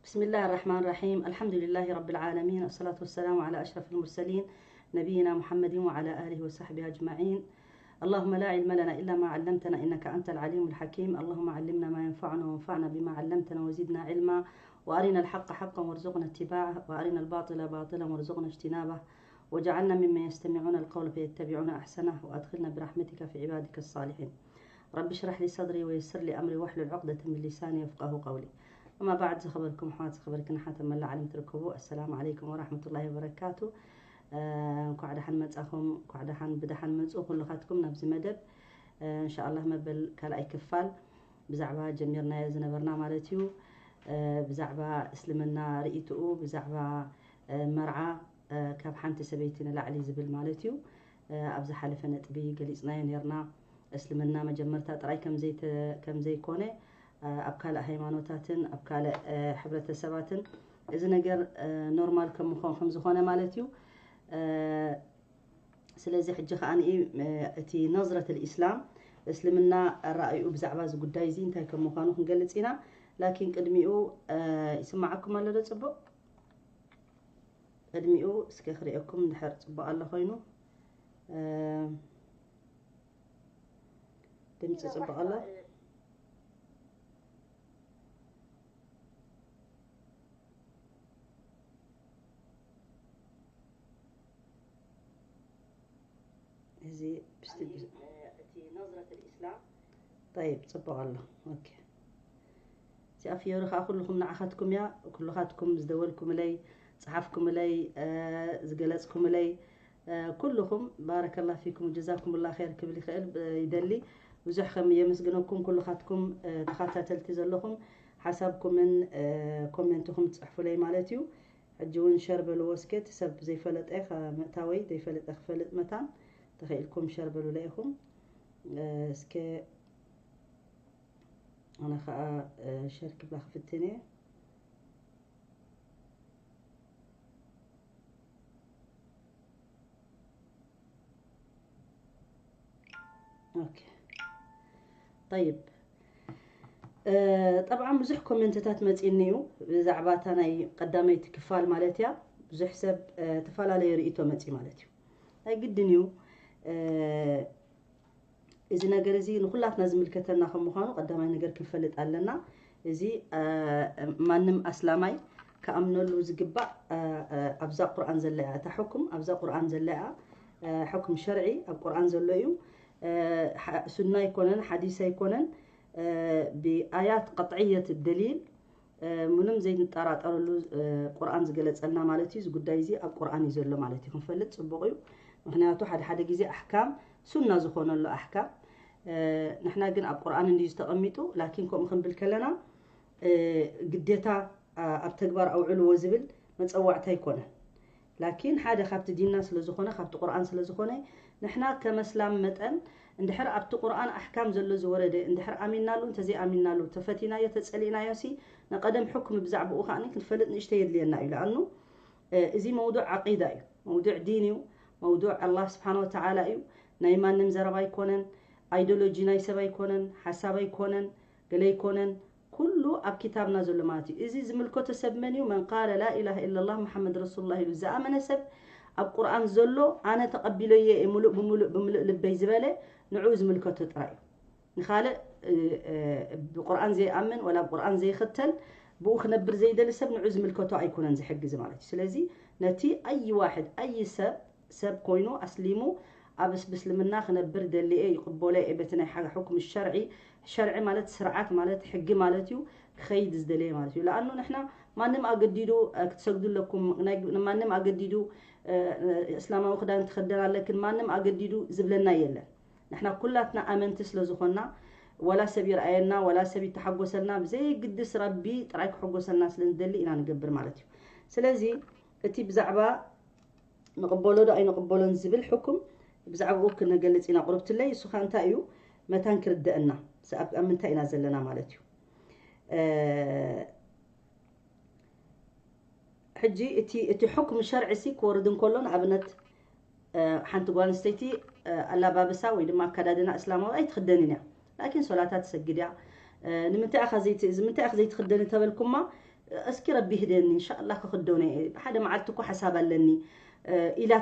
بسم الله الرحمن الرحيم. الحمد لله رب العالمين. الصلاة والسلام على أشرف المرسلين نبينا محمد وعلى آله وصحبه أجمعين. اللهم لا علم لنا إلا ما علمتنا إنك أنت العليم الحكيم. اللهم علمنا ما ينفعنا وانفعنا بما علمتنا وزدنا علما، وأرنا الحق حقا وارزقنا اتباعه، وأرنا الباطل باطلا وارزقنا اجتنابه، واجعلنا ممن يستمعون القول فيتبعون أحسنه، وأدخلنا برحمتك في عبادك الصالحين. رب اشرح لي صدري ويسر لي أمري واحلل عقدة من لساني يفقهوا قولي. أما بعد، ዝኸበርኩም ኣሕዋት፣ ዝኸበርክን ኣሓት ኣብ መላእ ዓለም ትርከቡ፣ ኣሰላሙ ዓለይኩም ወራሕመቱላሂ ወበረካቱ። እ፣ እንኳዕ ደሓን መጻኹም፣ እንኳዕ ደሓን ብደሓን መጹ ኩልኻትኩም ናብዚ መደብ። እ፣ እንሻኣላህ መበል ካልኣይ ክፋል ብዛዕባ ጀሚርናዮ ዝነበርና ማለት እዩ። እ፣ ብዛዕባ እስልምና ርእይትኡ፣ ብዛዕባ፣ እ፣ መርዓ፣ እ፣ ካብ ሓንቲ ሰበይቲ ንላዕሊ ዝብል ማለት እዩ። እ፣ ኣብ ዝሓለፈ ነጥቢ ገሊጽናዮ ኔርና። እስልምና መጀመርታ ጥራይ ከም ዘይተ-፣ ከም ዘይኮነ፣ እ፣ ኣብ ካልእ ሃይማኖታትን ኣብ ካልእ፣ እ፣ ሕብረተሰባትን እዚ ነገር፣ እ፣ ኖርማል ከም ምኾን-፣ ከም ዝኾነ ማለት እዩ። እ፣ ስለዚ ሕጂ ከኣ ንኢ-፣ እ፣ እቲ ነዝረት ልኢስላም እስልምና ኣረኣይኡ ብዛዕባ እዚ ጉዳይ እዚ እንታይ ከም ምዃኑ ክንገልጽ ኢና። ላኪን ቅድሚኡ፣ እ፣ ይስማዓኩም ኣሎ ዶ ጽቡቕ? ቅድሚኡ እስከ ክርእየኩም እንድሕር ጽቡቕ ኣሎ ኮይኑ፣ እ፣ ድምጺ ጽቡቕ ኣሎ። እዚ ብስቲ-፣ ጠይብ፣ ጽቡቕ ኣሎ። ኦኬ። እዚኣ ፍዮሪ ከኣ ኩልኹም ንዓኻትኩም እያ። ኩልኻትኩም ዝደወልኩምለይ፣ ጸሓፍኩምለይ፣ እ፣ ዝገለጽኩምለይ፣ እ፣ ኩልኹም ባረከላ ፊኩም ጀዛኩምላ ኸይር ክብል ይኽእል፣ እ፣ ይደሊ። ብዙሕ ከም የመስግነኩም ኩልኻትኩም፣ እ፣ ተኸታተልቲ ዘለኹም ሓሳብኩምን፣ እ፣ ኮሜንትኹም ትጽሕፉለይ ማለት እዩ። ሕጂ እውን ሸር በልዎ እስከ፣ እቲ ሰብ ዘይፈለጠ ከ-፣ ምእታወይ ዘይፈለጠ ክፈልጥ መታን ተኸኢልኩም ሸር በሉለይ ኢኹም። እ፣ እስከ ኣነ ኸኣ፣ እ፣ ሸር ክብላ ክፍትን እየ። ኦኬ። ጠይብ። እ፣ ጠብዓን ብዙሕ ኮሜንትታት መጺእኒ እዩ ብዛዕባ እታ ናይ ቀዳመይቲ ክፋል ማለት እያ። ብዙሕ ሰብ፣ እ፣ ተፈላለየ ርእይቶ መጺእ ማለት እዩ። ኣይግድን እዩ። እ፣ እዚ ነገር እዚ ንኹላትና ዝምልከተና ከም ምዃኑ ቀዳማይ ነገር ክንፈልጥ ኣለና። እዚ፣ እ፣ ማንም ኣስላማይ ክኣምነሉ ዝግባእ፣ እ፣ እ፣ ኣብዛ ቁርኣን ዘላ እያ። እታ ሕኩም ኣብዛ ቁርኣን ዘላ እያ። እ፣ ሕኩም ሸርዒ ኣብ ቁርኣን ዘሎ እዩ። እ፣ ሓ-፣ ሱና ኣይኮነን፣ ሓዲስ ኣይኮነን። እ፣ ብኣያት ቀጥዕየት ደሊል፣ እ፣ ምንም ዘይንጠራጠረሉ፣ እ፣ ቁርኣን ዝገለጸልና ማለት እዩ። እዚ ጉዳይ እዚ ኣብ ቁርኣን እዩ ዘሎ ማለት እዩ። ክንፈልጥ ጽቡቕ እዩ። ምኽንያቱ ሓደ ሓደ ግዜ ኣሕካም ሱና ዝኾነሉ ኣሕካም፣ እ፣ ንሕና ግን ኣብ ቁርኣን እንድዩ ዝተቐሚጡ። ላኪን ከምኡ ክንብል ከለና፣ እ፣ ግዴታ፣ ኣ-፣ ኣብ ተግባር ኣውዕልዎ ዝብል መጸዋዕታ ኣይኮነን። ላኪን ሓደ ካብቲ ዲንና ስለ ዝኾነ፣ ካብቲ ቁርኣን ስለ ዝኾነ፣ ንሕና ከም ኣስላም መጠን እንድሕር ኣብቲ ቁርኣን ኣሕካም ዘሎ ዝወረደ እንድሕር ኣሚንናሉ፣ እንተዘይኣሚንናሉ፣ ተፈቲናዮ፣ ተጸሊእናዮ ሲ፣ ንቐደም ሕኩም ብዛዕባኡ ከኣ ክንፈልጥ ንእሽተይ የድልየና እዩ። ለኣኑ፣ እ፣ እዚ መውዱዕ ዓቂዳ እዩ፣ መውዱዕ ዲን እዩ፣ መውዱዕ ኣላህ ስብሓነ ወተዓላ እዩ። ናይ ማንም ዘረባ ኣይኮነን፣ ኣይዲዮሎጂ ናይ ሰብ ኣይኮነን፣ ሓሳብ ኣይኮነን፣ ገለ ኣይኮነን። ኩሉ ኣብ ኪታብና ዘሎ ማለት እዩ። እዚ ዝምልከቶ ሰብ መን እዩ? መን ቃለ ላ ኢላሃ ኢለላህ ሙሓመድ ረሱሉላህ ኢሉ ዝኣመነ ሰብ፣ ኣብ ቁርኣን ዘሎ ኣነ ተቐቢለዮ እየ ሙሉእ ብምሉእ፣ ብምሉእ ልበይ ዝበለ፣ ንዕኡ ዝምልከቶ ጥራይ እዩ። ንኻልእ፣ እ፣ እ፣ ብቁርኣን ዘይኣምን ወላ ብቁርኣን ዘይኽተል፣ ብኡ ክነብር ዘይደሊ ሰብ ንዕኡ ዝምልከቶ ኣይኮነን እዚ ሕጊ እዚ ማለት እዩ። ስለዚ ነቲ ኣይ ዋሕድ፣ ኣይ ሰብ፣ ሰብ ኮይኑ ኣስሊሙ ኣብ እስ-፣ ብእስልምና ክነብር ደሊ እየ፣ ይቕበሎ እየ በቲ ናይ ሓ-፣ ሕኩም ሸርዒ፣ ሸርዒ ማለት ስርዓት ማለት ሕጊ ማለት እዩ፣ ክኸይድ ዝደለየ ማለት እዩ። ለኣኑ ንሕና ማንም ኣገዲዱ፣ እ፣ ክትሰግዱ ኣለኩም፣ ናይ፣ ማንም ኣገዲዱ፣ እ፣ እ፣ እስላማዊ ክዳን ትኸደን ኣለክን ማንም ኣገዲዱ ዝብለና የለን። ንሕና ኩላትና ኣመንቲ ስለ ዝኾንና፣ ወላ ሰብ ይርኣየና፣ ወላ ሰብ ይተሓጎሰልና፣ ብዘየግድስ ረቢ ጥራይ ክሕጎሰልና ስለ ንደሊ ኢና ንገብር ማለት እዩ። ስለዚ እቲ ብዛዕባ ንቕበሎ ዶ ኣይንቕበሎን ዝብል ሕኩም ብዛዕባኡ ክነገልጽ ኢና። ቁርብትለይ፣ እሱ ኸኣ እንታይ እዩ መታን ክርደአና፣ ስ-፣ ኣብ፣ ኣብ ምንታይ ኢና ዘለና ማለት እዩ። እ፣ ሕጂ እቲ፣ እቲ ሕኩም ሸርዒ ሲ ክወርድ እንከሎ፣ ንኣብነት፣ እ፣ ሓንቲ ጓል ኣንስተይቲ፣ እ፣ ኣላባብሳ ወይ ድማ ኣከዳድና እስላማዊ ኣይትኽደንን እያ። ላኪን ሶላታ ትሰግድ እያ። እ፣ ንምንታይ ኢኻ ዘይት-፣ እዚ ምንታይ ኢኻ ዘይትኽደኒ ተበልኩማ፣ እስኪ ረቢ ይህደኒ፣ እንሻላ ክኽደኖ እየ፣ ሓደ መዓልቲ እኮ ሓሳብ ኣለኒ ኢላ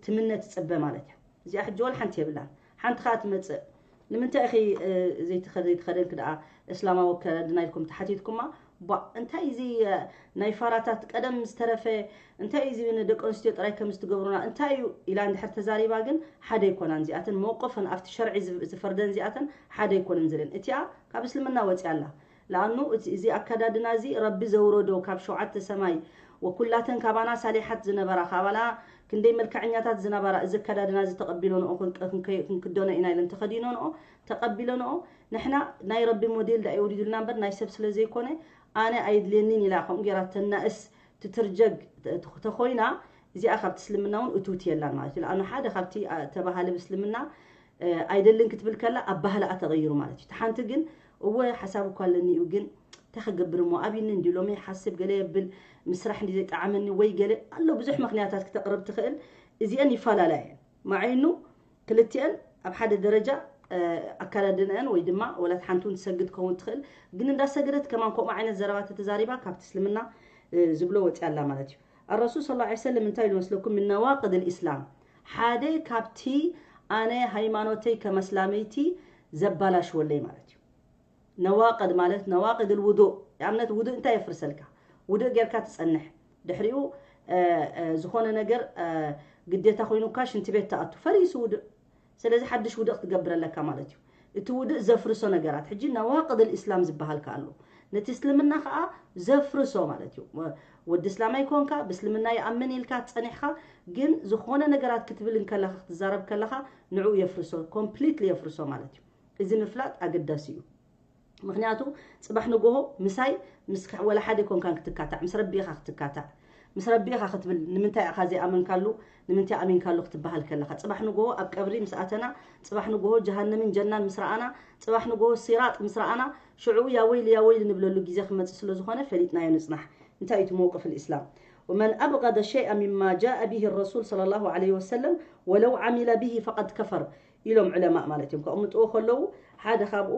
ትምነ ትፅበ ማለት እያ። እዚኣ ሕጂ ወላ ሓንቲ የብላን። ሓንቲ ከዓ ትመፅእ። ንምንታይ ኢኺ ዘይትኸደንኪ ደኣ እስላማዊ ኣከዳድና ኢልኩም ተሓቲትኩማ? ቧ እንታይ እዚ ናይ ፋራታት ቀደም ዝተረፈ እንታይ እዚ ንደቂ ኣንስትዮ ጥራይ ከም ዝትገብሩና እንታይ እዩ ኢላ እንድሕር ተዛሪባ ግን ሓደ ኣይኮናን እዚኣተን መውቀፈን ኣብቲ ሸርዒ ዝፈርደን እዚኣተን ሓደ ኣይኮነን ዝለን እቲኣ ካብ እስልምና ወፂያ ኣላ። ለኣኑ እዚ ኣከዳድና እዚ ረቢ ዘውረዶ ካብ ሸውዓተ ሰማይ ወኩላተን ካባና ሳሊሓት ዝነበራ ካባና ክንደይ መልክዐኛታት ዝነበራ እዚ ኣከዳድና እዚ ተቐቢሎንኦ ክንክደኖ ኢና ኢለን ተኸዲኖንኦ ተቐቢሎንኦ ንሕና ናይ ረቢ ሞዴል ዳ የውሪዱልና እምበር ናይ ሰብ ስለ ዘይኮነ ኣነ ኣይድልየኒን ኢላ ከምኡ ገይራ ተናእስ ትትርጀግ ተኾይና እዚኣ ካብቲ እስልምና እውን እትውት የላን ማለት እዩ። ለኣኑ ሓደ ካብቲ ተባሃለ ብእስልምና ኣይደልን ክትብል ከላ ኣባህላኣ ተቐይሩ ማለት እዩ። ሓንቲ ግን እወ ሓሳብ እኳ ኣለኒ እዩ ግን እንታይ ክገብር እሞ ኣብኒ እንዲ ሎሚ ሓስብ ገለ የብል ምስራሕ እንዲ ዘይጠዓመኒ ወይ ገለ ኣሎ ብዙሕ ምክንያታት ክተቕርብ ትኽእል። እዚአን ይፈላለያ እየን ማዓይኑ ክልቲአን ኣብ ሓደ ደረጃ ኣካዳድንአን ወይ ድማ ወላት ሓንቱ ትሰግድ ከውን ትኽእል ግን እንዳሰገደት ከማን ከምኡ ዓይነት ዘረባ ተተዛሪባ ካብቲ እስልምና ዝብሎ ወፂያ ኣላ ማለት እዩ። الرسول صلى الله عليه وسلم እንታይ ኢሉ መስለኩም من نواقض الإسلام ሓደ ካብቲ ኣነ ሃይማኖተይ ከም ኣስላመይቲ ዘባላሽወለይ ማለት እዩ። ነዋቅድ ማለት ነዋቅድ ውዱእ የኣብነት ውዱእ እንታይ የፍርሰልካ? ውዱእ ጌርካ ትጸንሕ ድሕሪኡ ዝኾነ ነገር ግዴታ ኮይኑካ ሽንቲ ቤት ትኣቱ ፈሪሱ ውዱእ። ስለዚ ሓድሽ ውዱእ ክትገብር ኣለካ ማለት እዩ። እቲ ውዱእ ዘፍርሶ ነገራት ሕጂ ነዋቅድ ልእስላም ዝበሃል ከኣ ኣሎ። ነቲ እስልምና ከኣ ዘፍርሶ ማለት እዩ። ወዲ እስላም ኣይኮንካ ብእስልምና ይኣምን ኢልካ ጸኒሕካ ግን ዝኾነ ነገራት ክትብል እንከለኻ ክትዛረብ ከለኻ ንዕኡ የፍርሶ ኮምፕሊትሊ የፍርሶ ማለት እዩ። እዚ ምፍላጥ ኣገዳሲ እዩ። ምክንያቱ ፅባሕ ንጎሆ ምሳይ ምስ ወላ ሓደ ኮንካን ክትካታዕ ምስ ረቢ ኢኻ ክትካታዕ ምስ ረቢ ኢኻ ክትብል ንምንታይ ኢኻ ዘይኣመንካሉ ንምንታይ ኣሚንካሉ ክትበሃል ከለካ ፅባሕ ንጎሆ ኣብ ቀብሪ ምስ ኣተና ፅባሕ ንጎሆ ጀሃነምን ጀናን ምስ ረኣና ፅባሕ ንጎሆ ሲራጥ ምስ ረኣና ሽዑ ያ ወይሊ ያ ወይሊ ንብለሉ ግዜ ክመፅእ ስለ ዝኾነ ፈሊጥናዮ ንፅናሕ። እንታይ እዩ እቲ መውቅፍ ልእስላም? ومن أبغض شيئا مما جاء به الرسول صلى الله عليه وسلم ولو عمل به فقد كفر ኢሎም ዕለማእ ማለት እዮም ከቕምጥዎ ከለዉ ሓደ ካብኡ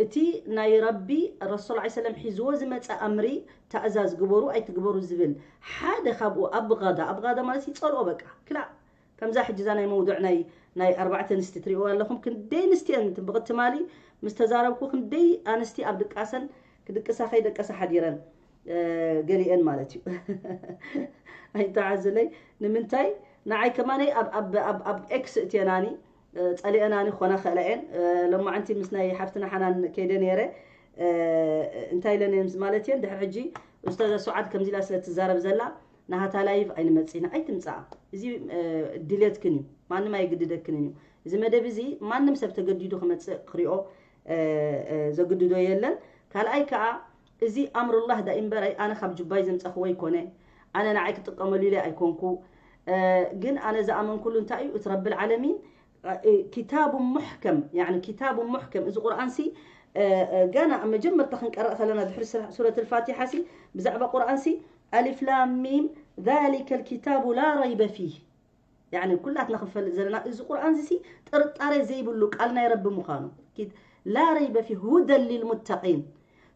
እቲ ናይ ረቢ ረሱል ላ ሰለም ሒዝዎ ዝመፀ ኣምሪ ታእዛዝ ግበሩ ኣይትግበሩ ዝብል ሓደ ካብኡ ኣብጋዳ ኣብጋዳ ማለት ይፀልኦ በቃ ክላእ ከምዛ ሕጂ እዛ ናይ መውድዕ ናይ ናይ ኣርባዕተ ኣንስቲ ትሪእዋ ኣለኹም ክንደይ ኣንስቲ እየን ብቕትማሊ ምስ ተዛረብኩ ክንደይ ኣንስቲ ኣብ ድቃሰን ክድቅሳ ከይደቀሳ ሓዲረን ገሊአን ማለት እዩ ኣይተዓዝለይ ንምንታይ ንዓይ ከማነይ ኣብ ኤክስ እትየናኒ ፀሊአናኒ ክኾና ክእላ እየን ሎማዓንቲ ምስ ናይ ሓፍትና ሓናን ከይደ ነይረ እንታይ ኢለን እየን ማለት እየን ድሕሪ ሕጂ ኡስታዛ ሱዓድ ከምዚ ኢላ ስለ ትዛረብ ዘላ ናሃታ ላይቭ ኣይንመፅእና ኣይትምፃኣ እዚ ድልየትክን እዩ ማንም ኣይግድደክንን እዩ እዚ መደብ እዚ ማንም ሰብ ተገዲዱ ክመፅእ ክሪኦ ዘግድዶ የለን ካልኣይ ከዓ እዚ ኣምሩላህ ዳኢምበረይ ኣነ ካብ ጁባይ ዘምፀኽዎ ይኮነ ኣነ ንዓይ ክጥቀመሉ ኢለ ኣይኮንኩ ግን ኣነ ዝኣመንኩሉ እንታይ እዩ እቲ ረብል ዓለሚን ኪታቡ ሙሕከም ያኒ ኪታቡ ሙሕከም እዚ ቁርኣን ሲ ገና ኣብ መጀመርታ ክንቀረእ ከለና ድሕሪ ሱረት ልፋቲሓ ሲ ብዛዕባ ቁርኣን ሲ ኣሊፍ ላም ሚም ذلك الكتاب لا ريب فيه ያኒ ኩላትና ክንፈልጥ ዘለና እዚ ቁርኣን እዚ ሲ ጥርጣሬ ዘይብሉ ቃል ናይ ረቢ ምዃኑ ላ ረይበ ፊ ሁደን ሊልሙተቂን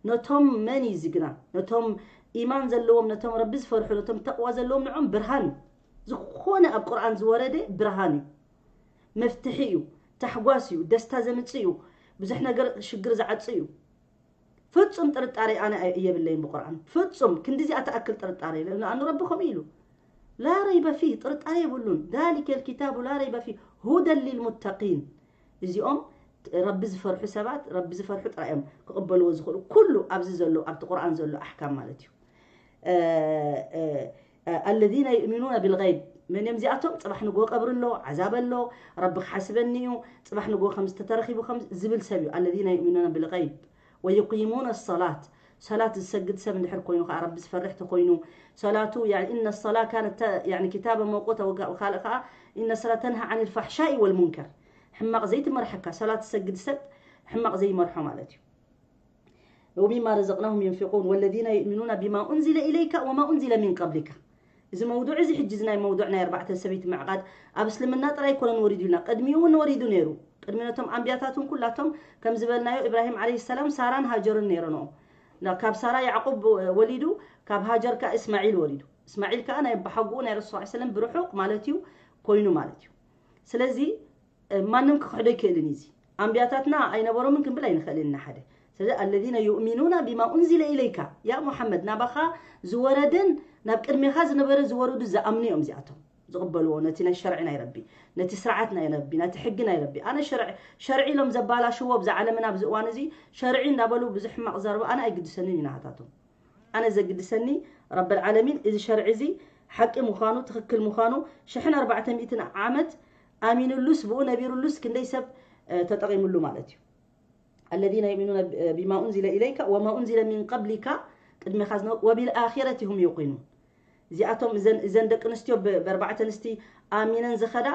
ነቶም መን እዩ ዝግና ነቶም ኢማን ዘለዎም ነቶም ረቢ ዝፈርሑ ነቶም ተቕዋ ዘለዎም ንዖም ብርሃን እዩ ዝኾነ ኣብ ቁርኣን ዝወረደ ብርሃን እዩ መፍትሒ እዩ ታሕጓስ እዩ ደስታ ዘምፅእ እዩ ብዙሕ ነገር ሽግር ዝዓፅ እዩ ፍጹም ጥርጣሬ ኣነ የብለይን ብቁርኣን ፍጹም ክንዲዚኣ ትኣክል ጥርጣሬ ንኣኑ ረቢ ከምኡ ኢሉ ላ ረይበ ፊህ ጥርጣሬ የብሉን ذلك الكتاب لا ريب فيه هدى للمتقين እዚኦም ረቢ ዝፈርሑ ሰባት ረቢ ዝፈርሑ ጥራይ እዮም ክቕበልዎ ዝኽእሉ ኩሉ ኣብዚ ዘሎ ኣብቲ ቁርኣን ዘሎ ኣሕካም ማለት እዩ الذين يؤمنون بالغيب መን እዮም እዚኣቶም ፅባሕ ንግሆ ቀብሪ ኣሎ ዓዛብ ኣሎ ረቢ ክሓስበኒ እዩ ፅባሕ ንግሆ ከም ዝተተረኺቡ ከም ዝብል ሰብ እዩ الذين يؤمنون بالغيب ويقيمون الصلاة ሰላት ዝሰግድ ሰብ እንድሕር ኮይኑ ከዓ ረቢ ዝፈርሕ ተኮይኑ ሰላቱ إن الصلاة كانت يعني كتابا موقوتا ካልእ ከዓ إن الصلاة تنهى عن الفحشاء والمنكر ሕማቕ ዘይትመርሐካ ሰላት ዝሰግድ ሰብ ሕማቕ ዘይመርሖ ማለት እዩ ومما رزقناهم ينفقون والذين يؤمنون بما أنزل إليك وما أنزل من قبلك እዚ መውዱዕ እዚ ሕጂ እዚ ናይ መውዱዕ ናይ ኣርባዕተ ሰበይቲ ምዕቓድ ኣብ እስልምና ጥራይ ኣይኮነን ወሪዱ ኢልና ቅድሚኡ እውን ወሪዱ ነይሩ ቅድሚ ነቶም ኣንብያታት እውን ኩላቶም ከም ዝበልናዮ ኢብራሂም ዓለይሂ ሰላም ሳራን ሃጀርን ነይረንኦ ካብ ሳራ ያዕቆብ ወሊዱ፣ ካብ ሃጀር ከኣ እስማዒል ወሊዱ። እስማዒል ከኣ ናይ ኣባሓጎኡ ናይ ረሱል ሰለም ብርሑቕ ማለት እዩ ኮይኑ ማለት እዩ። ስለዚ ማንም ክክሕዶ ኣይክእልን እዩ። እዚ ኣንቢያታትና ኣይነበሮምን ክንብል ኣይንኽእልን ኢና። ሓደ ስለዚ الذين يؤمنون بما أنزل إليك، ያ ሙሓመድ፣ ናባኻ ዝወረደን ናብ ቅድሜኻ ዝነበረ ዝወረዱ ዝኣምኑ እዮም እዚኣቶም ዝቕበልዎ፣ ነቲ ናይ ሸርዒ ናይ ረቢ፣ ነቲ ስርዓት ናይ ረቢ፣ ነቲ ሕጊ ናይ ረቢ። ኣነ ሸርዒ ሸርዒ ኢሎም ዘባላሽዎ ኣብዛ ዓለምና ኣብዚ እዋን እዚ ሸርዒ እንዳበሉ ብዙሕ ሕማቕ ዘረባ ኣነ ኣይግድሰንን እዩ ናሃታቶም። ኣነ ዘግድሰኒ ረብል ዓለሚን እዚ ሸርዒ እዚ ሓቂ ምዃኑ፣ ትኽክል ምዃኑ፣ ሽሕን ኣርባዕተ ሚእትን ዓመት ኣሚኑሉስ ብኡ ነቢሩሉስ ክንደይ ሰብ ተጠቒሙሉ ማለት እዩ። الذين يؤمنون بما أنزل إليك وما أنزل من قبلك، ቅድሜኻ ዝነበሩ، وبالآخرة هم يوقنون። እዚኣቶም እዘን እዘን ደቂ ኣንስትዮ ብ- ብኣርባዕተ ኣንስቲ ኣሚነን ዝኸዳ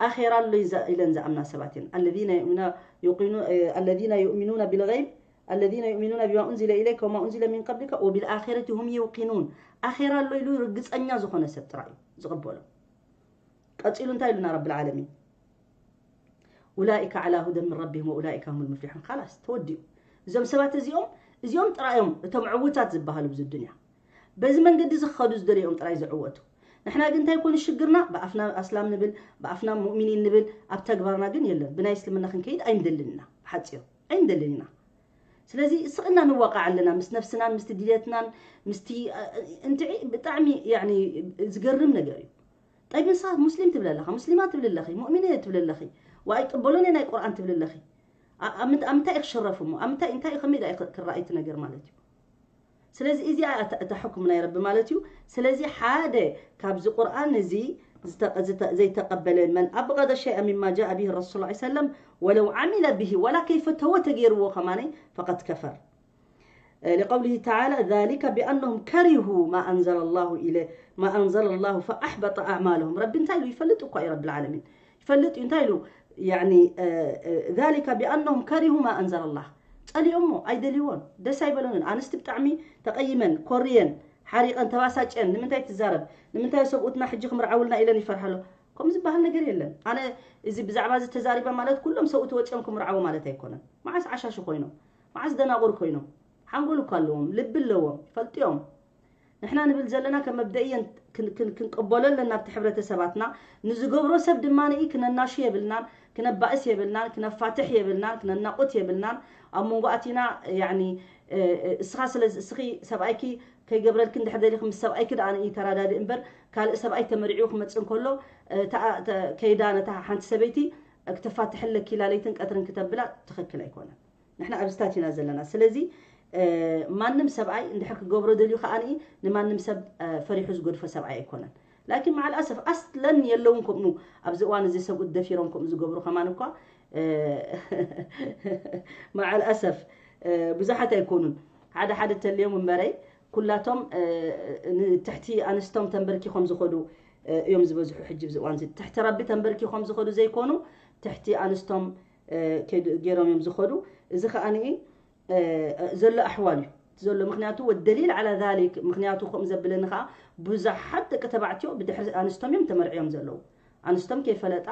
ኣኼራ ኣሎ ኢለ- ኢለን ዝኣምና ሰባት እየን። الذين يؤمنون يوقنون الذين يؤمنون بالغيب الذين يؤمنون بما أنزل إليك وما أنزل من قبلك وبالآخرة هم يوقنون። ኣኼራ ኣሎ ኢሉ ርግጸኛ ዝኾነ ሰብ ጥራይ እዩ ዝቕበሎ። ቀጺሉ እንታይ ኢሉና ረብል ዓለሚን? أولئك على هدى من ربهم وأولئك هم المفلحون። خلاص ተወዲኡ። እዞም ሰባት እዚኦም እዚኦም ጥራዮም እቶም ዕውታት ዝበሃሉ ኣብዚ ዱንያ። በዚ መንገዲ ዝኸዱ ዝደልዮም ጥራይ ዝዕወቱ። ንሕና ግን እንታይ ኮይኑ ሽግርና? ብኣፍና ኣስላም ንብል፣ ብኣፍና ሙእሚኒን ንብል፣ ኣብ ተግባርና ግን የለን። ብናይ እስልምና ክንከይድ ኣይንደልን ኢና። ሓጺሩ ኣይንደልን ኢና። ስለዚ ስቕና ንዋቃዕ ኣለና ምስ ነፍስናን ምስቲ ድሌትናን ምስቲ እንትዒ ብጣዕሚ ያኒ ዝገርም ነገር እዩ። ጠይብ ንስኻ ሙስሊም ትብል ኣለኻ፣ ሙስሊማ ትብል ኣለኺ፣ ሙእሚን እየ ትብል ኣለኺ፣ ኣይቅበሎን እየ ናይ ቁርኣን ትብል ኣለኺ። ኣብ ምንታይ ክሽረፍ እሞ? ኣብ ምንታይ እንታይ ከመይ ክረኣይ እቲ ነገር ማለት እዩ? ስለዚ እዚ እታ ሕኩም ናይ ረቢ ማለት እዩ። ስለዚ ሓደ ካብዚ ቁርኣን እዚ ዘይተቀበለ من أبغض شيئا مما جاء به الرسول صلى الله عليه وسلم ولو عمل به ولا ከይፈተዎ ተገይርዎ ከማነይ فقد كفر لقوله تعالى ذلك بأنهم كرهوا ما أنزل الله إليه ما أنزل الله فأحبط أعمالهم. ረቢ እንታይ ኢሉ ይፈልጥ እኳ እዩ ረብል ዓለሚን ይፈልጥ እዩ እንታይ ኢሉ يعني ذلك بأنهم كرهوا ما أنزل الله ጸሊኦሞ ኣይደልይዎን ደስ ኣይበሎንን ኣንስቲ ብጣዕሚ ተቐይመን ኮርየን ሓሪቐን ተባሳጨን ንምንታይ ትዛረብ ንምንታይ ሰብኡትና ሕጂ ክምርዓውልና ኢለን ይፈርሓሎ ከም ዝበሃል ነገር የለን ኣነ እዚ ብዛዕባ እዚ ተዛሪባ ማለት ኩሎም ሰብኡት ወፂኦም ክምርዓው ማለት ኣይኮነን መዓስ ዓሻሹ ኮይኖም መዓስ ደናቑር ኮይኖም ሓንጎል እኳ ኣለዎም ልቢ ኣለዎም ይፈልጥዮም ንሕና ንብል ዘለና ከም መብደእየን ክንቅበሎ ኣለና ኣብቲ ሕብረተሰባትና ንዝገብሮ ሰብ ድማ ንኢ ክነናሹ የብልናን ክነባእስ የብልናን ክነፋትሕ የብልናን ክነናቁት የብልናን ኣብ መንጎ ኣቲና ያኒ እስኻ ስለ እስኺ ሰብኣይኪ ከይገብረልኪ እንድሕር ደሊኺ ምስ ሰብኣይኪ ደኣ ንኢ ተራዳድእ እምበር ካልእ ሰብኣይ ተመሪዑ ክመፅእ እንከሎ ከይዳ ነታ ሓንቲ ሰበይቲ ክተፋትሐለኪ ኢላ ለይትን ቀትርን ክተብላ ትኽክል ኣይኮነን ንሕና ኣብዚታት ኢና ዘለና ስለዚ ማንም ሰብኣይ እንድሕር ክገብሮ ደልዩ ከኣ ንማንም ሰብ ፈሪሑ ዝገድፎ ሰብኣይ ኣይኮነን ላኪን መዓል ኣሰፍ ኣስለን የለውን ከምኡ ኣብዚ እዋን እዚ ሰብኡት ደፊሮም ከምኡ ዝገብሩ ከማን እኳ መዓል ኣሰፍ ብዙሓት ኣይኮኑን ሓደ ሓደ ተልዮም እምበረይ ኩላቶም ንትሕቲ ኣንስቶም ተንበርኪኾም ዝኸዱ እዮም ዝበዝሑ ሕጂ ኣብዚ እዋን እዚ ትሕቲ ረቢ ተንበርኪኾም ዝኸዱ ዘይኮኑ ትሕቲ ኣንስቶም ገይሮም እዮም ዝኸዱ እዚ ከዓ ዘሎ ኣሕዋል እዩ ዘሎ ምክንያቱ ወደሊል ዓላ ዛሊክ ምክንያቱ ከምኡ ዘብለኒ ከዓ ብዙሓት ደቂ ተባዕትዮ ብድሕሪ ኣንስቶም እዮም ተመርዕዮም ዘለዉ ኣንስቶም ከይፈለጣ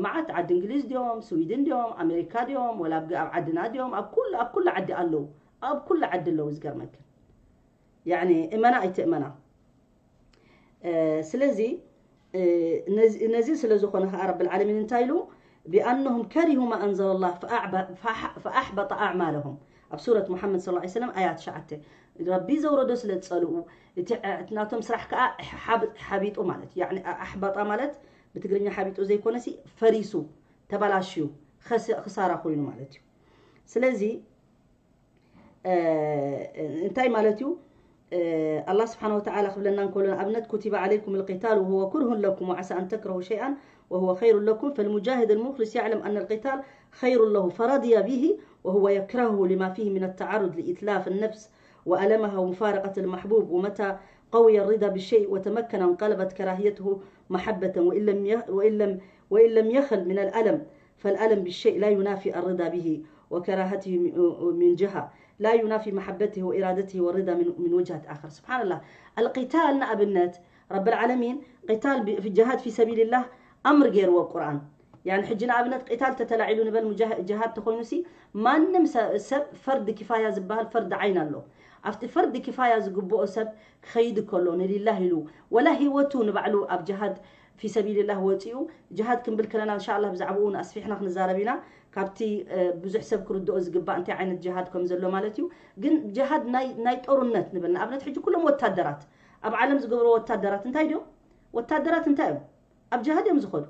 መዓት ዓዲ እንግሊዝ ድዮም ስዊድን ድዮም ኣሜሪካ ድዮም ወላ ኣብ ዓድና ድዮም ኣብ ኩሉ ኣብ ኩሉ ዓዲ ኣለዉ ኣብ ኩሉ ዓዲ ኣለዉ ዝገርመክን ያኒ እመና ኣይትእመና ስለዚ ነዚ ስለ ዝኾነ ከዓ ረብል ዓለሚን እንታይ ኢሉ بأنهم كرهوا ما أنزل الله فأحبط أعمالهم ኣብ ሱረት ሙሓመድ صلى الله عليه وسلم ኣያ ትሽዓተ ረቢ ዘውረዶ ስለ ዝፀልኡ እቲ ናቶም ስራሕ ከዓ ሓቢጡ ማለት እዩ ኣሕበጣ ማለት ብትግርኛ ሓቢጡ ዘይኮነሲ ፈሪሱ ተባላሽዩ ክሳራ ኮይኑ ማለት እዩ ስለዚ እንታይ ማለት እዩ الله سبحانه وتعالى ክብለና እንከሎ ንኣብነት كتب عليكم القتال وهو كره لكم وعسى أن تكرهوا شيئا وهو خير لكم فالمجاهد المخلص يعلم أن القتال خير له فرضي به وهو يكرهه لما فيه من التعرض لإتلاف النفس وألمها ومفارقة المحبوب ومتى قوي الرضا بالشيء وتمكن انقلبت كراهيته محبة وإن لم وإن لم وإن لم يخل من الألم فالألم بالشيء لا ينافي الرضا به وكراهته من جهة لا ينافي محبته وإرادته والرضا من من وجهة آخر سبحان الله القتال ንኣብነት ረብል ዓለሚን قتال في جهاد في سبيل الله أمر ገይርዎ ቁርኣን يعني ሕጂ ንኣብነት قتال ተተላዒሉ ንበል ጅሃድ ተኾይኑሲ ማንም ሰብ ፈርድ ኪፋያ ዝበሃል ፈርድ ዓይን ኣሎ ኣብቲ ፈርዲ ኪፋያ ዝግብኦ ሰብ ክኸይድ ከሎ ንሊላህ ኢሉ ወላ ህይወቱ ንባዕሉ ኣብ ጅሃድ ፊ ሰቢልላህ ወፂኡ። ጅሃድ ክንብል ከለና እንሻላ ብዛዕባኡ ኣስፊሕና ክንዛረብ ኢና። ካብቲ ብዙሕ ሰብ ክርድኦ ዝግባእ እንታይ ዓይነት ጅሃድ ከም ዘሎ ማለት እዩ። ግን ጅሃድ ናይ ጦርነት ንብል ንኣብነት ሕጂ ኩሎም ወታደራት ኣብ ዓለም ዝገብሮ ወታደራት እንታይ ድዮም? ወታደራት እንታይ እዮም? ኣብ ጅሃድ እዮም ዝኸዱ።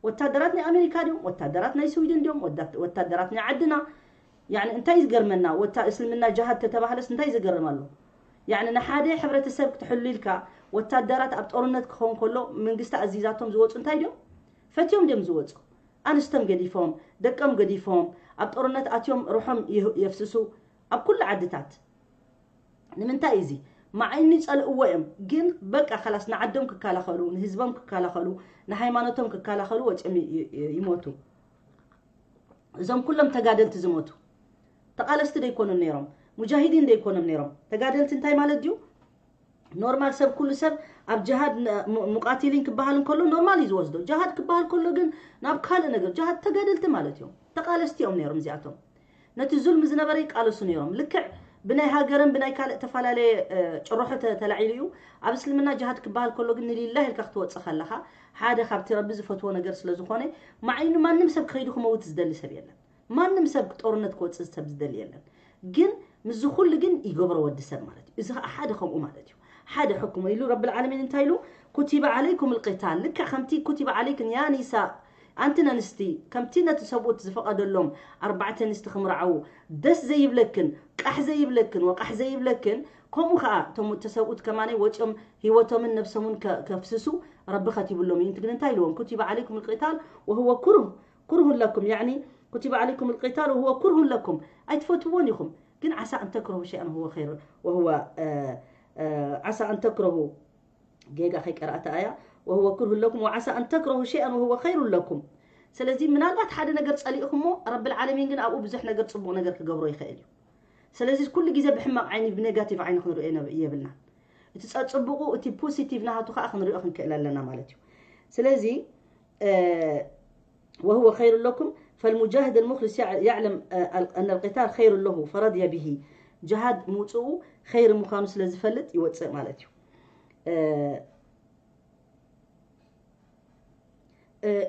ወታደራት ናይ ኣሜሪካ ድዮም? ወታደራት ናይ ስዊድን ድዮም? ወታደራት ናይ ዓድና? ያኒ እንታይ ዝገርመና? ወታ እስልምና ጅሃድ ተተባህለስ እንታይ ዝገርም ኣሎ? ያኒ ንሓደ ሕብረተሰብ ክትሕሉ ኢልካ ወታደራት ኣብ ጦርነት ክኸውን ከሎ መንግስቲ ኣዚዛቶም ዝወፁ እንታይ ድዮም? ፈትዮም ድዮም ዝወፁ? ኣንስቶም ገዲፎም፣ ደቆም ገዲፎም ኣብ ጦርነት ኣትዮም ሩሖም የፍስሱ ኣብ ኩሉ ዓድታት። ንምንታይ እዚ ማዓይኒ ጸልእዎ እዮም ግን በቃ ከላስ ንዓዶም ክከላኸሉ ንህዝቦም ክከላኸሉ ንሃይማኖቶም ክከላኸሉ ወፅኦም ይሞቱ። እዞም ኩሎም ተጋደልቲ ዝሞቱ ተቓለስቲ ደይኮኑም ነይሮም፣ ሙጃሂዲን ደይኮኑም ነይሮም። ተጋደልቲ እንታይ ማለት ድዩ? ኖርማል ሰብ ኩሉ ሰብ ኣብ ጅሃድ ሙቃቲሊን ክበሃል እንከሎ ኖርማል እዩ ዝወስዶ። ጅሃድ ክበሃል ከሎ ግን ናብ ካልእ ነገር ጅሃድ ተጋደልቲ ማለት እዮም። ተቓለስቲ እዮም ነይሮም እዚኣቶም። ነቲ ዙልሚ ዝነበረ ይቃለሱ ነይሮም። ልክዕ ብናይ ሃገርን ብናይ ካልእ ተፈላለየ ጭርሖ ተላዒሉ እዩ። ኣብ እስልምና ጅሃድ ክበሃል ከሎ ግን ንሊላህ ኢልካ ክትወፅእ ከለኻ ሓደ ካብቲ ረቢ ዝፈትዎ ነገር ስለ ዝኾነ ማዓይኑ ማንም ሰብ ከይዱ ክመውት ዝደሊ ሰብ የለን። ማንም ሰብ ጦርነት ክወፅእ ሰብ ዝደሊ የለን። ግን ምስዚ ኩሉ ግን ይገብሮ ወዲ ሰብ ማለት እዩ። እዚ ከዓ ሓደ ከምኡ ማለት እዩ። ሓደ ሕኩም ኢሉ ረብል ዓለሚን እንታይ ኢሉ? ኩቲበ ዓለይኩም ልቂታል ልክዕ ከምቲ ኩቲበ ዓለይክን ያ ኒሳ ኣንቲ ነንስቲ ከምቲ ነቲ ሰብኡት ዝፈቐደሎም ኣርባዕተ ኣንስቲ ክምርዓዉ ደስ ዘይብለክን ቃሕ ዘይብለክን ወቃሕ ዘይብለክን ከምኡ ከዓ እቶም እቲ ሰብኡት ከማነይ ወፂኦም ህይወቶምን ነብሶምን ከፍስሱ ረቢ ከቲብሎም እዩ። እንት ግን እንታይ ኢልዎም? ኩቲበ ዓለይኩም ልቂታል ወህወ ኩሩህ ኩርሁን ለኩም ያኒ ኩቲበ ዓለይኩም ልቂታል ወህወ ኩርሁን ለኩም ኣይትፈትዎን ኢኹም ግን ዓሳ ኣን ተክረሁ ሸይኣን ወህወ ኸይሩ ወህወ ዓሳ ኣን ተክረሁ ጌጋ ከይቀራእታ ኣያ ወህወ ኩርሁን ለኩም ወዓሳ ኣን ተክረሁ ሸይኣን ወህወ ኸይሩን ለኩም። ስለዚ ምናልባት ሓደ ነገር ጸሊእኹሞ ረብል ዓለሚን ግን ኣብኡ ብዙሕ ነገር ጽቡቕ ነገር ክገብሮ ይኽእል እዩ። ስለዚ ኩሉ ግዜ ብሕማቕ ዓይኒ ብኔጋቲቭ ዓይኒ ክንሪኦ የብልናን። እቲ ጸጽቡቑ እቲ ፖሲቲቭ ናሃቱ ከዓ ክንሪኦ ክንክእል ኣለና ማለት እዩ። ስለዚ وهو خير لكم فالمجاهد المخلص يعلم أن القتال خير له فرضي به ጅሃድ ምውፅኡ ኸይር ምዃኑ ስለ ዝፈልጥ ይወፅእ ማለት እዩ።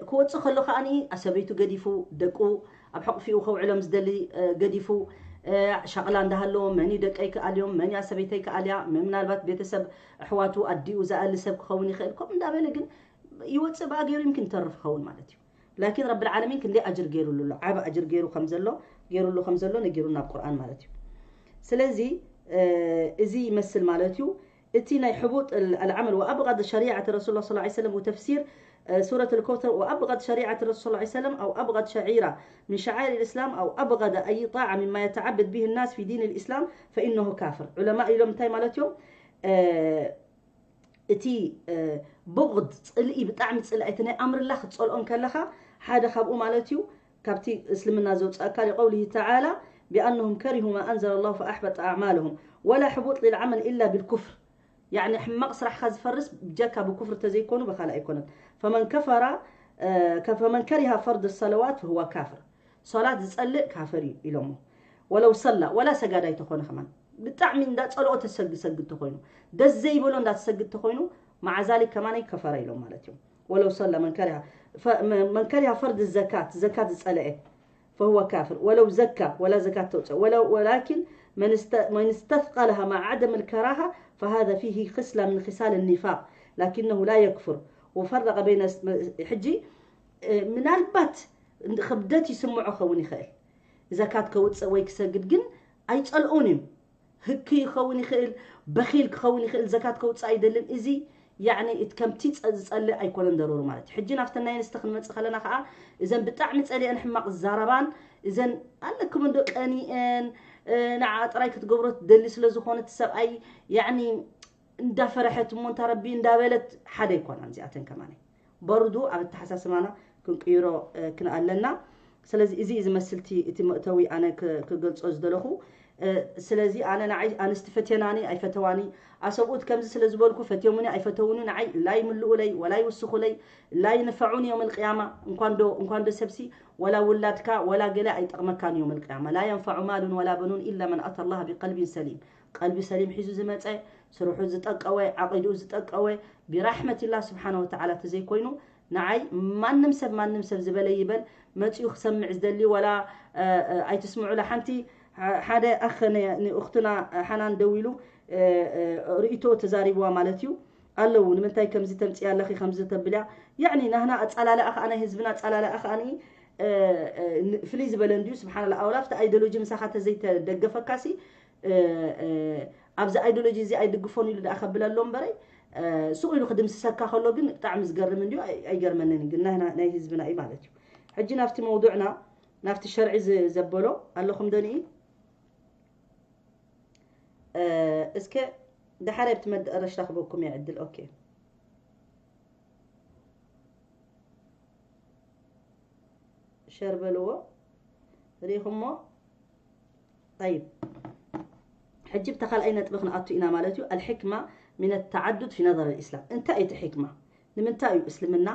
ክወፅእ ከሎ ከዓኒ ኣሰበይቱ ገዲፉ ደቁ ኣብ ሕቑፊኡ ከውዕሎም ዝደሊ ገዲፉ ሻቕላ እንዳሃለዎ መን እዩ ደቀይ ክኣልዮም መን እዩ ኣሰበይተይ ክኣልያ ምናልባት ቤተሰብ ኣሕዋቱ ኣዲኡ ዝኣሊ ሰብ ክኸውን ይኽእል ከምኡ እንዳበለ ግን ይወፅእ ብኣ ገይሩ ይምኪን ይተርፍ ይኸውን ማለት እዩ። ላኪን ረብል ዓለሚን ክንደይ ኣጅር ገይሩሉ ኣሎ ዓብ ኣጅር ገይሩ ከምዘሎ ገይሩሉ ከምዘሎ ነጊሩና ኣብ ቁርኣን ማለት እዩ። ስለዚ እዚ ይመስል ማለት እዩ። እቲ ናይ ሕቡጥ العمل وأبغض شريعة رسول الله صلى الله عليه وسلم وتفسير سورة الكوثر وأبغض شريعة الرسول صلى الله عليه وسلم أو أبغض شعيرة من شعائر الإسلام أو أبغض أي طاعة مما يتعبد به الناس في دين الإسلام فإنه كافر علماء ኢሎም እንታይ ማለት እዮም እቲ ብغض ፅልኢ ብጣዕሚ ፅልኢ እቲ ናይ ኣምርላ ክትፀልኦ ከለኻ ሓደ ካብኡ ማለት እዩ ካብቲ እስልምና ዘውፅኣካ لقوله تعالى بأنهم كرهوا ما أنزل الله فأحبط أعمالهم ولا حبوط للعمل إلا بالكفر يعني ሕማቕ ስራሕካ ዝፈርስ ብጀካ ብኩፍር ተዘይኮኑ ብካልእ ኣይኮነን فمن كفر فمن كره فرض الصلوات فهو كافر ሶላት ዝፀልእ ካፍር እዩ ኢሎሞ ወለው ሰላ ወላ ሰጋዳይ ተኾነ ከማን ብጣዕሚ እንዳፀልኦ ተሰግድ ሰግድ ተኾይኑ ደስ ዘይበሎ እንዳተሰግድ ተኾይኑ ማዓዛሊክ ከማነይ ከፈረ ኢሎም ማለት እዮም ወለው ሰላ መን ከሪሃ መን ከሪሃ ፈርድ ዘካት ዘካት ዝፀለአ فهو كافر ولو زكى ولا زكاة توجه ولو ولكن من است من استثقلها مع عدم الكراهة فهذا فيه خصلة من خصال النفاق لكنه لا يكفر وفرق بين ሕጂ ምናልባት ክብደት ይስምዖ ኸውን ይኽእል ዘካት ከውፅእ ወይ ክሰግድ ግን ኣይፀልኦን እዩ ህኪ ክኸውን ይኽእል በኺል ክኸውን ይኽእል ዘካት ከውፅእ ኣይደልን እዚ ያኒ እቲ ከምቲ ዝፀልእ ኣይኮነን ደሩሩ ማለት እዩ ሕጂ ናብተን ናይ ኣንስቲ ክንመፅእ ከለና ከዓ እዘን ብጣዕሚ ፀሊአን ሕማቕ ዝዛረባን እዘን ኣለክም እንዶ ቀኒአን ንዓ ጥራይ ክትገብሮ ትደሊ ስለ ዝኾነ እቲ ሰብኣይ ያኒ እንዳፈረሐት እሞ እንታ ረቢ እንዳበለት ሓደ ኣይኮናን እዚኣተን ከማነ በርዱ ኣብ ኣተሓሳስባና ክንቅይሮ ክንኣለና ስለዚ እዚ እዩ ዝመስልቲ እቲ መእተዊ ኣነ ክገልፆ ዝደለኹ ስለዚ ኣነ ንዓይ ኣንስቲ ፈትየናኒ ኣይፈተዋኒ ኣሰብኡት ከምዚ ስለ ዝበልኩ ፈትዮምኒ ኣይፈተውኒ ንዓይ ላ ይምልኡለይ ወላ ይውስኹለይ ላ ይንፈዑኒ ዮም ልቅያማ እንኳንዶ እንኳንዶ ሰብሲ ወላ ውላድካ ወላ ገለ ኣይጠቕመካን ዮም ልቅያማ ላ የንፈዑ ማሉን ወላ በኑን ኢላ መን ኣታ ላህ ቢቀልቢን ሰሊም ቀልቢ ሰሊም ሒዙ ዝመጸ፣ ስርሑ ዝጠቀወ፣ ዓቂድኡ ዝጠቀወ፣ ብራሕመቲላህ ስብሓነ ወተዓላ ተዘይኮይኑ፣ ንዓይ ማንም ሰብ፣ ማንም ሰብ ዝበለ ይበል፣ መጺኡ ክሰምዕ ዝደሊ፣ ወላ፣ እ፣ እ፣ ኣይትስምዑላ። ሓንቲ፣ ሓ-፣ ሓደ ኣኸ ነ-፣ ንእኽቱና ሓናን ደዊሉ፣ እ፣ እ፣ ርእይቶ ተዛሪብዋ ማለት እዩ። ኣለዉ፣ ንምንታይ ከምዚ ተምጽያ ኣለኺ፣ ከምዚ ተብልያ? ያዕኒ፣ ናህና ኣጸላልኣ ኸኣ፣ ናይ ህዝብና ኣጸላልኣ ኸኣ፣ እ፣ እ፣ ን-፣ ፍልይ ዝበለ እንድዩ። ስብሓንላ፣ ኣውላ ኣብቲ ኣይዲዮሎጂ ምሳኻ ተዘይተደገፈካሲ፣ እ፣ እ፣ ኣብዚ ኣይዲዮሎጂ እዚ ኣይድግፎን ኢሉ ደኣ ከብል ኣሎ እምበረይ፣ እ፣ ሱቕ ኢሉ ክድምስሰካ ከሎ ግን ብጣዕሚ ዝገርም እንድዩ፣ ኣይ-፣ ኣይገርመንን ግን ናይ፣ ናይ ህዝብና እዩ ማለት እዩ። ሕጂ ናብቲ መውዱዕና፣ ናብቲ ሸርዒ ዝ-፣ ዘበሎ ኣለኹም ዶ ንኢ? እ፣ እስከ ደሓር ኣብቲ መዳረሽ ረኽበኩም እየ ዕድል። ኦኬ። ሸር በልዎ። ርኢኹሞ? ጠይብ። ሕጂ ብታ ካልኣይ ነጥቢ ክንኣቱ ኢና ማለት እዩ። ኣልሕክማ ሚነ ተዓዱድ ፊ ነዘር ልእስላም። እንታይ እዩ እቲ ሕክማ? ንምንታይ እዩ እስልምና፣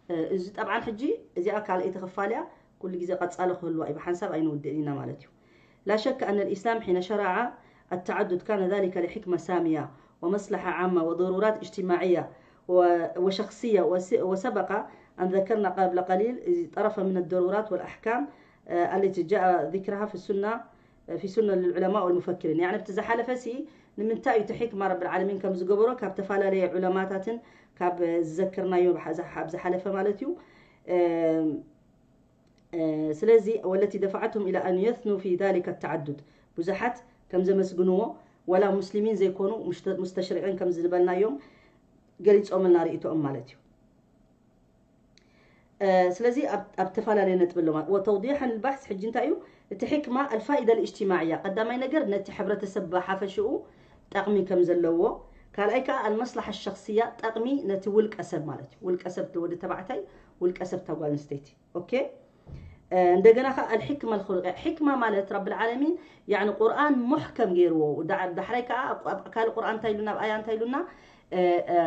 እ፣ እዚ ጠብዓን ሕጂ እዚኣ ካልኣይቲ ክፋል እያ። ኩሉ ግዜ ቀጻሊ ክህልዋ እዩ። ብሓንሳብ ኣይንውድእን ኢና ማለት እዩ። لا شك أن الإسلام حين شرع التعدد كان ذلك لحكمة سامية ومصلحة عامة وضرورات اجتماعية و-، وشخصية وس-، وسبق أن ذكرنا قبل قليل طرفا من الضرورات والأحكام، آه، التي جاء ذكرها في السنة، في سنن العلماء والمفكرين. يعني بتزحلف سي ንምንታይ እዩ እቲ ሕክማ ረብል ዓለሚን ከም ዝገበሮ ካብ ተፈላለየ ዑለማታትን ካብ ዝዘከርናዮ ብሓ-፣ ኣብ ዝሓለፈ ማለት እዩ። እም፣ እ፣ ስለዚ ወለቲ ደፈዓቶም ኢላ ኣን የስኑ ፊ ዛሊከ ተዓዱድ፣ ብዙሓት ከም ዘመስግንዎ፣ ወላ ሙስሊሚን ዘይኮኑ ሙሽተ-፣ ሙስተሽሪዒን ከም ዝበልናዮም ገሊጾምልና ርእይቶኦም ማለት እዩ። እ፣ ስለዚ ኣብ፣ ኣብ ተፈላለየ ነጥቢ ኣለዎ። ወተውዲሐን ልባሕስ ሕጂ እንታይ እዩ? እቲ ሕክማ ኣልፋኢደ ልእጅትማዕያ፣ ቀዳማይ ነገር ነቲ ሕብረተሰብ ብሓፈሽኡ ጠቕሚ ከም ዘለዎ፣ ካልኣይ ከዓ ኣልመስላሓ ሸኽስያ፣ ጠቕሚ ነቲ ውልቀ ሰብ ማለት እዩ። ውልቀ ሰብ ወዲ ተባዕታይ፣ ውልቀ ሰብ እታ ጓል ኣንስተይቲ። ኦኬ? እ፣ እንደገና ከዓ ኣልሕክማ ኣልኹሉቅያ። ሕክማ ማለት ረብል ዓለሚን፣ ያዕኒ ቁርኣን ሙሕከም ገይርዎ። ዳ-፣ ዳሕራይ ከዓ ኣብ፣ ኣብ ካልእ ቁርኣን እንታይ ኢሉና፣ ኣብ ኣያ እንታይ ኢሉና? እ፣ እ፣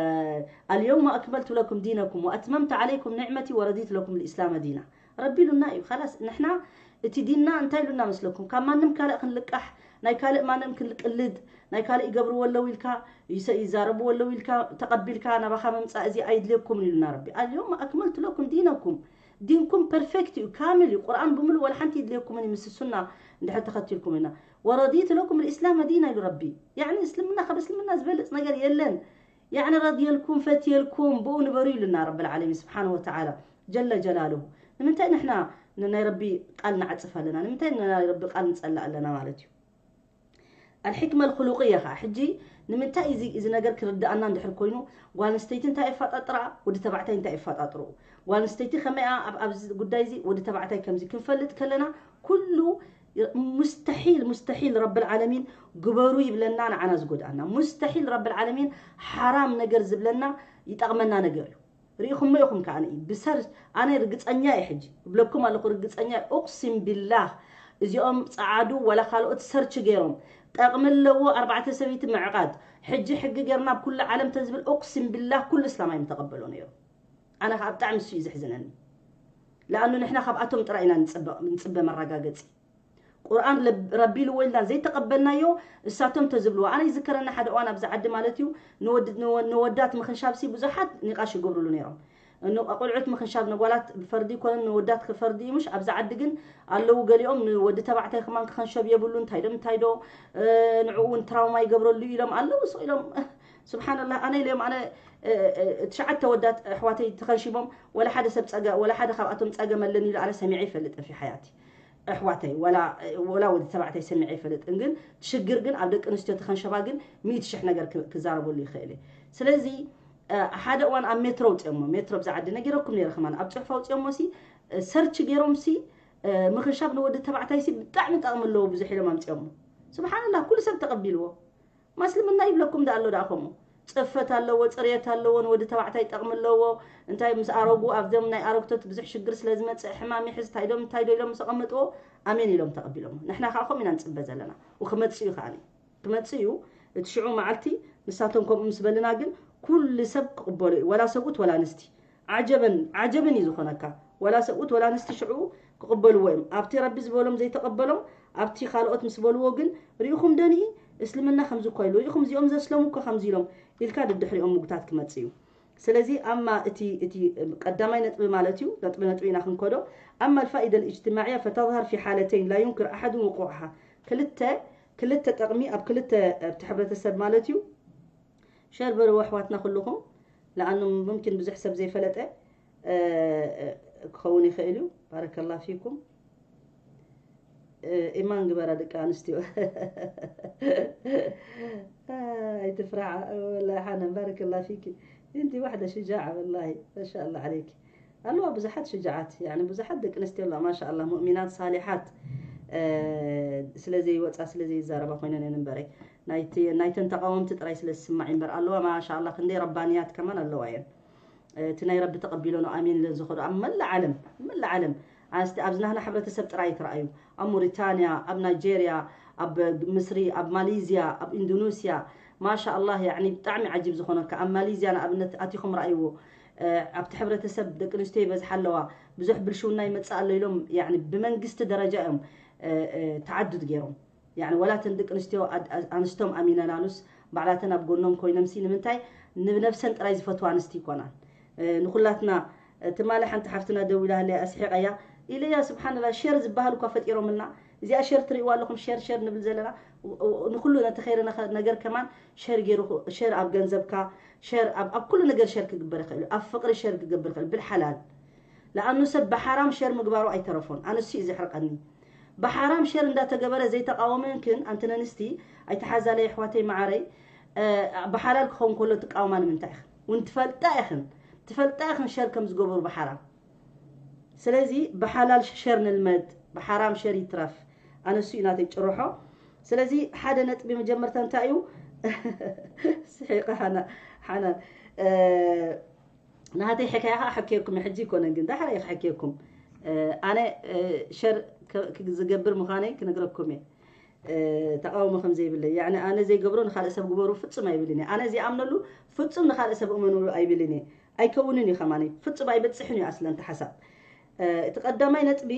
ኣልየውመ ኣክመልቱ ለኩም ዲነኩም ወኣትመምቱ ዓለይኩም ኒዕመቲ ወረዲቱ ለኩም ልእስላመ ዲና። ረቢ ኢሉና እዩ። ኻላስ ንሕና እቲ ዲንና እንታይ ኢሉና መስለኩም? ካብ ማንም ካልእ ክንልቃሕ፣ ናይ ካልእ ማንም ክንቅልድ፣ ናይ ካልእ ይገብርዎ ኣለዉ ኢልካ፣ ይሰ-፣ ይዛረብዎ ኣለዉ ኢልካ ተቐቢልካ ናባኻ ምምጻእ እዚ ኣይድልየኩምን ኢሉና ረቢ። ኣልየውመ ኣክመልቱ ለኩም ዲነኩም። ዲንኩም ፐርፌክት እዩ፣ ካምል እዩ። ቁርኣን ብምሉእ ወላ ሓንቲ ይድልየኩምን እዩ፣ ምስ ሱና እንድሕር ተኸቲልኩም ኢና። ወረዲቱ ለኩም ልእስላመ ዲና ኢሉ ረቢ። ያዕኒ እስልምና፣ ካብ እስልምና ዝበልጽ ነገር የለን። ያዕኒ ረድየልኩም፣ ፈትየልኩም፣ ብኡ ንበሩ ኢሉና ረብል ዓለሚን ስብሓን ወተዓላ ጀለ ጀላሉሁ። ንምንታይ ንሕና ን-፣ ናይ ረቢ ቃል ንዓጽፍ ኣለና? ንምንታይ ናይ ረቢ ቃል ንጸልእ ኣለና ማለት እዩ? ኣልሕክመ ኣልኹሉቅያ ኸዓ፣ ሕጂ ንምንታይ እዚ፣ እዚ ነገር ክርድኣና እንድሕር ኮይኑ፣ ጓል ኣንስተይቲ እንታይ የፋጣጥራ፣ ወዲ ተባዕታይ እንታይ የፋጣጥሩ? ጓል ኣንስተይቲ ከመይ እያ ኣብ፣ ኣብዚ ጉዳይ እዚ፣ ወዲ ተባዕታይ ከምዚ ክንፈልጥ ከለና፣ ኩሉ ሙስተሒል፣ ሙስተሒል ረብል ዓለሚን ግበሩ ይብለና፣ ንዓና ዝጎድኣና። ሙስተሒል ረብል ዓለሚን ሓራም ነገር ዝብለና ይጠቕመና ነገር እዩ። ርኢኹሞ ኢኹም ከኣ፣ ብሰር-፣ ኣነ ርግጸኛ እየ፣ ሕጂ እብለኩም ኣለኹ፣ ርግጸኛ እየ። ኡቅሲም ቢላህ፣ እዚኦም ጸዓዱ ወላ ካልኦት ሰርች ገይሮም፣ ጠቕሚ ኣለዎ ኣርባዕተ ሰበይቲ ምዕቓድ፣ ሕጂ ሕጊ ገይርና ኣብ ኩሉ ዓለም ተዝብል፣ ኡቅሲም ቢላህ ኩሉ እስላም ኣይምተቐበሎ ነይሩ። ኣነ ከኣ ብጣዕሚ እሱ እዩ ዘሕዝነኒ። ለኣኑ ንሕና ካብኣቶም ጥራይ ኢና ንጽበ፣ ንጽበ መረጋገጺ። ቁርኣን ለብ-፣ ረቢ ኢልዎ ኢልና ዘይተቐበልናዮ እሳቶም ተዝብልዎ። ኣነ ይዝከረኒ ሓደ እዋን ኣብዚ ዓዲ ማለት እዩ፣ ንወድ-፣ ንወ-፣ ንወዳት ምኽንሻብሲ ብዙሓት ኒቃሽ ይገብሩሉ ነይሮም። ን-፣ ቆልዑት ምኽንሻብ ንጓላት ብፈርዲ ይኮነን፣ ንወዳት ክፈርዲ እዩ፣ ምሽ? ኣብዚ ዓዲ ግን ኣለዉ ገሊኦም ንወዲ ተባዕታይ ከማን ክኸንሸብ የብሉ፣ እንታይ ዶ፣ እንታይ ዶ፣ እ፣ ንዕኡ እውን ትራውማ ይገብረሉ ኢሎም ኣለዉ፣ ስቕ ኢሎም። ስብሓንላህ፣ ኣነ ኢሎም፣ ኣነ፣ እ፣ እ፣ ትሽዓተ ወዳት ኣሕዋተይ ተኸንሺቦም፣ ወላ ሓደ ሰብ ጸገ-፣ ወላ ሓደ ካብኣቶም ጸገም ኣለኒ ኢሉ ኣነ ሰሚዐ ይፈልጥን ፊ ሓያቲ። ኣሕዋተይ፣ ወላ፣ ወላ ወዲ ተባዕታይ ሰሚዐ ይፈልጥን፣ ግን ሽግር ግን ኣብ ደቂ ኣንስትዮ ተኸንሸባ ግን ሚእቲ ሽሕ ነገር ክ-፣ ክዛረበሉ ይኽእል እየ። ስለዚ፣ እ፣ ሓደ እዋን ኣብ ሜትሮ ኣውፅኦሞ፣ ሜትሮ ብዛ ዓዲ ነጊረኩም ነይረ ከማን፣ ኣብ ፅሑፍ ኣውፅኦሞ ሲ፣ እ፣ ሰርች ገይሮም ሲ፣ እ፣ ምኽንሻብ ንወዲ ተባዕታይ ሲ ብጣዕሚ ጠቕሚ ኣለዎ ብዙሕ ኢሎም ኣምፅኦሞ። ስብሓንላህ፣ ኩሉ ሰብ ተቐቢልዎ። ማስልምና ይብለኩም ደኣ ኣሎ ደኣ ከምኡ። ጽፈት ኣለዎ፣ ጽርየት ኣለዎ፣ ንወዲ ተባዕታይ ጠቕሚ ኣለዎ። እንታይ ምስ ኣረጉ ኣብዞም ናይ ኣረግቶት ብዙሕ ሽግር ስለ ዝመጽእ ሕማም ይሕዝ፣ እንታይ ዶም፣ እንታይ ዶ ኢሎም ምስ ኣቐመጥዎ ኣሜን ኢሎም ተቐቢሎሞ። ንሕና ከኣ ከምኡ ኢና ንጽበ ዘለና። ወክመጽእ እዩ ከኣ። ክመጽእ እዩ። እቲ ሽዑ መዓልቲ ንሳቶም ከምኡ ምስ በልና ግን ኩሉ ሰብ ክቕበሎ እዩ። ወላ ሰብኡት ወላ ኣንስቲ። ዓጀበን፣ ዓጀበን እዩ ዝኾነካ። ወላ ሰብኡት ወላ ኣንስቲ ሽዑ ክቕበልዎ እዮም። ኣብቲ ረቢ ዝበሎም ዘይተቐበሎም፣ ኣብቲ ካልኦት ምስ በልዎ ግን ርኢኹም ደንኢ እስልምና ከምዚ እኮ ኢሉ ኢኹም፣ እዚኦም ዘስለሙ እኮ ከምዚ ኢሎም ኢልካ ድድሕሪኦም ምጉታት ክመጽእ እዩ። ስለዚ ኣማ እቲ እቲ ቀዳማይ ነጥቢ ማለት እዩ፣ ነጥቢ ነጥቢ ኢና ክንከዶ። أما الفائدة الاجتماعية فتظهر في حالتين لا ينكر أحد وقوعها. ክልተ ክልተ ጠቕሚ ኣብ ክልተ ኣብቲ ሕብረተሰብ ማለት እዩ። ሸር በልዎ ኣሕዋትና ኩልኹም፣ ለኣኑ ሙምኪን ብዙሕ ሰብ ዘይፈለጠ ክኸውን ይኽእል እዩ። ባረከላ ፊኩም። ኢማን ግበራ ደቂ ኣንስትዮ። ኣይትፍራዓ ወላ ሓነን፣ ባረከላ ፊኪ። እንት ዋሕደ ሽጃዓ ወላሂ፣ ማሻኣላ ዓለይኪ። ኣለዋ ብዙሓት ሽጃዓት፣ ያኒ ብዙሓት ደቂ ኣንስትዮ ኣለዋ ማሻኣላ፣ ሙእሚናት ሳሊሓት። ስለ ዘይወፃ ስለ ዘይዛረባ ኮይነን እየን እምበረይ፣ ናይቲ ናይተን ተቃወምቲ ጥራይ ስለ ዝስማዕ እምበር ኣለዋ ማሻኣላ፣ ክንደይ ረባንያት ከማን ኣለዋ እየን። እቲ ናይ ረቢ ተቐቢሎን ኣሚን ኢለን ዝኸዱ ኣብ መላእ ዓለም፣ መላእ ዓለም። ኣንስቲ ኣብዚ ናህና ሕብረተሰብ ጥራይ ትረኣዩ። ኣብ ሞሪታንያ፣ ኣብ ናይጄርያ፣ ኣብ ምስሪ፣ ኣብ ማሌዝያ፣ ኣብ ኢንዶኔስያ፣ ማሻ ኣላህ፣ ያዕኒ ብጣዕሚ ዓጂብ ዝኾነካ። ኣብ ማሌዝያ ንኣብነት ኣቲኹም ረኣይዎ። ኣብቲ ሕብረተሰብ ደቂ ኣንስትዮ ይበዝሓ ኣለዋ። ብዙሕ ብልሽውና ይመጽእ ኣሎ ኢሎም፣ ያዕኒ ብመንግስቲ ደረጃ እዮም ተዓዱድ ገይሮም። ያዕኒ ወላ እተን ደቂ ኣንስትዮ ኣድ- ኣንስቶም ኣሚነናሉስ ባዕላተን ኣብ ጎኖም ኮይኖምሲ ንምንታይ ንብነብሰን ጥራይ ዝፈትዋ ኣንስቲ ይኮናን። ንኩላትና ትማሊ ሓንቲ ሓፍትና ደዊላ ሃለያ ኣስሒቀያ ኢለያ። ስብሓንላ ሸር ዝበሃል እኳ ፈጢሮምልና። እዚኣ ሸር ትርእይዋ ኣለኹም፣ ሸር ሸር ንብል ዘለና። ንኩሉ ነቲ ኸይረ ነገር ከማን ሸር ገይሩ፣ ሸር ኣብ ገንዘብካ፣ ሸር ኣብ ኩሉ ነገር ሸር ክግበር ይኽእል፣ ኣብ ፍቅሪ ሸር ክገብር ይኽእል ብልሓላል። ለኣኑ ሰብ ብሓራም ሸር ምግባሩ ኣይተረፎን። ኣነሱ እዩ ዘሕርቀኒ። ብሓራም ሸር እንዳተገበረ ዘይተቃወመንክን ኣንትን ኣንስቲ ኣይተሓዛለይ ኣሕዋተይ መዓረይ። ብሓላል ክኸውን ከሎ ትቃወማ ንምንታይ ኢኽን? እውን ትፈልጣ ኢኽን፣ ትፈልጣ ኢኽን ሸር ከም ዝገበሩ ብሓራም። ስለዚ ብሓላል ሸር ንልመድ፣ ብሓራም ሸር ይትረፍ። ኣነሱ እዩ ናተይ ጭርሖ። ስለዚ ሓደ ነጥቢ መጀመርታ እንታይ እዩ? ስሒቀ ሓና ሓናን ናተይ ሕካያ ከዓ ሕከየኩም ሕጂ ይኮነን ግን ዳሕራ ይክሕከየኩም። ኣነ ሸር ዝገብር ምዃነይ ክነግረኩም እየ። ተቃውሞ ከም ዘይብለይ ያኒ ኣነ ዘይገብሮ ንካልእ ሰብ ግበሩ ፍጹም ኣይብልን እየ። ኣነ ዘይኣምነሉ ፍጹም ንካልእ ሰብ እመኑሉ ኣይብልን እየ። ኣይከውንን እዩ ከማኒ ፍጹም ኣይበጽሕን እዩ ኣስለን ተሓሳብ። እቲ ቀዳማይ ነጥቢ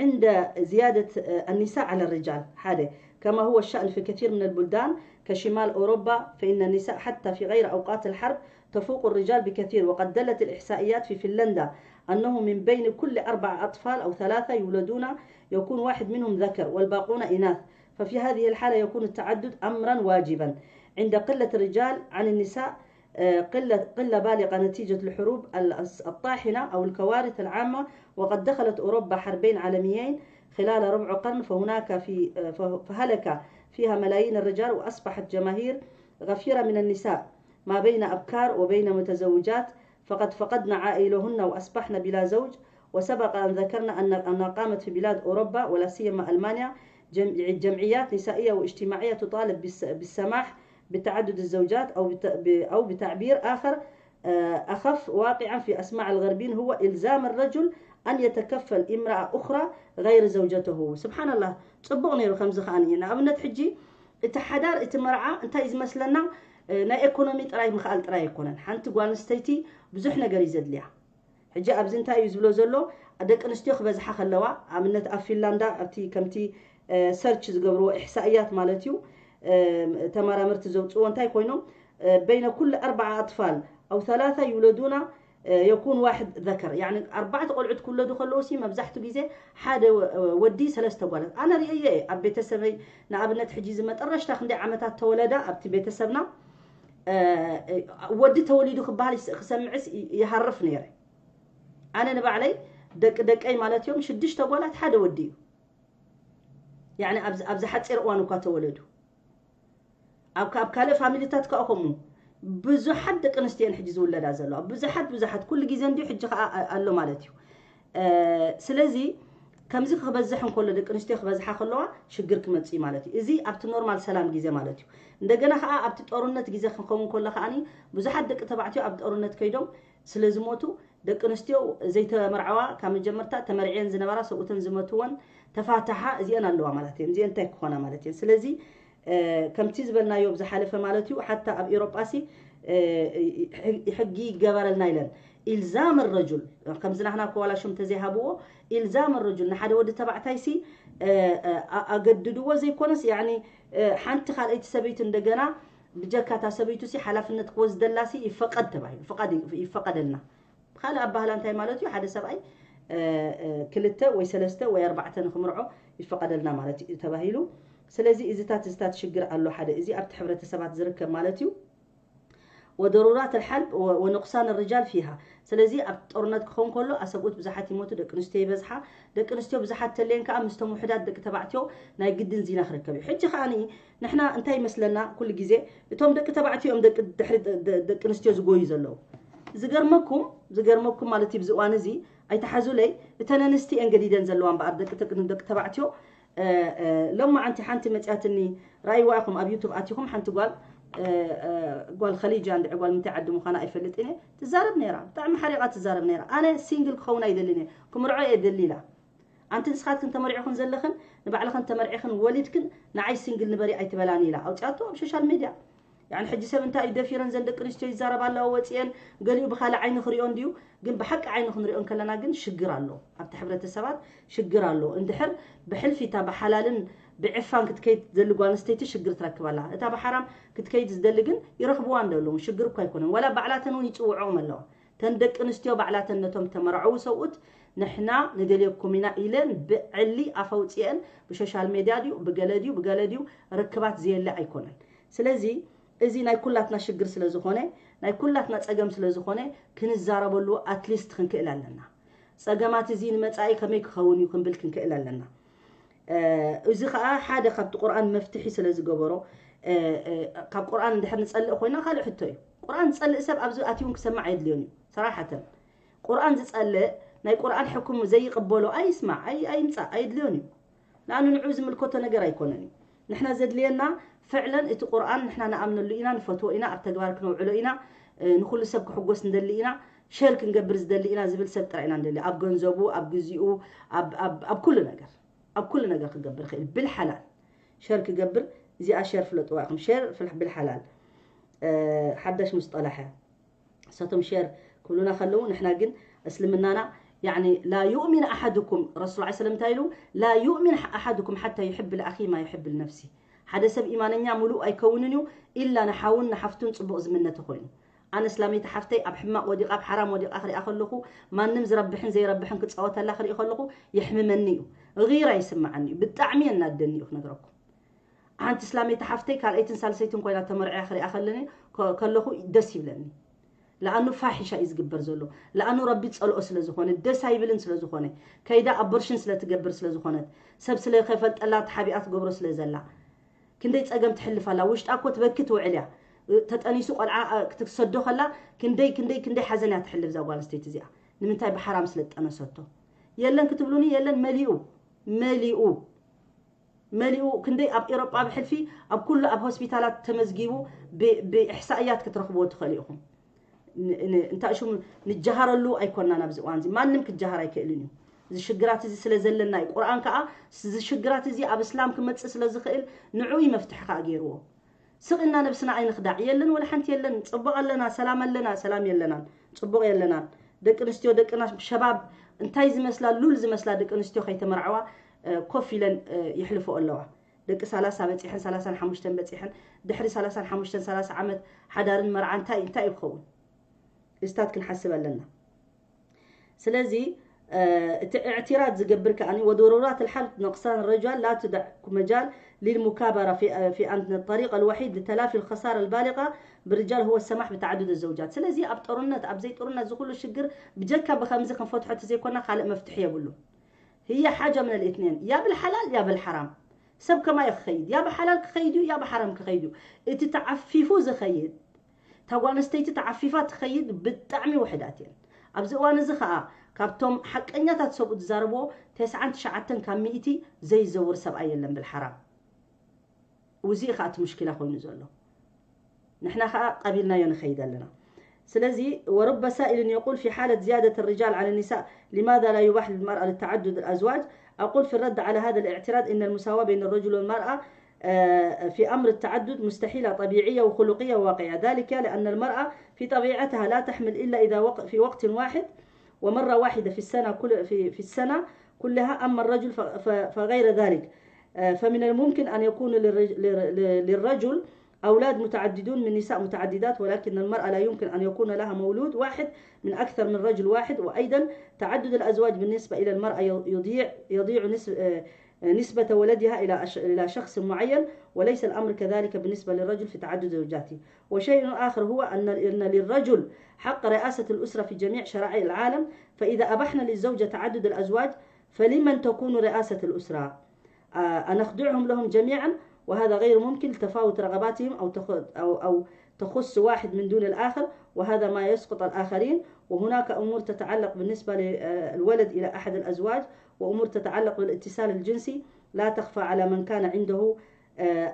عند زيادة النساء على الرجال ሓደ كما هو الشأن في كثير من البلدان كشمال أوروبا فإن النساء حتى في غير أوقات الحرب تفوق الرجال بكثير وقد دلت الإحصائيات في فنلندا أنه من بين كل أربع أطفال أو ثلاثة يولدون يكون واحد منهم ذكر والباقون إناث ففي هذه الحالة يكون التعدد أمرا واجبا عند قلة الرجال عن النساء قلة قلة بالغة نتيجة الحروب الطاحنة أو الكوارث العامة وقد دخلت أوروبا حربين عالميين خلال ربع قرن فهناك في فهلك فيها ملايين الرجال وأصبحت جماهير غفيرة من النساء ما بين أبكار وبين متزوجات فقد فقدن عائلهن وأصبحن بلا زوج وسبق أن ذكرنا أن أن قامت في بلاد أوروبا ولا سيما ألمانيا جمعيات نسائية واجتماعية تطالب بالسماح بتعدد الزوجات أو أو بتعبير آخر أخف واقعا في أسماع الغربيين هو إلزام الرجل أن يتكفل امرأة أخرى غير زوجته. سبحان الله. ጽቡቕ ነይሩ ከምዚ ከኣ ንኣብነት ሕጂ እቲ ሓዳር እቲ መርዓ እንታይ እዩ ዝመስለና? ናይ ኤኮኖሚ ጥራይ ምኽኣል ጥራይ ኣይኮነን። ሓንቲ ጓል ኣንስተይቲ ብዙሕ ነገር እዩ ዘድልያ። ሕጂ ኣብዚ እንታይ እዩ ዝብሎ ዘሎ? ደቂ ኣንስትዮ ክበዝሓ ከለዋ ኣብነት ኣብ ፊንላንዳ ኣብቲ ከምቲ ሰርች ዝገብርዎ ኢሕሳእያት ማለት እዩ ተመራመርቲ ዘውፅዎ እንታይ ኮይኖም بين كل أربعة أطفال أو ثلاثة يولدون يكون واحد ذكر يعني ኣርባዕተ ቆልዑት ክውለዱ ከለዉ ሲ መብዛሕቱ ግዜ ሓደ ወዲ ሰለስተ ጓላት ኣነ ርእየ ኣብ ቤተሰበይ ንኣብነት ሕጂ ዝመጠረሽታ ክንደይ ዓመታት ተወለዳ ኣብቲ ቤተሰብና ወዲ ተወሊዱ ክበሃል ክሰምዕስ ይሃርፍ ነይረ ኣነ ንባዕለይ ደቂ ደቀይ ማለት እዮም ሽዱሽተ ጓላት ሓደ ወዲ እዩ يعني ኣብዚ ኣብዚ ሓጺር እዋን እኳ ተወለዱ ኣብ ካብ ካልእ ፋሚሊታት ከኣ ከምኡ ብዙሓት ደቂ ኣንስትዮ ሕጂ ዝውለዳ ዘለዋ ብዙሓት ብዙሓት ኩሉ ግዜ እንዲዩ ሕጂ ከኣ ኣሎ ማለት እዩ ስለዚ ከምዚ ክበዝሕ እንከሎ ደቂ ኣንስትዮ ክበዝሓ ከለዋ ሽግር ክመጽእ እዩ ማለት እዩ እዚ ኣብቲ ኖርማል ሰላም ግዜ ማለት እዩ እንደገና ከኣ ኣብቲ ጦርነት ግዜ ክንከውን ከሎ ከኣ ብዙሓት ደቂ ተባዕትዮ ኣብ ጦርነት ከይዶም ስለ ዝሞቱ ደቂ ኣንስትዮ ዘይተመርዓዋ ካብ መጀመርታ ተመርዕየን ዝነበራ ሰብኡተን ዝመትወን ተፋተሓ እዚአን ኣለዋ ማለት እየን እዚአን እንታይ ክኾና ማለት እየን ስለዚ ከምቲ ዝበልናዮ ብዝሓለፈ ማለት እዩ ሓታ ኣብ ኤሮጳሲ ሕጊ ይገበረልና ኢለን ኢልዛም ረጁል ከምዚ ናህና ኮዋላ ሽም ተዘይሃብዎ ኢልዛም ረጁል ንሓደ ወዲ ተባዕታይ ሲ ኣገድድዎ ዘይኮነስ ያኒ ሓንቲ ካልኣይቲ ሰበይቱ እንደገና ብጀካ እታ ሰበይቱ ሲ ሓላፍነት ክወስደላ ሲ ይፈቀድ ተባሂሉ። ፍቃድ ይፈቀደልና። ብካልእ ኣባህላ እንታይ ማለት እዩ? ሓደ ሰብኣይ ክልተ ወይ ሰለስተ ወይ ኣርባዕተ ንክምርዖ ይፈቀደልና ማለት እዩ ተባሂሉ። ስለዚ እዚታት እዚታት ሽግር ኣሎ። ሓደ እዚ ኣብቲ ሕብረተሰባት ዝርከብ ማለት እዩ። ወደሩራት ኣልሓርብ ወ- ወንቁሳን ርጃል ፊሃ። ስለዚ ኣብ ጦርነት ክኸውን ከሎ ኣሰብኡት ብዙሓት ይሞቱ፣ ደቂ ኣንስትዮ ይበዝሓ። ደቂ ኣንስትዮ ብዙሓት ተለየን ከዓ ምስቶም ውሕዳት ደቂ ተባዕትዮ ናይ ግድን ዚና ክርከብ እዩ። ሕጂ ከዓ ንሕና እንታይ ይመስለና ኩሉ ግዜ እቶም ደቂ ተባዕትዮ እዮም ደቂ ድሕሪ ደ- ደ- ደቂ ኣንስትዮ ዝጎዩ ዘለዉ። ዝገርመኩም ዝገርመኩም ማለት እዩ ብዚ እዋን እዚ ኣይተሓዙለይ እተን ኣንስቲ እየን ገዲደን ዘለዋ እምበኣር ደቂ ደቂ ደቂ ተባዕትዮ ሎማዓንቲ ሓንቲ መፅያትኒ ራእይዋ ኢኹም ኣብ ዩቱብ ኣቲኹም ሓንቲ ጓል ጓል ኸሊጃ እንድዒ ጓል ምንታይ ዓዲ ምዃና ኣይፈልጥን እየ ትዛረብ ነይራ። ብጣዕሚ ሓሪቓ ትዛረብ ነይራ። ኣነ ሲንግል ክኸውን ኣይደልን እየ ክምርዖ እየ ደሊ ኢላ። ኣንቲ ንስኻትክን ተመሪዕኹን ዘለኽን ንባዕልኽን ተመርዒኽን ወሊድክን ንዓይ ሲንግል ንበሪ ኣይትበላኒ ኢላ ኣውፅኣቶ ኣብ ሶሻል ሚድያ። ያኒ ሕጂ ሰብ እንታይ እዩ ደፊረን ዘን ደቂ ኣንስትዮ ይዛረባ ኣለዋ ወፂኤን ገሊኡ ብካልእ ዓይኒ ክሪኦ እንድዩ ግን ብሓቂ ዓይኒ ክንሪኦ እንከለና ግን ሽግር ኣሎ ኣብቲ ሕብረተሰባት ሽግር ኣሎ እንድሕር ብሕልፊ እታ ብሓላልን ብዕፋን ክትከይድ ዘሊ ጓል ኣንስተይቲ ሽግር ትረክብ ኣላ እታ ብሓራም ክትከይድ ዝደሊ ግን ይረኽብዋ እንደለዉ ሽግር እኳ ኣይኮነን ዋላ ባዕላተን እውን ይፅውዖም ኣለዋ ተን ደቂ ኣንስትዮ ባዕላተን ነቶም ተመርዐዉ ሰብኡት ንሕና ንደልየኩም ኢና ኢለን ብዕሊ ኣፈውፅአን ብሶሻል ሜድያ ድዩ ብገለ ድዩ ብገለ ድዩ ርክባት ዘየለ ኣይኮነን ስለዚ እዚ ናይ ኩላትና ሽግር ስለ ዝኾነ ናይ ኩላትና ጸገም ስለ ዝኾነ ክንዛረበሉ ኣትሊስት ክንክእል ኣለና። ጸገማት እዚ ንመጻኢ ከመይ ክኸውን እዩ ክንብል ክንክእል ኣለና። እዚ ከዓ ሓደ ካብቲ ቁርኣን መፍትሒ ስለ ዝገበሮ ካብ ቁርኣን እንድሕር ንጸልእ ኮይና ካልእ ሕቶ እዩ። ቁርኣን ዝጸልእ ሰብ ኣብዚ ኣትዩን ክሰማዕ ኣየድልዮን እዩ። ሰራሓተን ቁርኣን ዝጸልእ ናይ ቁርኣን ሕኩም ዘይቅበሎ ኣይስማዕ ኣይምጻእ ኣየድልዮን እዩ። ንኣኑ ንዑ ዝምልከቶ ነገር ኣይኮነን እዩ። ንሕና ዘድልየና ፍዕለን እቲ ቁርኣን ንሕና ንኣምነሉ ኢና፣ ንፈትዎ ኢና፣ ኣብ ተግባር ክነውዕሎ ኢና፣ ንኩሉ ሰብ ክሕጎስ ንደሊ ኢና፣ ሸር ክንገብር ዝደሊ ኢና ዝብል ሰብ ጥራይ ኢና ንደሊ። ኣብ ገንዘቡ፣ ኣብ ግዚኡ፣ ኣብ ኩሉ ነገር ኣብ ኩሉ ነገር ክገብር ይኽእል ብልሓላል ሸር ክገብር እዚኣ ሸር ፍለጥዋ ኢኹም ሸር ብልሓላል ሓዳሽ ሙስጠላሕ እያ። እሳቶም ሸር ክብሉና ከለዉ ንሕና ግን እስልምናና ያኒ ላ ዩእሚን ኣሓድኩም ረሱል ላ ሰለም እንታይ ኢሉ ላ ዩእሚን ኣሓድኩም ሓታ ዩሕብ ልኣኺ ማ ዩሕብ ልነፍሲ ሓደ ሰብ ኢማነኛ ሙሉእ ኣይከውንን እዩ ኢላ ንሓውን ንሓፍቱን ፅቡቕ ዝምነተ ኮይኑ ኣነ እስላመይቲ ሓፍተይ ኣብ ሕማቕ ወዲቓ ኣብ ሓራም ወዲቓ ክሪኣ ከለኹ ማንም ዝረብሕን ዘይረብሕን ክፃወተላ ክርኢ ከለኹ የሕምመኒ እዩ ጊራ ይስምዓኒ እዩ ብጣዕሚ የናደኒ እዩ ክነግረኩም ሓንቲ እስላመይቲ ሓፍተይ ካልኣይትን ሳልሰይትን ኮይና ተመርዕያ ክሪኣ ከለኒ ከለኹ ደስ ይብለኒ ለኣኑ ፋሒሻ እዩ ዝግበር ዘሎ ለኣኑ ረቢ ፀልኦ ስለ ዝኾነ ደስ ኣይብልን ስለ ዝኾነ ከይዳ ኣቦርሽን ስለ ትገብር ስለ ዝኾነት ሰብ ስለ ከይፈልጠላ ተሓቢኣ ትገብሮ ስለ ዘላ ክንደይ ፀገም ትሕልፍ ኣላ ውሽጣ እኮ ትበኪ ትውዕል እያ ተጠኒሱ ቆልዓ ክትሰዶ ከላ ክንደይ ክንደይ ክንደይ ሓዘን እያ ትሕልፍ እዛ ጓል ኣንስተይቲ እዚኣ ንምንታይ ብሓራም ስለ ዝጠነሰቶ የለን ክትብሉኒ የለን መሊኡ መሊኡ መሊኡ ክንደይ ኣብ ኤሮጳ ብሕልፊ ኣብ ኩሉ ኣብ ሆስፒታላት ተመዝጊቡ ብእሕሳእያት ክትረኽብዎ ትኽእሉ ኢኹም እንታይ ሽሙ ንጀሃረሉ ኣይኮናን ኣብዚ እዋን እዚ ማንም ክጀሃር ኣይክእልን እዩ እዚ ሽግራት እዚ ስለ ዘለና እዩ ቁርኣን ከዓ እዚ ሽግራት እዚ ኣብ እስላም ክመፅእ ስለ ዝኽእል ንዑ እዩ መፍትሒ ከዓ ገይርዎ ስቕ ኢልና ነብስና ኣይንኽዳዕ የለን ወላ ሓንቲ የለን ፅቡቕ ኣለና ሰላም ኣለና ሰላም የለናን ፅቡቕ የለናን ደቂ ኣንስትዮ ደቅና ሸባብ እንታይ ዝመስላ ሉል ዝመስላ ደቂ ኣንስትዮ ከይተመርዓዋ ኮፍ ኢለን ይሕልፎ ኣለዋ ደቂ ሰላሳ በፂሐን ሰላሳን ሓሙሽተን በፂሐን ድሕሪ ሰላሳን ሓሙሽተን ሰላሳ ዓመት ሓዳርን መርዓ እንታይ እንታይ እዩ ክኸውን እስታት ክንሓስብ ኣለና ስለዚ እቲ اعتراض ዝገብር ከኣ وضرورات الحرب نقصان الرجال لا تدع مجال للمكابرة في في أن الطريق الوحيد لتلافي الخسارة البالغة بالرجال هو السماح بتعدد الزوجات ስለዚ ኣብ ጦርነት ኣብ ዘይጦርነት ዝኩሉ ሽግር ብጀካ ብከምዚ ክንፈትሖ ተዘይኮና ካልእ መፍትሒ የብሉ هي حاجة من الاثنين يا بالحلال يا بالحرام ሰብ ከማይ ክኸይድ ያ ብሓላል ክኸይድ እዩ ያ ብሓራም ክኸይድ እዩ እቲ ተዓፊፉ ዝኸይድ እታ ጓል ኣንስተይቲ ተዓፊፋ ትኸይድ ብጣዕሚ ውሕዳት እየን። ኣብዚ እዋን እዚ ኸኣ ካብቶም ሓቀኛታት ሰብኡት ዝዛረብዎ ተስዓን ትሽዓተን ካብ ሚእቲ ዘይዘውር ሰብኣይ የለን ብልሓራም። ውዚ ኸኣ እቲ ሙሽኪላ ኮይኑ ዘሎ። ንሕና ኸኣ ቀቢልናዮ ንኸይድ ኣለና። ስለዚ ورب سائل يقول في حالة زيادة الرجال على النساء لماذا لا يباح للمرأة للتعدد الأزواج؟ أقول في الرد على هذا الاعتراض إن المساواة بين الرجل والمرأة في أمر التعدد مستحيلة طبيعية وخلقية وواقعية، ذلك لأن المرأة في طبيعتها لا تحمل إلا إذا وق في وقت واحد ومرة واحدة في السنة كل في في السنة كلها، أما الرجل فغير ذلك. آه، فمن الممكن أن يكون للرج- لل- للرجل أولاد متعددون من نساء متعددات، ولكن المرأة لا يمكن أن يكون لها مولود واحد من أكثر من رجل واحد. وأيضا تعدد الأزواج بالنسبة إلى المرأة يضيع يضيع نسبة ولدها إلى إلى شخص معين، وليس الأمر كذلك بالنسبة للرجل في تعدد زوجاته. وشيء آخر هو أن للرجل حق رئاسة الأسرة في جميع شرائع العالم، فإذا أبحنا للزوجة تعدد الأزواج فلمن تكون رئاسة الأسرة؟ أنخضعهم لهم جميعا؟ وهذا غير ممكن لتفاوت رغباتهم أو أو أو تخص واحد من دون الآخر، وهذا ما يسقط الآخرين. وهناك أمور تتعلق بالنسبة للولد إلى أحد الأزواج، وأمور تتعلق بالاتصال الجنسي لا تخفى على من كان عنده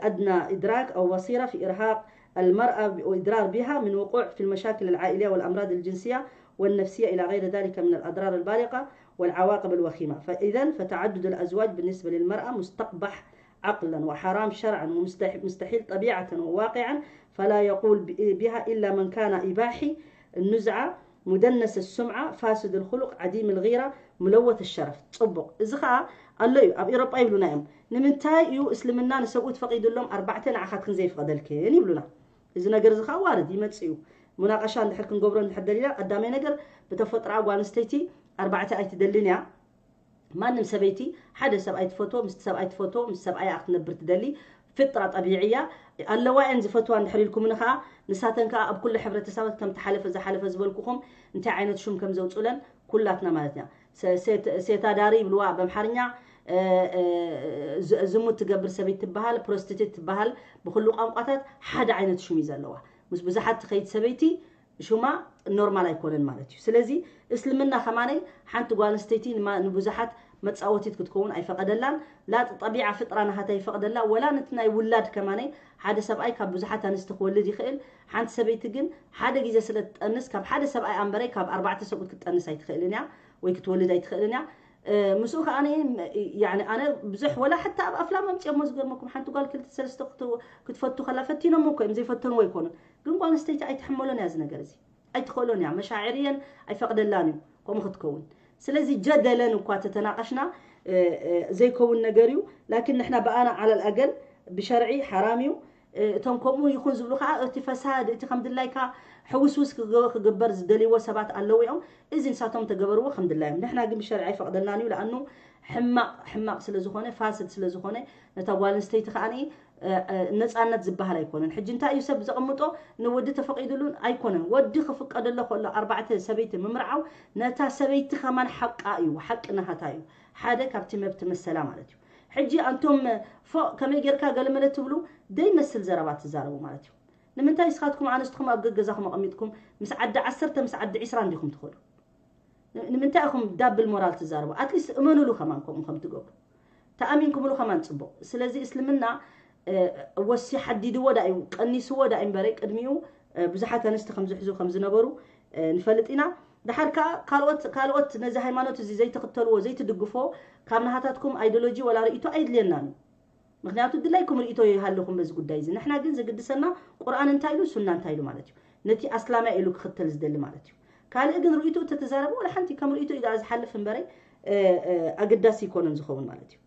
أدنى إدراك أو بصيرة في إرهاق المرأة وإضرار بها من وقوع في المشاكل العائلية والأمراض الجنسية والنفسية إلى غير ذلك من الأضرار البالغة والعواقب الوخيمة. فإذا فتعدد الأزواج بالنسبة للمرأة مستقبح عقلا وحرام شرعا ومستحيل طبيعة وواقعا، فلا يقول بها إلا من كان إباحي النزعة مدنس السمعة فاسد الخلق عديم الغيرة ملوث الشرف. ፅቡቕ፣ እዚ ኸዓ ኣሎ እዩ። ኣብ ኤሮጳ ይብሉና እዮም። ንምንታይ እዩ እስልምና ንሰብኡት ፈቒዱሎም ኣርባዕተ ንዓኻትክን ዘይፍቐደልክን ይብሉና። እዚ ነገር እዚ ኸዓ ዋርድ ይመጽእ እዩ። ሙናቀሻ እንድሕር ክንገብሮ እንድሕር ደሊና፣ ቀዳማይ ነገር ብተፈጥሮኣ ጓል ኣንስተይቲ ኣርባዕተ ኣይትደልን እያ። ማንም ሰበይቲ ሓደ ሰብኣይ ትፈትዎ፣ ምስ ሰብኣይ ትፈትዎ፣ ምስ ሰብኣይ ክትነብር ትደሊ ፍጥራ ጠቢዒ እያ። ኣለዋ እየን ዝፈትዋ እንድሕር ኢልኩምኒ ኸዓ፣ ንሳተን ከኣ ኣብ ኩሉ ሕብረተሰባት ከም ተሓለፈ ዝሓለፈ ዝበልኩኹም እንታይ ዓይነት ሹም ከም ዘውፅኡለን ኩላትና ማለት እያ። ሴት አዳሪ ይብልዋ በምሓርኛ። ዝሙት ትገብር ሰበይት ትበሃል፣ ፕሮስቲቱት ትበሃል። ብኩሉ ቋንቋታት ሓደ ዓይነት ሹም እዩ ዘለዋ። ምስ ብዙሓት ትኸይድ ሰበይቲ ሹማ ኖርማል ኣይኮነን ማለት እዩ። ስለዚ እስልምና ከማነይ ሓንቲ ጓል ኣንስተይቲ ንብዙሓት መፃወቲት ክትከውን ኣይፈቐደላን። ላ ጠቢዓ ፍጥራ ናሃታ ይፈቕደላ፣ ወላ ነቲ ናይ ውላድ ከማነይ ሓደ ሰብኣይ ካብ ብዙሓት ኣንስቲ ክወልድ ይኽእል። ሓንቲ ሰበይቲ ግን ሓደ ግዜ ስለ ትጠንስ ካብ ሓደ ሰብኣይ ኣንበረይ ካብ ኣርባዕተ ሰብኡት ክትጠንስ ኣይትኽእልን እያ ወይ ክትወልድ ኣይትኽእልን እያ። ምስኡ ከዓ ኣነ ብዙሕ ወላ ሓታ ኣብ ኣፍላም ኣምፅኦሞ ዝገርመኩም ሓንቲ ጓል ክልተ ሰለስተ ክትፈቱ ከላ ፈቲኖሞ እኮ እዮም ዘይፈተንዎ ኣይኮኑን። ግን ጓል ኣንስተይቲ ኣይትሕመሎን እያ እዚ ነገር እዚ ኣይትኽእሎን እያ። መሻዕርየን ኣይፈቕደላን እዩ ከምኡ ክትከውን። ስለዚ ጀደለን እኳ ተተናቐሽና ዘይከውን ነገር እዩ። ላኪን ንሕና ብኣና ዓላል ኣገል ብሸርዒ ሓራም እዩ። እቶም ከምኡ ይኹን ዝብሉ ከዓ እቲ ፈሳድ እቲ ከም ድላይካ ሕውስውስ ክገ- ክግበር ዝደልይዎ ሰባት ኣለዉ እዮም። እዚ ንሳቶም ተገበርዎ ከም ድላዮም። ንሕና ግን ብሸርዒ ኣይፈቕደልናን እዩ። ለኣኑ ሕማቕ ሕማቕ ስለ ዝኾነ ፋስድ ስለ ዝኾነ ነታ ጓል ኣንስተይቲ ከዓኒ ነፃነት ዝበሃል ኣይኮነን። ሕጂ እንታይ እዩ ሰብ ዘቐምጦ ንወዲ ተፈቒዱሉን ኣይኮነን። ወዲ ክፍቀደሎ ከሎ ኣርባዕተ ሰበይቲ ምምርዓው ነታ ሰበይቲ ከማን ሓቃ እዩ፣ ሓቂ ናሃታ እዩ። ሓደ ካብቲ መብቲ መሰላ ማለት እዩ። ሕጂ ኣንቶም ፎቕ ከመይ ጌርካ ገለመለ ትብሉ ደይመስል ዘረባ ትዛረቡ ማለት እዩ። ንምንታይ ንስኻትኩም ኣንስትኹም ኣብ ገገዛኹም ኣቐሚጥኩም ምስ ዓዲ ዓሰርተ ምስ ዓዲ ዒስራ እንዲኹም ትኸዱ? ንምንታይ ኢኹም ዳብል ሞራል ትዛረቡ? ኣትሊስት እመኑሉ ከማን ከምኡ ከም ትገብሩ ተኣሚንኩምሉ ከማን ፅቡቕ። ስለዚ እስልምና ወሲ ሓዲድዎ ዳ እዩ ቀኒስዎ ዳ እምበረ ቅድሚኡ ብዙሓት ኣንስቲ ከም ዝሕዙ ከም ዝነበሩ ንፈልጥ ኢና። ድሓር ከዓ ካልኦት ካልኦት ነዚ ሃይማኖት እዚ ዘይትኽተልዎ ዘይትድግፎ ካብ ናሃታትኩም ኣይዲዮሎጂ ወላ ርእይቶ ኣይድልየናን እዩ። ምክንያቱ ድላይኩም ርእይቶ ይሃለኹም በዚ ጉዳይ እዚ። ንሕና ግን ዝግድሰና ቁርኣን እንታይ ኢሉ ሱና እንታይ ኢሉ ማለት እዩ። ነቲ ኣስላማይ ኢሉ ክኽተል ዝደሊ ማለት እዩ። ካልእ ግን ርእይቶ ተተዛረበ ወላ ሓንቲ ከም ርእይቶ እዩ ዝሓልፍ እምበረ ኣገዳሲ ይኮነን ዝኸውን ማለት እዩ።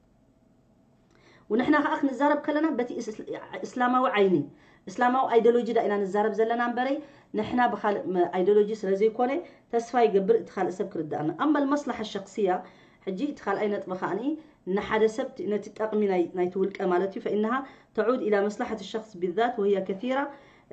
ونحن خاخ نزارب كلنا بتي إسلاماوي عيني إسلاماوي أيديولوجي دا إنا نزارب زلنا مبري نحن بخال أيديولوجي سلازي كوني تسفاي قبر إدخال سب كردانا. أما المصلحة الشخصية حجي إدخال أي نطبخاني نحد سبت نتي تقمي ناي تولك أمالتي فإنها تعود إلى مصلحة الشخص بالذات وهي كثيرة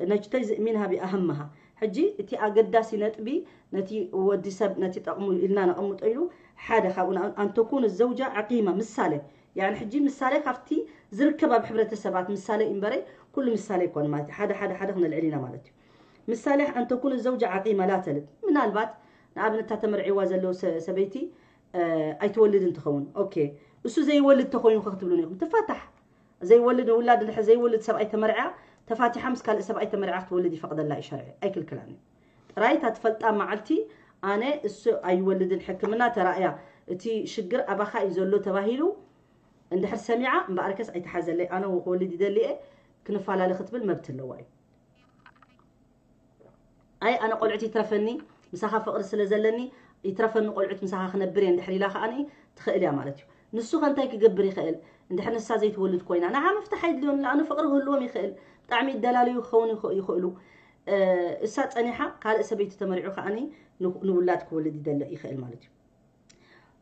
نجتزئ منها بأهمها. حجي إتي أقداسي نطبي نتي ودي سب نتي تقمو إلنا نقمو تقيلو حدا خاونا أن تكون الزوجة عقيمة مثالة. يعني حجي مثالة خافتي زركب بحبرة السبات مثالة إمبري كل مثالة يكون ماتي حدا حدا حدا خنا العلينا مالتي مثالة أن تكون الزوجة عقيمة لا تلد من البات نعبنا تتمر عوازة لو سبيتي ኣይትወልድን ትኸውን። ኦኬ እሱ ዘይወልድ ተኾይኑ ከ ክትብሉን ኢኹም ትፋታሕ። ዘይወልድ ንውላድ እንድሕር ዘይወልድ ሰብኣይ ተመርዕያ ተፋቲሓ ምስ ካልእ ሰብኣይ ተመርዕያ ክትወልድ ይፈቕደላ እዩ ሸርዒ ኣይክልክላን እዩ። ጥራይ እታ ትፈልጣ መዓልቲ ኣነ እሱ ኣይወልድን ሕክምና ተራእያ እቲ ሽግር ኣባኻ እዩ ዘሎ ተባሂሉ እንድሕር ሰሚዓ እምበኣርከስ ኣይትሓዘለይ ኣነ ክወልድ ይደሊ እየ ክንፈላለ ክትብል መብት ኣለዋ እዩ። ኣይ ኣነ ቆልዑት ይትረፈኒ ምሳኻ ፍቕሪ ስለ ዘለኒ ይትረፈኒ ቆልዑት ምሳኻ ክነብር እየ እንድሕር ኢላ ከዓኒ ትኽእል እያ ማለት እዩ። ንሱ ከ እንታይ ክገብር ይኽእል? እንድሕር ንሳ ዘይትወልድ ኮይና ንዓ ምፍታሕ ኣይድልዮን። ለኣኑ ፍቕሪ ክህልዎም ይኽእል፣ ብጣዕሚ ይደላለዩ ክኸውን ይኽ- ይኽእሉ። እ፣ እሳ ጸኒሓ ካልእ ሰበይቲ ተመሪዑ ከዓኒ ን- ንውላድ ክወልድ ይደለ ይኽእል ማለት እዩ።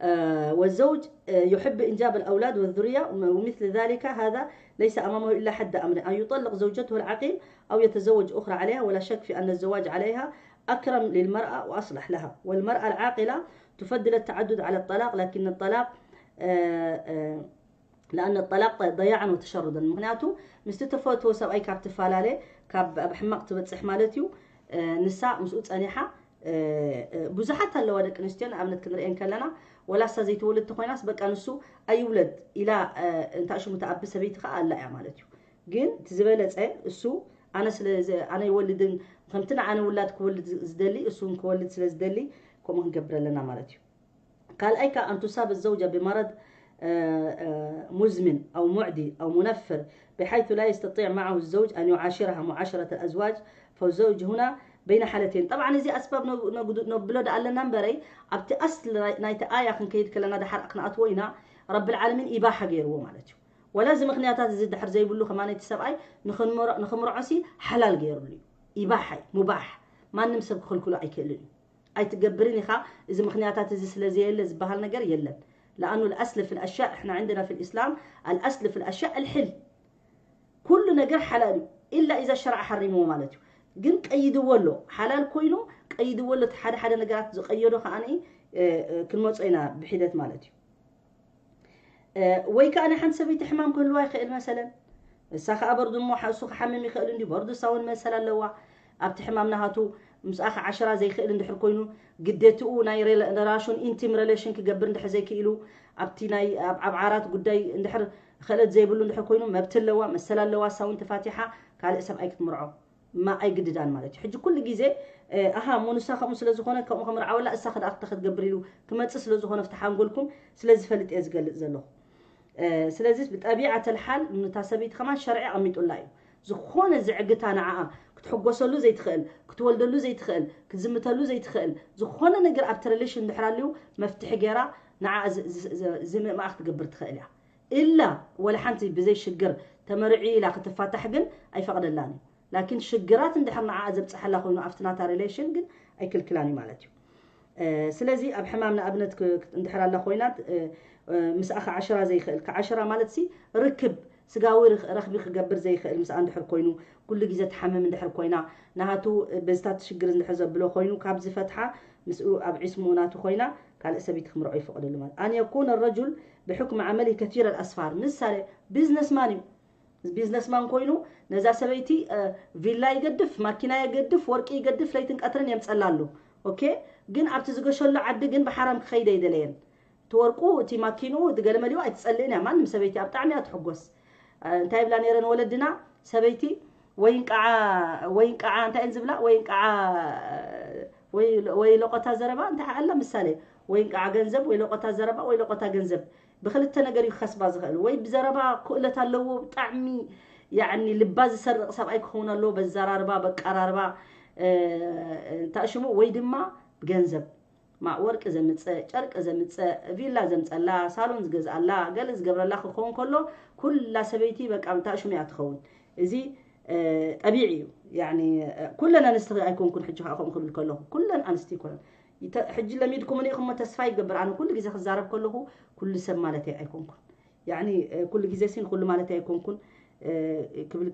آه، والزوج، آه، يحب إنجاب الأولاد والذرية، ومثل ذلك هذا ليس أمامه إلا حد أمر: أن يطلق زوجته العقيم أو يتزوج أخرى عليها، ولا شك في أن الزواج عليها أكرم للمرأة وأصلح لها. والمرأة العاقلة تفضل التعدد على الطلاق، لكن الطلاق، آه، آه، لأن الطلاق ضياعا وتشردا. ምኽንያቱ ምስቲ ተፈትዎ ሰብኣይ ካብ ትፈላለ፣ ካብ ኣብ ሕማቕ ትበጽሕ ማለት እዩ። ንሳ ምስኡ ጸኒሓ ብዙሓት ኣለዋ ደቂ ኣንስትዮ፣ ንኣብነት ክንሪኤን ከለና፣ ወላ እሳ ዘይትወልድ ተኾይናስ በቃ ንሱ ኣይውለድ ኢላ እንታ ሽሙ ተኣቢ ሰበይቲ ከኣ ኣላ እያ ማለት እዩ። ግን እቲ ዝበለጸ እሱ ኣነ ስለ ኣነ ይወልድን ከምቲ ንዓነ ውላድ ክወልድ ዝደሊ እሱ ክወልድ ስለ ዝደሊ ከምኡ ክንገብር ኣለና ማለት እዩ። ካልኣይ ከኣ أن تصاب الزوجة بمرض مزمن أو معدي أو منفر بحيث لا يستطيع معه الزوج أن يعاشرها معاشرة الأزواج، فالزوج هنا بين حالتين. طبعا እዚ ኣስባብ ነብሎ ዳ ኣለና እምበረይ ኣብቲ ኣስሊ ናይቲ ኣያ ክንከይድ ከለና ድሓር ክንኣትዎ ኢና። ረብል ዓለሚን ኢባሓ ገይርዎ ማለት እዩ። ወላ እዚ ምኽንያታት እዚ ድሕር ዘይብሉ ከማን እቲ ሰብኣይ ንኽምርዖሲ ሓላል ገይርሉ እዩ። ኢባሓ እዩ፣ ሙባሕ፣ ማንም ሰብ ክኽልክሎ ኣይክእልን እዩ። ኣይትገብርን ኢኻ፣ እዚ ምኽንያታት እዚ ስለ ዘየለ ዝበሃል ነገር የለን። لأنه الأصل في الأشياء، إحنا عندنا في الإسلام الأصل في الأشياء الحل. ኩሉ ነገር ሓላል እዩ إلا إذا الشرع حرمه ማለት እዩ። ግን ቀይድዎ ኣሎ፣ ሓላል ኮይኑ ቀይድዎ ኣሎ። እቲ ሓደ ሓደ ነገራት ዝቀየዶ ከኣ ክንመጾ ኢና ብሒደት ማለት እዩ። ወይ ከኣ ናይ ሓንቲ ሰበይቲ ሕማም ክህልዋ ይኽእል መሰለን። እሳ ከኣ በርዱ እሞ እሱ ክሓምም ይኽእል እንዲ በርዱ እሳ እውን መሰል ኣለዋ። ኣብቲ ሕማም ናሃቱ ምስኣ ክዓሽራ ዘይኽእል እንድሕር ኮይኑ ግዴትኡ ናይ ራሹን ኢንቲም ሬሌሽን ክገብር እንድሕር ዘይክኢሉ ኣብቲ ናይ ኣብ ዓራት ጉዳይ እንድሕር ክእለት ዘይብሉ እንድሕር ኮይኑ መብት ኣለዋ፣ መሰል ኣለዋ። እሳ እውን ተፋቲሓ ካልእ ሰብኣይ ክትምርዖ ማ ኣይግድዳን ማለት እዩ። ሕጂ ኩሉ ግዜ ኣሃ እሞ ንሳ ከምኡ ስለ ዝኾነ ከምኡ ከምርዓወላ እሳ ከደኣ ክተ ክትገብር ኢሉ ክመጽእ ስለ ዝኾነ ፍትሓ ኣንጎልኩም ስለ ዝፈልጥ እየ ዝገልጽ ዘለኹ። ስለዚ ብጠቢዓት ኣልሓል ንታ ሰበይቲ ከማን ሸርዒ ኣቐሚጡላ እዩ። ዝኾነ ዝዕግታ ንዓኣ ክትሕጎሰሉ ዘይትኽእል፣ ክትወልደሉ ዘይትኽእል፣ ክትዝምተሉ ዘይትኽእል ዝኾነ ነገር ኣብቲ ሬሌሽን እንድሕር ኣልዩ መፍትሒ ገይራ ንዓኣ ዝምእማኣ ክትገብር ትኽእል እያ። ኢላ ወላ ሓንቲ ብዘይ ሽግር ተመርዒ ኢላ ክትፋታሕ ግን ኣይፈቕደላን እዩ። ላኪን ሽግራት እንድሕር ንዓኣ ዘብፅሓላ ኮይኑ ኣብቲ ናታ ሬሌሽን ግን ኣይክልክላን እዩ ማለት እዩ። ስለዚ ኣብ ሕማም ንኣብነት እንድሕር ኣላ ኮይና ምስኣ ክዓሽራ ዘይኽእል፣ ክዓሽራ ማለት ሲ ርክብ ስጋዊ ረኽቢ ክገብር ዘይኽእል ምስኣ እንድሕር ኮይኑ፣ ኩሉ ግዜ ትሓምም እንድሕር ኮይና፣ ናሃቱ በዝታት ሽግር እንድሕር ዘብሎ ኮይኑ ካብ ዝፈትሓ ምስኡ ኣብ ዒስምኡ ናቱ ኮይና ካልእ ሰበይቲ ክምርዖ ይፈቕደሉ ማለት። أن يكون الرجل بحكم عمله كثير الأسفار، ምሳሌ ቢዝነስማን እዩ። ቢዝነስማን ኮይኑ ነዛ ሰበይቲ ቪላ ይገድፍ፣ ማኪና ይገድፍ፣ ወርቂ ይገድፍ፣ ለይትን ቀትርን የምጸላ ኣሎ። ኦኬ፣ ግን ኣብቲ ዝገሸሉ ዓዲ ግን ብሓራም ክኸይድ ኣይደለየን። እቲ ወርቁ፣ እቲ ማኪንኡ፣ እቲ ገለመሊኡ ኣይትጸልእን እያ። ማንም ሰበይቲ ኣብ ጣዕሚ እያ ትሕጎስ። እንታይ ይብላ ነይረን ወለድና? ሰበይቲ ወይ እንቃዓ ወይ እንቃዓ እንታይ እየን ዝብላ? ወይ እንቃዓ ወይ ወይ ለቆታ ዘረባ እንታይ ኣላ ምሳሌ ወይ እንቃዓ ገንዘብ ወይ ለቆታ ዘረባ ወይ ለቆታ ገንዘብ ብክልተ ነገር እዩ ክኸስባ ዝኽእል። ወይ ብዘረባ ክእለት ኣለዎ ብጣዕሚ ያዕኒ ልባ ዝሰርቕ ሰብኣይ ክኸውን ኣለዎ። በዘራርባ በቀራርባ እንታይ ሽሙ ወይ ድማ ብገንዘብ ማ ወርቂ ዘምጽእ፣ ጨርቂ ዘምጽእ፣ ቪላ ዘምጸላ፣ ሳሎን ዝገዝኣላ፣ ገለ ዝገብረላ ክኸውን ከሎ ኩላ ሰበይቲ በቃ እንታይ ሽሙ እያ ትኸውን። እዚ ጠቢዒ እዩ። ያኒ ኩለን ኣንስቲ ኣይኮንኩን ሕጂ ከዓ ከምኡ ክብል ከለኹ ኩለን ኣንስቲ ይኮነን። ሕጂ ለሚድኩምኒ ኢኹም ተስፋ ይገብር። ኣነ ኩሉ ግዜ ክዛረብ ከለኹ ኩሉ ሰብ ማለት ኣይኮንኩን። ያኒ ኩሉ ግዜ ሲን ኩሉ ማለት ኣይኮንኩን ክብል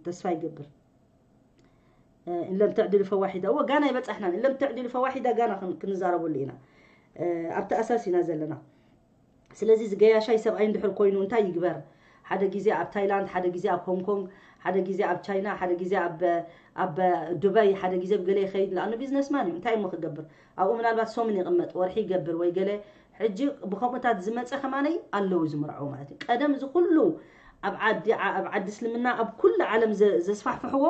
ተስፋ ይገብር። إن لم تعدل فواحدة، እወ ጋና ይበጻሕና። إن لم تعدل فواحدة ጋና ክንዛረበሉ ኢና። ኣብቲ ኣሳስ ኢና ዘለና። ስለዚ ዝገያሻይ ሰብኣይ እንድሕር ኮይኑ እንታይ ይግበር? ሓደ ግዜ ኣብ ታይላንድ፣ ሓደ ግዜ ኣብ ሆንግ ኮንግ፣ ሓደ ግዜ ኣብ ቻይና፣ ሓደ ግዜ ኣብ ኣብ ዱባይ፣ ሓደ ግዜ ብገለ ይኸይድ። ለኣኑ ቢዝነስማን እዩ። እንታይ እሞ ክገብር? ኣብኡ ምናልባት ሰሙን ይቕመጥ፣ ወርሒ ይገብር ወይ ገለ። ሕጂ ብኸምኡታት ዝመጸ ከማነይ ኣለዉ ዝምርዐው ማለት እዩ። ቀደም እዚ ኩሉ ኣብ ዓዲ ኣብ ዓዲ እስልምና ኣብ ኩሉ ዓለም ዘስፋሕፍሕዎ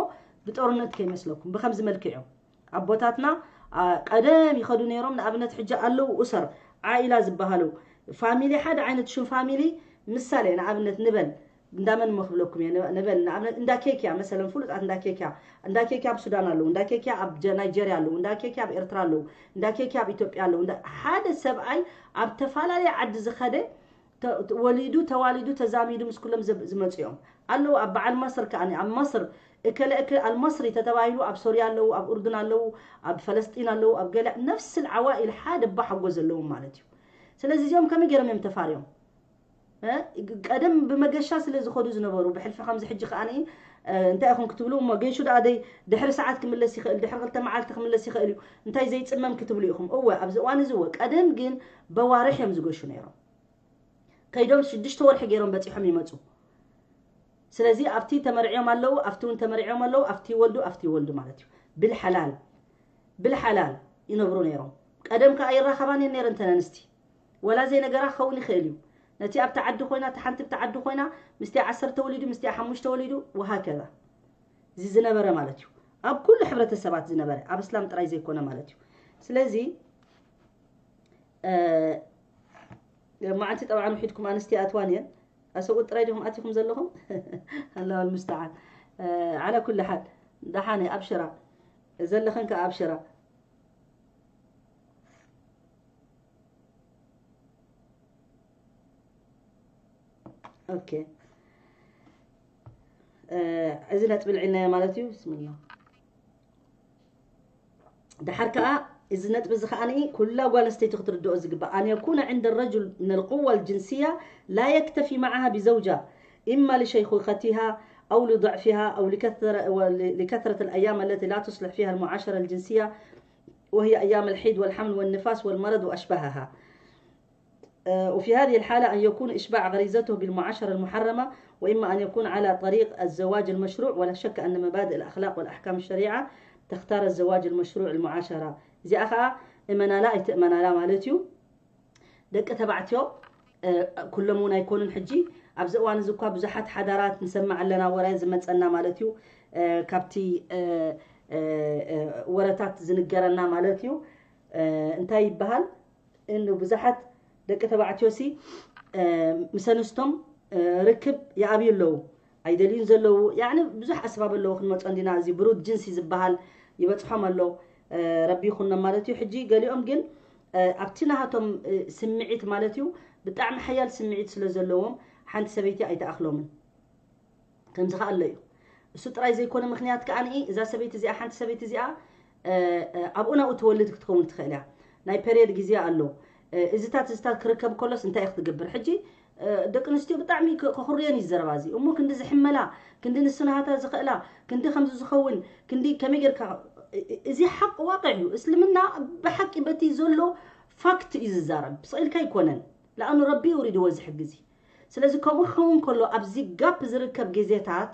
ብጦርነት ከይመስለኩም ብከምዚ መልክዕ እዮም። ኣቦታትና ቀደም ይኸዱ ነይሮም። ንኣብነት ሕጂ ኣለዉ ኡሰር ዓኢላ ዝበሃሉ ፋሚሊ ሓደ ዓይነት ሽም ፋሚሊ ምሳሌ ንኣብነት ንበል እንዳመን እሞ ክብለኩም እየ። ንበል ንኣብነት እንዳ ኬክያ መሰለን ፍሉጣት እንዳ ኬክያ፣ እንዳ ኬክያ ኣብ ሱዳን ኣለዉ፣ እንዳ ኬክያ ኣብ ናይጀርያ ኣለዉ፣ እንዳ ኬክያ ኣብ ኤርትራ ኣለዉ፣ እንዳ ኬክያ ኣብ ኢትዮጵያ ኣለዉ። ሓደ ሰብኣይ ኣብ ተፈላለየ ዓዲ ዝኸደ ወሊዱ ተዋሊዱ ተዛሚዱ ምስ ኩሎም ዝመፁ እዮም ኣለዉ። ኣብ በዓል ማስር ከዓ ኣብ ማስር እከለ እከ ኣልማስሪ ተተባሂሉ ኣብ ሶርያ ኣለዉ፣ ኣብ ኡርዱን ኣለዉ፣ ኣብ ፈለስጢን ኣለዉ፣ ኣብ ገለ ነፍስ ዓዋኢል ሓደ ባሓጎ ዘለዎም ማለት እዩ። ስለዚ እዚኦም ከመይ ገይሮም እዮም ተፋርዮም? ቀደም ብመገሻ ስለ ዝኸዱ ዝነበሩ ብሕልፊ ከምዚ ሕጂ ከዓኒ እንታይ ኢኹም ክትብሉ እሞ ገይሹ ደኣ ደይ ድሕሪ ሰዓት ክምለስ ይኽእል፣ ድሕሪ ክልተ መዓልቲ ክምለስ ይኽእል እዩ፣ እንታይ ዘይፅመም ክትብሉ ኢኹም። እወ ኣብዚ እዋን እዚ እወ። ቀደም ግን በዋርሕ እዮም ዝገሹ ነይሮም። ከይዶም ሽዱሽተ ወርሒ ገይሮም በፂሖም ይመፁ። ስለዚ ኣብቲ ተመርዕዮም ኣለዉ፣ ኣብቲ እውን ተመርዕዮም ኣለዉ፣ ኣብቲ ይወልዱ፣ ኣብቲ ይወልዱ ማለት እዩ። ብልሓላል ብልሓላል ይነብሩ ነይሮም። ቀደም ከዓ ይራኸባን እየን ነይረን እተን ኣንስቲ። ወላ ዘይነገራ ክኸውን ይኽእል እዩ። ነቲ ኣብቲ ዓዲ ኮይና፣ እታ ሓንቲ ብቲ ዓዲ ኮይና፣ ምስቲ ዓሰርተ ወሊዱ፣ ምስቲ ሓሙሽተ ወሊዱ፣ ወሃከዛ። እዚ ዝነበረ ማለት እዩ። ኣብ ኩሉ ሕብረተሰባት ዝነበረ፣ ኣብ እስላም ጥራይ ዘይኮነ ማለት እዩ። ስለዚ መዓልቲ ጠብዓን ውሒድኩም ኣንስቲ ኣትዋን እየን። ኣሰብኡት ጥራይ ዲኹም ኣቲኹም ዘለኹም? ኣላሁ ኣልሙስተዓን። ዓላ ኩሉ ሓል ደሓነ ኣብሽራ፣ ዘለኽን ከኣ ኣብሽራ። ኦኬ፣ እዚ ነጥቢ ልዒልናዮ ማለት እዩ። ብስምላህ። ደሓር ከኣ እዚ ነጥቢ እዚ ከኣ ኩላ ጓል ኣንስተይቲ ክትርድኦ ዝግባእ، أن يكون عند الرجل من القوة الجنسية لا يكتفي معها بزوجة، إما لشيخوختها أو لضعفها أو لكثر-، ول-، لكثرة الأيام التي لا تصلح فيها المعاشرة الجنسية، وهي أيام الحيض والحمل والنفاس والمرض وأشباهها. وفي هذه الحالة أن يكون إشباع غريزته بالمعاشرة المحرمة، وإما أن يكون على طريق الزواج المشروع، ولا شك أن مبادئ الأخلاق والأحكام الشريعة تختار الزواج المشروع المعاشرة. እዚኣ ኸዓ እመናላ ኣይትእመናላ ማለት እዩ። ደቂ ተባዕትዮ ኩሎም እውን ኣይኮኑን። ሕጂ ኣብዚ እዋን እዚ እኳ ብዙሓት ሓዳራት ንሰምዕ ኣለና፣ ወረ ዝመፀና ማለት እዩ። ካብቲ ወረታት ዝንገረና ማለት እዩ። እንታይ ይበሃል? እን ብዙሓት ደቂ ተባዕትዮ ሲ ምስ ኣንስቶም ርክብ ይኣብዩ ኣለዉ፣ ኣይደልዩን ዘለዉ። ያዕኒ ብዙሕ ኣስባብ ኣለዉ። ክንመጾ እንዲና፣ እዚ ብሩድ ጅንሲ ዝበሃል ይበጽሖም ኣሎ። ረቢ ይኹኖም ማለት እዩ። ሕጂ ገሊኦም ግን ኣብቲ ናሃቶም ስምዒት ማለት እዩ፣ ብጣዕሚ ሓያል ስምዒት ስለ ዘለዎም ሓንቲ ሰበይቲ ኣይተኣኽሎምን። ከምዚ ከኣ ኣሎ እዩ። እሱ ጥራይ ዘይኮነ ምኽንያት ከኣ እዛ ሰበይቲ እዚኣ፣ ሓንቲ ሰበይቲ እዚኣ ኣብኡ ናብኡ ትወልድ ክትኸውን ትኽእል እያ። ናይ ፔሪየድ ግዜ ኣሎ። እዚታት እዚታት ክርከብ ከሎስ እንታይ ክትገብር? ሕጂ ደቂ ኣንስትዮ ብጣዕሚ ከኹርየን ይዘረባ። እዚ እሞ ክንዲ ዝሕመላ፣ ክንዲ ንስናሃታ ዝኽእላ፣ ክንዲ ከምዚ ዝኸውን፣ ክንዲ ከመይ ጌርካ፣ እዚ ሓቂ ዋቅዕ እዩ። እስልምና ብሓቂ በቲ ዘሎ ፋክት እዩ ዝዛረብ፣ ስቕ ኢልካ ኣይኮነን። ለኣኑ ረቢ ውሪድዎ እዚ ሕጊ እዚ። ስለዚ ከምኡ ክኸውን ከሎ ኣብዚ ጋፕ ዝርከብ ግዜታት፣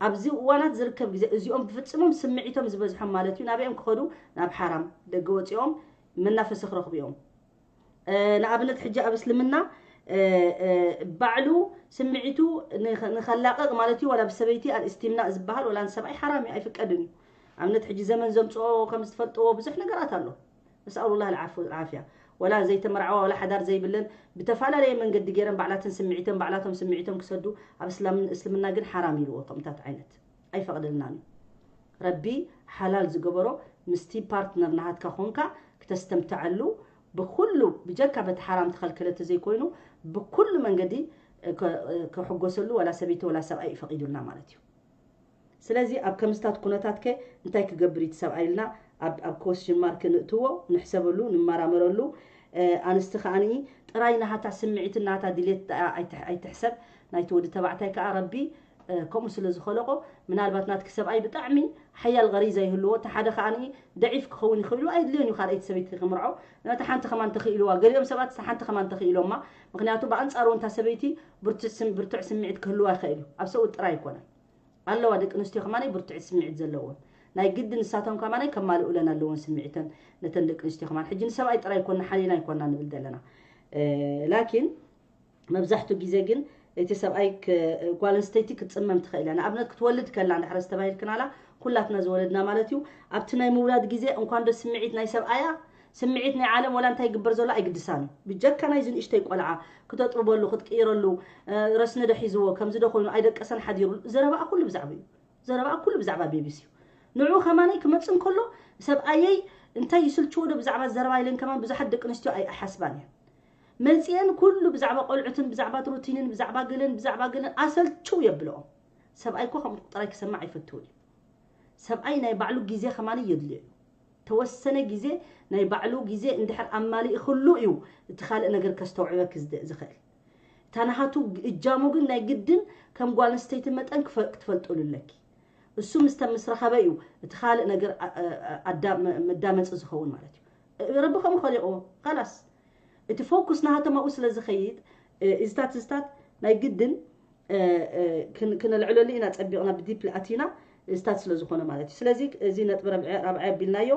ኣብዚ እዋናት ዝርከብ ግዜ እዚኦም ብፍጽሞም ስምዒቶም ዝበዝሖም ማለት እዩ። ናበኦም ክኸዱ? ናብ ሓራም ደገ ወፂኦም መናፈሲ ክረኽቡ እዮም። ንኣብነት ሕጂ ኣብ እስልምና ባዕሉ ስምዒቱ ንኸላቕቕ ማለት እዩ። ዋላ ብሰበይቲ ኣልእስቲምናእ ዝበሃል ዋላ ንሰብኣይ ሓራም እዩ፣ ኣይፍቀድን እዩ። ኣብነት ሕጂ ዘመን ዘምፅኦ ከም ዝትፈልጥዎ ብዙሕ ነገራት ኣሎ። ነስኣሉላህ ልዓፍያ። ወላ ዘይተመርዓዋ ወላ ሓዳር ዘይብለን ብተፈላለየ መንገዲ ገይረን ባዕላተን ስምዒተን ባዕላቶም ስምዒቶም ክሰዱ ኣብ እስላምን እስልምና ግን ሓራም ኢልዎ ከምታት ዓይነት ኣይፈቕደልናን እዩ። ረቢ ሓላል ዝገበሮ ምስቲ ፓርትነር ናሃትካ ኮንካ ክተስተምትዐሉ ብኩሉ ብጀካ በቲ ሓራም ተኸልከለ ተዘይኮይኑ ብኩሉ መንገዲ ክሕጎሰሉ ወላ ሰበይቲ ወላ ሰብኣይ ፈቒዱልና ማለት እዩ። ስለዚ ኣብ ከምስታት ኩነታት ከ እንታይ ክገብር እዩ እቲ ሰብኣይ ኢልና ኣብ ኣብ ኮስሽን ማርክ ንእትዎ፣ ንሕሰበሉ፣ ንመራመረሉ። ኣንስቲ ከዓኒ ጥራይ ናሃታ ስምዒትን ናሃታ ድሌት ኣይትሕሰብ። ናይቲ ወዲ ተባዕታይ ከኣ ረቢ ከምኡ ስለ ዝኸለቆ ምናልባት ናትኪ ሰብኣይ ብጣዕሚ ሓያል ገሪዛ ይህልዎ፣ እቲ ሓደ ከዓኒ ደዒፍ ክኸውን ይኽእሉ ኣይድልዮን እዩ ካልኣይቲ ሰበይቲ ክምርዖ። ነቲ ሓንቲ ከማን ተኽኢልዋ፣ ገሊኦም ሰባት ሓንቲ ከማን ተኽኢሎማ። ምክንያቱ ብኣንጻሩ እንታ ሰበይቲ ብርቱዕ ስምዒት ክህልዋ ይኽእል እዩ፣ ኣብ ሰብኡት ጥራይ ኣይኮነን። ኣለዋ ደቂ ኣንስትዮ ከማን ብርቱዕ ስምዒት ዘለዎም ናይ ግዲ ንሳቶም ከማን ከማልኡለን ኣለዎን ስምዒተን ነተን ደቂ ኣንስትዮ ከማን። ሕጂ ንሰብኣይ ጥራይ ኣይኮና ሓሊና ኣይኮና ንብል ዘለና። ላኪን መብዛሕቱ ግዜ ግን እቲ ሰብኣይ ጓል ኣንስተይቲ ክትፅመም ትኽእል እያ። ንኣብነት ክትወልድ ከላ እንድሕር ዝተባሂልክናላ ኩላትና ዝወለድና ማለት እዩ። ኣብቲ ናይ ምውላድ ግዜ እንኳን ዶ ስምዒት ናይ ሰብኣያ ስምዒት ናይ ዓለም ዋላ እንታይ ይግበር ዘሎ ኣይግድሳን እዩ። ብጀካ ናይዚ ንእሽተይ ቆልዓ ክተጥብበሉ፣ ክትቅይረሉ፣ ረስኒ ዶ ሒዝዎ፣ ከምዚ ዶ ኮይኑ ኣይደቀሰን ሓዲሩ፣ ዘረባኣ ኩሉ ብዛዕባ እዩ። ዘረባኣ ኩሉ ብዛዕባ ቤቢስ እዩ። ንዑ ከማነይ ክመጽእ እንከሎ ሰብኣየይ እንታይ ይስልችዎ ዶ ብዛዕባ ዘረባ ኢለን ከማን ብዙሓት ደቂ ኣንስትዮ ኣይሓስባን እየን። መጺአን ኩሉ ብዛዕባ ቆልዑትን ብዛዕባ ሩቲንን ብዛዕባ ገለን ብዛዕባ ገለን ኣሰልችው የብለኦም። ሰብኣይ እኮ ከምኡ ጥራይ ክሰማዕ ኣይፈትውን እዩ። ሰብኣይ ናይ ባዕሉ ግዜ ከማን የድልዮ እዩ። ተወሰነ ግዜ ናይ ባዕሉ ግዜ እንድሕር ኣማሊእ ክህሉ እዩ እቲ ካልእ ነገር ከስተውዕበክ ዝደ- ዝኽእል። እታ ናሃቱ እጃሙ ግን ናይ ግድን ከም ጓል ኣንስተይቲ መጠን ክፈ- ክትፈልጥሉ ኣለኪ። እሱ ምስ ምስ ረኸበ እዩ እቲ ካልእ ነገር ኣ- ኣ- ኣዳ- መ- መዳመፂ ዝኸውን ማለት እዩ። ረቢ ከምኡ ኸሊቕዎ ካላስ እቲ ፎኩስ ናሃቶም ኣብኡ ስለ ዝኸይድ እዝታት እዝታት ናይ ግድን ክነልዕለሉ ኢና ጸቢቕና ብዲፕሊ ኣቲና ስታት ስለ ዝኾነ ማለት እዩ። ስለዚ እዚ ነጥቢ ራብዓይ ኣቢልናዮ።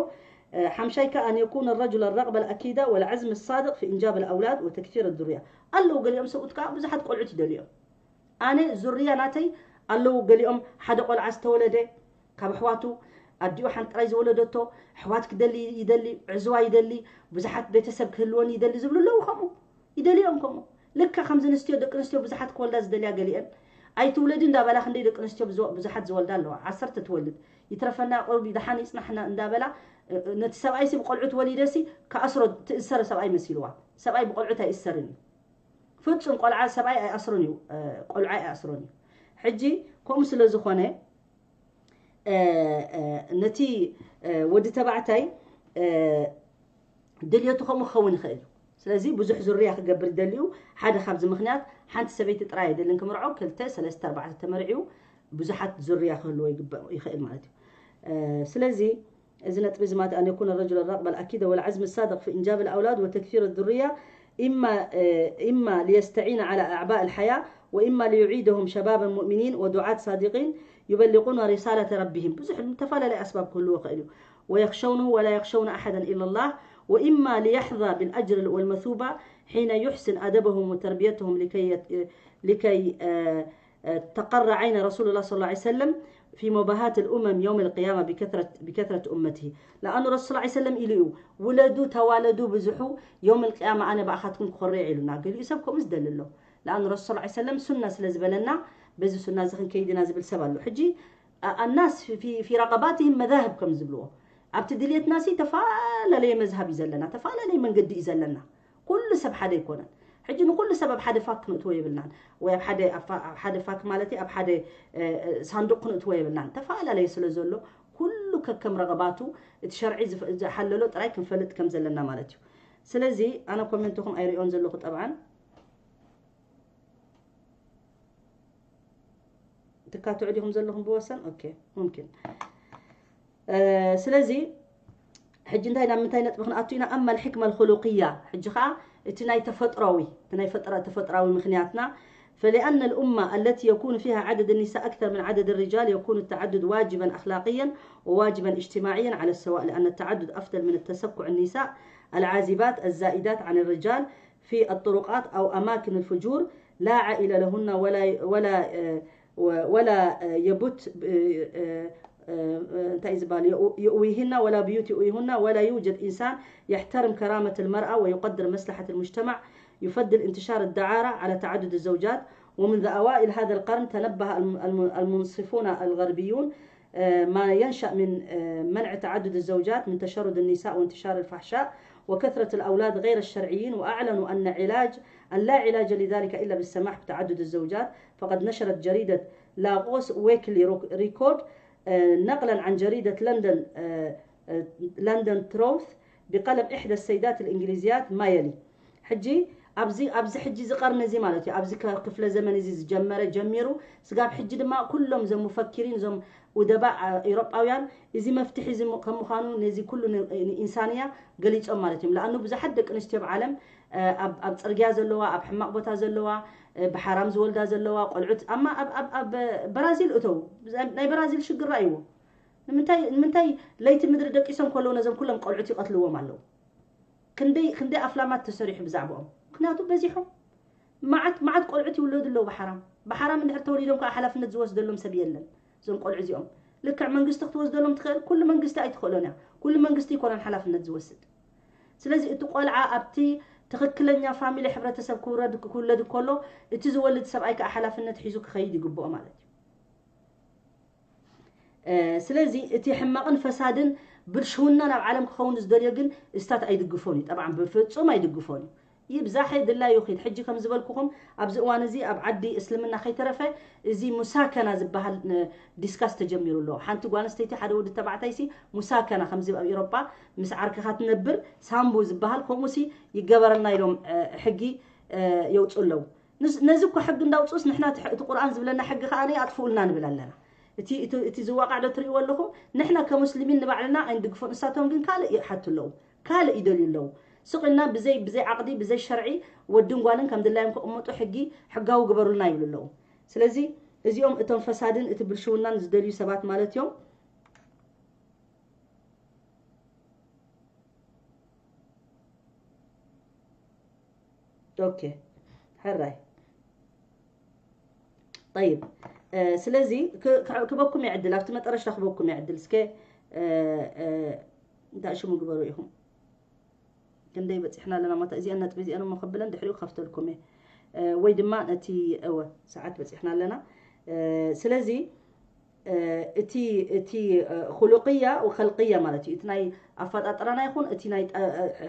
ሓምሻይ ከኣ ኣን የኩነ ረጁል ረቅበ ኣኪዳ ወልዓዝም ሳድቅ ፊ እንጃብ ኣውላድ ወተክፊር ዱርያ። ኣለዉ ገሊኦም ሰብኡት ከኣ ብዙሓት ቆልዑት ይደልዮም። ኣነ ዙርያ ናተይ ኣለዉ ገሊኦም ሓደ ቆልዓ ዝተወለደ ካብ ኣሕዋቱ ኣዲኡ ሓንቲ ጥራይ ዝወለደቶ ኣሕዋት ክደሊ ይደሊ ዕዝዋ ይደሊ ብዙሓት ቤተሰብ ክህልወን ይደሊ ዝብሉ ኣለዉ ከምኡ ይደልዮም ከምኡ ልካ ከምዚ ኣንስትዮ ደቂ ኣንስትዮ ብዙሓት ክወልዳ ዝደልያ ገሊአን ኣይትውለዲ እንዳበላ ክንደይ ደቂ ኣንስትዮ ብዙሓት ዝወልዳ ኣለዋ ዓሰርተ ትወልድ ይትረፈና ቆርቢ ደሓን ይፅናሕና እንዳበላ ነቲ ሰብኣይ ሲ ብቆልዑ ትወሊደ ሲ ክኣስሮ ትእሰር ሰብኣይ መሲልዋ ሰብኣይ ብቆልዑት ኣይእሰርን እዩ ፍፁም ቆልዓ ሰብኣይ ኣይኣስሮን እዩ ቆልዓ ኣይኣስሮን እዩ ሕጂ ከምኡ ስለ ዝኾነ ነቲ ወዲ ተባዕታይ ድልየቱ ከምኡ ክኸውን ይኽእል እዩ ስለዚ ብዙሕ ዙርያ ክገብር ይደሊ እዩ ሓደ ካብዚ ምክንያት ሓንቲ ሰበይቲ ጥራይ ኣይደልን ክምርዖ ክልተ ሰለስተ ኣርባዕተ ተመርዒው ብዙሓት ዙርያ ክህልዎ ይግበ- ይኽእል ማለት እዩ ስለዚ እዚ ነጥቢ እዚ ማለት ኣን የኩነ ረጅለ ራቅበ ኣልኣኪደ ወልዓዝም ሳድቅ ፊ እንጃብ ኣልኣውላድ ወተክሲር ዱርያ إما إما ليستعين على أعباء الحياة وإما ليعيدهم شبابا مؤمنين ودعاة صادقين يبلغون رسالة ربهم ብዙሕ ዝተፈላለየ ኣስባብ ክህልዎ ይኽእል እዩ ويخشونه ولا يخشون أحدا إلا الله وإما ليحظى بالأجر والمثوبة حين يحسن أدبهم وتربيتهم لكي يت- لكي آه، آه، تقر عين رسول الله صلى الله عليه وسلم في مباهاة الأمم يوم القيامة بكثرة بكثرة أمته لأن رسول الله صلى الله عليه وسلم إليو ولدو توالدو بزحو يوم القيامة أنا بأخذكم كخري علونا قال يسبكم إزدل الله لأن رسول الله صلى الله عليه وسلم سنة سلزبلنا بزي سنة زخن كيدنا زبل سبالو حجي الناس في في رغباتهم مذاهب ከም ዝብልዎ ኣብቲ ድልየትና ሲ ተፈላለየ መዝሃብ እዩ ዘለና ተፈላለየ መንገዲ እዩ ዘለና ኩሉ ሰብ ሓደ ኣይኮነን ሕጂ ንኩሉ ሰብ ኣብ ሓደ ፋክ ክንእትዎ የብልናን ወይ ኣብ ሓደ ኣብ ሓደ ፋክ ማለት ኣብ ሓደ ሳንዱቅ ክንእትዎ የብልናን ተፈላለየ ስለ ዘሎ ኩሉ ከከም ረቐባቱ እቲ ሸርዒ ዝሓለሎ ጥራይ ክንፈልጥ ከም ዘለና ማለት እዩ ስለዚ ኣነ ኮሜንትኹም ኣይሪኦን ዘለኹ ጠብዓን ትካትዑ ዲኹም ዘለኹም ብወሰን ኦኬ ሙምኪን ስለዚ ሕጂ እንታይ ናብ ምንታይ ነጥቢ ክንኣቱ ኢና ኣማ ልሕክማ ልክሉቅያ ሕጂ ከዓ እቲ ናይ ተፈጥራዊ እቲ ናይ ፈጥራ ተፈጥራዊ ምክንያትና فلأن الأمة التي يكون فيها عدد النساء أكثر من عدد الرجال يكون التعدد واجبا أخلاقيا وواجبا اجتماعيا على السواء لأن التعدد أفضل من التسكع النساء العازبات الزائدات عن الرجال في الطرقات أو أماكن الفجور لا عائلة لهن ولا ولا ولا يبت يؤويهن ولا بيوت يؤويهن ولا يوجد إنسان يحترم كرامة المرأة ويقدر مصلحة المجتمع يفضل انتشار الدعارة على تعدد الزوجات ومنذ أوائل هذا القرن تنبه المنصفون الغربيون ما ينشأ من منع تعدد الزوجات من تشرد النساء وانتشار الفحشاء وكثرة الأولاد غير الشرعيين وأعلنوا أن علاج أن لا علاج لذلك إلا بالسماح بتعدد الزوجات فقد نشرت جريدة لاغوس ويكلي ريكورد نقلا عن جريدة لندن لندن تروث بقلم إحدى السيدات الإنجليزيات ما يلي ሕጂ ኣብዚ ኣብዚ ሕጂ እዚ ቀርኒ እዚ ማለት እዩ ኣብዚ ክፍለ ዘመን እዚ ዝጀመረ ጀሚሩ ስጋብ ሕጂ ድማ ኩሎም እዞም ሙፈኪሪን እዞም ውደባ ኤሮጳውያን እዚ መፍትሒ እዚ ከም ምዃኑ ነዚ ኩሉ ንኢንሳንያ ገሊጾም ማለት እዮም ለኣኑ ብዙሓት ደቂ ኣንስትዮ ኣብ ዓለም ኣብ ፅርግያ ዘለዋ ኣብ ሕማቕ ቦታ ዘለዋ ብሓራም ዝወልዳ ዘለዋ ቆልዑት ኣማ ኣብ በራዚል እተው ናይ በራዚል ሽግር ራእይዎ ንምንታይ ለይቲ ምድሪ ደቂሶም ከለዉ ነዞም ኩሎም ቆልዑት ይቐትልዎም ኣለዉ ክንደይ ክንደይ ኣፍላማት ተሰሪሑ ብዛዕባኦም ምክንያቱ በዚሖም መዓት መዓት ቆልዑት ይውለዱ ኣለዉ ብሓራም ብሓራም እንድሕር ተወሊዶም ከዓ ሓላፍነት ዝወስደሎም ሰብ የለን እዞም ቆልዑ እዚኦም ልክዕ መንግስቲ ክትወስደሎም ትኽእል ኩሉ መንግስቲ ኣይትኽእሎን እያ ኩሉ መንግስቲ ይኮነን ሓላፍነት ዝወስድ ስለዚ እቲ ቆልዓ ኣብቲ ትኽክለኛ ፋሚሊ፣ ሕብረተሰብ ክውረድ ክውለድ ከሎ፣ እቲ ዝወልድ ሰብኣይ ከዓ ሓላፍነት ሒዙ ክኸይድ ይግብኦ ማለት እዩ። ስለዚ እቲ ሕማቕን ፈሳድን ብልሽውናን ኣብ ዓለም ክኸውን ዝደልዮ ግን እስታት ኣይድግፎን እዩ። ጠብዓን ብፍጹም ኣይድግፎን እዩ። ይብዛሕ ድላዩ ኺድ። ሕጂ ከም ዝበልኩኹም ኣብዚ እዋን እዚ ኣብ ዓዲ እስልምና ከይተረፈ እዚ ሙሳከና ዝበሃል ዲስካስ ተጀሚሩ ኣሎ። ሓንቲ ጓል ኣንስተይቲ ሓደ ወዲ ተባዕታይ ሲ ሙሳከና ከምዚ ኣብ ኤሮጳ ምስ ዓርክኻ ትነብር ሳምቡ ዝበሃል ከምኡ ሲ ይገበረልና ኢሎም ሕጊ የውፁ ኣለዉ። ነዚ እኮ ሕጊ እንዳውፁስ ንሕና እቲ ቁርኣን ዝብለና ሕጊ ከዓ ኣጥፍኡልና ንብል ኣለና። እቲ ዝዋቃዕ ዶ ትርእይዎ ኣለኹም? ንሕና ከሙስሊሚን ንባዕልና ኣይንድግፎን፣ እሳቶም ግን ካልእ ይሓቱ ኣለዉ፣ ካልእ ይደልዩ ኣለዉ። ስቕ ኢልና ብዘይ ብዘይ ዓቕዲ ብዘይ ሸርዒ ወድን ጓልን ከም ድላዮም ክቕመጡ ሕጊ ሕጋዊ ግበሩልና ይብሉ ኣለዉ። ስለዚ እዚኦም እቶም ፈሳድን እቲ ብልሽውናን ዝደልዩ ሰባት ማለት እዮም። ኦኬ፣ ሕራይ። ጠይብ፣ ስለዚ ክበኩም ይዕድል፣ ኣብቲ መጠረሽታ ክበኩም ይዕድል። እስከ እንታይ ሽሙ ግበሩ ኢኹም? ክንደይ በፂሕና ኣለና ማታ? እዚአን ነጥቢ እዚአን እሞ ከብለን ድሕሪኡ ክኸፍተልኩም እየ። ወይ ድማ ነቲ እወ ሰዓት በፂሕና ኣለና። ስለዚ እቲ እቲ ኩሉቅያ ወኸልቅያ ማለት እዩ። እቲ ናይ ኣፈጣጥራና ይኹን እቲ ናይ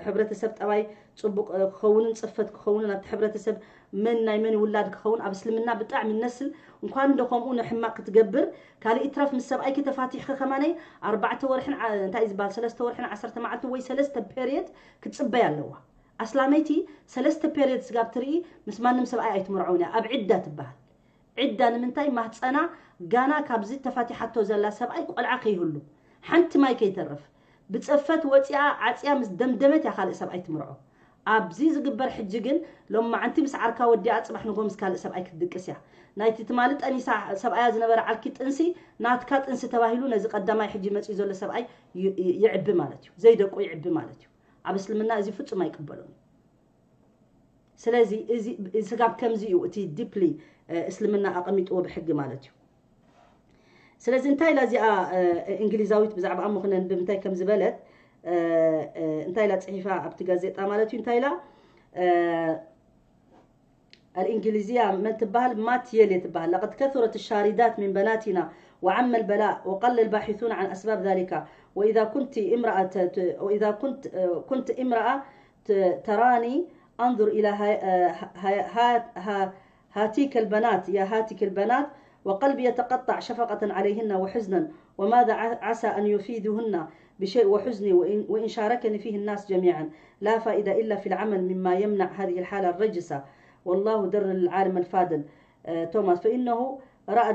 ሕብረተሰብ ጠባይ ፅቡቅ ክኸውንን ፅፈት ክኸውንን ኣብቲ ሕብረተሰብ መን ናይ መን ውላድ ክኸውን ኣብ እስልምና ብጣዕሚ ነስል እንኳን እንዶ ከምኡ ንሕማቅ ክትገብር ካልእ ይትረፍ ምስ ሰብኣይኪ ተፋቲሕኪ ከማነይ ኣርባዕተ ወርሕን እንታይ ዝበሃል ሰለስተ ወርሕን ዓሰርተ መዓልቲ ወይ ሰለስተ ፔሪየድ ክትፅበይ ኣለዋ። ኣስላመይቲ ሰለስተ ፔሪየድ ስጋብ ትርኢ ምስ ማንም ሰብኣይ ኣይትምርዐውን እያ። ኣብ ዕዳ ትበሃል። ዕዳ ንምንታይ ማህፀና ጋና ካብዚ ተፋቲሓቶ ዘላ ሰብኣይ ቆልዓ ከይህሉ ሓንቲ ማይ ከይተርፍ ብፀፈት ወፂኣ ዓፅያ ምስ ደምደመት እያ ካልእ ሰብኣይ ትምርዖ። ኣብዚ ዝግበር ሕጂ ግን ሎማዓንቲ ምስ ዓርካ ወዲኣ ፅባሕ ንጎ ምስ ካልእ ሰብኣይ ክትድቅስ እያ። ናይቲ ትማሊ ጠኒሳ ሰብኣያ ዝነበረ ዓልኪ ጥንሲ ናትካ ጥንሲ ተባሂሉ ነዚ ቀዳማይ ሕጂ መፅዩ ዘሎ ሰብኣይ ይዕቢ ማለት እዩ። ዘይደቁ ይዕቢ ማለት እዩ። ኣብ እስልምና እዚ ፍፁም ኣይቅበሎን። ስለዚ እዚ ስጋብ ከምዚ እዩ እቲ ዲፕሊ እስልምና ኣቐሚጥዎ ብሕጊ ማለት እዩ። ስለዚ እንታይ ኢላ እዚኣ እንግሊዛዊት ብዛዕባ ኣሞ ክነንብብ እንታይ ከም ዝበለት እንታይ ኢላ ፅሒፋ ኣብቲ ጋዜጣ ማለት እዩ። እንታይ ኢላ الإنجليزية من تبهل ما تيلي تبهل لقد كثرت الشاردات من بناتنا وعم البلاء وقل الباحثون عن أسباب ذلك. وإذا كنت امرأة وإذا كنت كنت امرأة تراني أنظر إلى هاتيك البنات يا هاتك البنات وقلبي يتقطع شفقة عليهن وحزنا وماذا عسى أن يفيدهن بشيء وحزني وإن شاركني فيه الناس جميعا لا فائدة إلا في العمل مما يمنع هذه الحالة الرجسة. والله در العالم الفاضل توماس فإنه رأى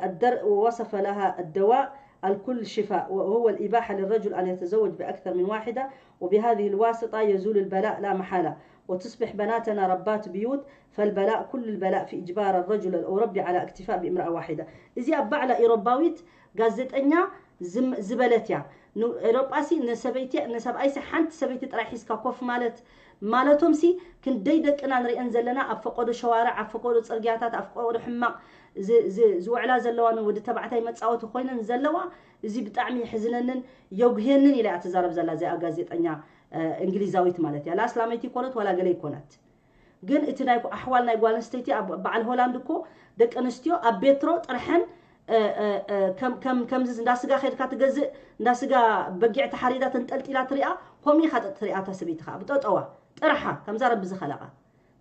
الدرء ووصف لها الدواء الكل شفاء وهو الإباحة للرجل أن يتزوج بأكثر من واحدة وبهذه الواسطة يزول البلاء لا محالة وتصبح بناتنا ربات بيوت فالبلاء كل البلاء في إجبار الرجل الأوروبي على اكتفاء بامرأة واحدة. እዚኣ ባዕላ ኢሮባዊት ጋዜጠኛ ዝበለት እያ። ኤሮጳሲ ንሰበይቲ ንሰብኣይሲ ሓንቲ ሰበይቲ ጥራይ ሒዝካ ኮፍ ማለት ማለቶም ሲ ክንደይ ደቅና ንሪአን ዘለና ኣብ ፈቀዶ ሸዋርዕ ኣብ ፈቀዶ ፅርግያታት ኣብ ፈቀዶ ሕማቕ ዝውዕላ ዘለዋ ንወዲ ተባዕታይ መፃወቲ ኮይነን ዘለዋ። እዚ ብጣዕሚ የሕዝነንን የጉህየንን ኢላ እያ ትዛረብ ዘላ እዚኣ ጋዜጠኛ እንግሊዛዊት ማለት እያ። ላስላመይቲ ይኮነት ዋላ ገለ ይኮነት። ግን እቲ ናይ ኣሕዋል ናይ ጓል ኣንስተይቲ ኣብ በዓል ሆላንድ እኮ ደቂ ኣንስትዮ ኣብ ቤትሮ ጥርሐን ከምዚ እንዳ ስጋ ከድካ ትገዝእ እንዳ ስጋ በጊዕ ተሓሪዳ ተንጠልጢላ ትሪኣ ከምኡ ኢኻ ትሪኣ እታ ሰበይቲ ከዓ ብጠጠዋ ጥርሓ ከምዛ ረቢ ዝኸለቓ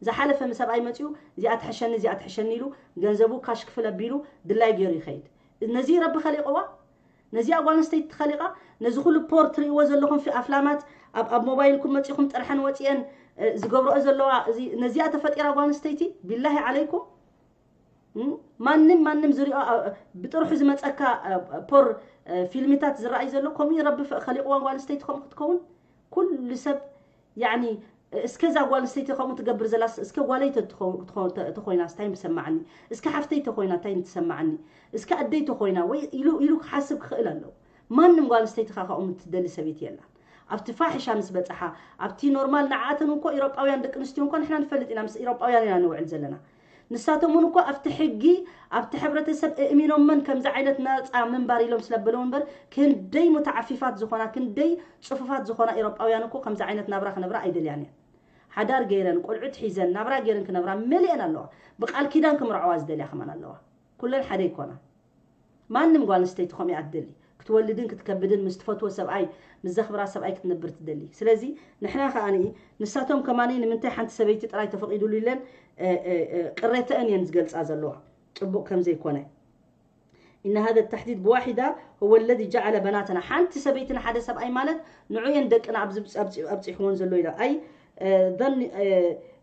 ዝሓለፈ ምስ ሰብኣይ መፂኡ እዚኣ ትሕሸኒ እዚኣ ትሕሸኒ ኢሉ ገንዘቡ ካሽ ክፍል ኣቢሉ ድላይ ገይሩ ይኸይድ። ነዚ ረቢ ኸሊቕዋ ነዚኣ ጓል ኣንስተይቲ ትኸሊቓ ነዚ ኩሉ ፖር ትርእይዎ ዘለኹም ኣፍላማት ኣብ ሞባይልኩም መፂኹም ጥርሐን ወፂአን ዝገብረኦ ዘለዋ ነዚኣ ተፈጢራ ጓል ኣንስተይቲ ቢላሂ ዓለይኩም ማንም ማንም ዝሪኦ ብጥርሑ ዝመፀካ ፖር ፊልሚታት ዝረኣይ ዘሎ ከምኡ ረቢ ኸሊቕዋ ጓል ኣንስተይቲ ከምኡ ክትከውን ኩሉ ሰብ ያኒ እስከ እዛ ጓል ኣንስተይቲ ከምኡ ትገብር ዘላስ እስከ ጓለይ ተኾይናስ እንታይ ምሰማዓኒ እስከ ሓፍተይ ተኾይና እንታይ ምትሰማዓኒ እስከ ኣደይ ተኾይና ወይ ኢሉ ኢሉ ክሓስብ ክኽእል ኣለዎ። ማንም ጓል ኣንስተይቲ ካ ከምኡ ትደሊ ሰበይቲ የላን። ኣብቲ ፋሕሻ ምስ በፅሓ ኣብቲ ኖርማል ንዓኣተን እንኮ ኢሮጳውያን ደቂ ኣንስትዮ እንኮ ንሕና ንፈልጥ ኢና ምስ ኢሮጳውያን ኢና ንውዕል ዘለና። ንሳቶም እውን እኮ ኣብቲ ሕጊ፣ ኣብቲ ሕብረተሰብ እእሚኖመን ከምዚ ዓይነት ናፃ ምንባር ኢሎም ስለበለዉ እምበር፣ ክንደይ ሙተዓፊፋት ዝኾና፣ ክንደይ ፅፉፋት ዝኾና ኤውሮጳውያን እኮ ከምዚ ዓይነት ናብራ ክነብራ ኣይደልያን እየን። ሓዳር ገይረን፣ ቆልዑት ሒዘን፣ ናብራ ገይረን ክነብራ መሊአን ኣለዋ። ብቃል ኪዳን ክምርዐዋ ዝደልያ ከማን ኣለዋ። ኩለን ሓደ ይኮና። ማንም ጓል ኣንስተይቲ ከምኡ እያ ትደሊ። ክትወልድን ክትከብድን ምስ ትፈትዎ ሰብኣይ፣ ምስ ዘኽብራ ሰብኣይ ክትነብር ትደሊ። ስለዚ ንሕና ከኣ ንሳቶም ከማኒ ንምንታይ ሓንቲ ሰበይቲ ጥራይ ተፈቒዱሉ ኢለን፣ እ፣ እ፣ እ፣ ቅሬተአን እየን ዝገልጻ ዘለዋ። ጽቡቕ ከም ዘይኮነ። إن هذا التحديد بواحدة هو الذي جعل بناتنا ሓንቲ ሰበይቲ ንሓደ ሰብኣይ ማለት ንዑ እየን ደቅና ኣብዚ ኣብፂ-፣ ኣብፂሕወን ዘሎ ኢላ። أي، እ፣ ظن، እ፣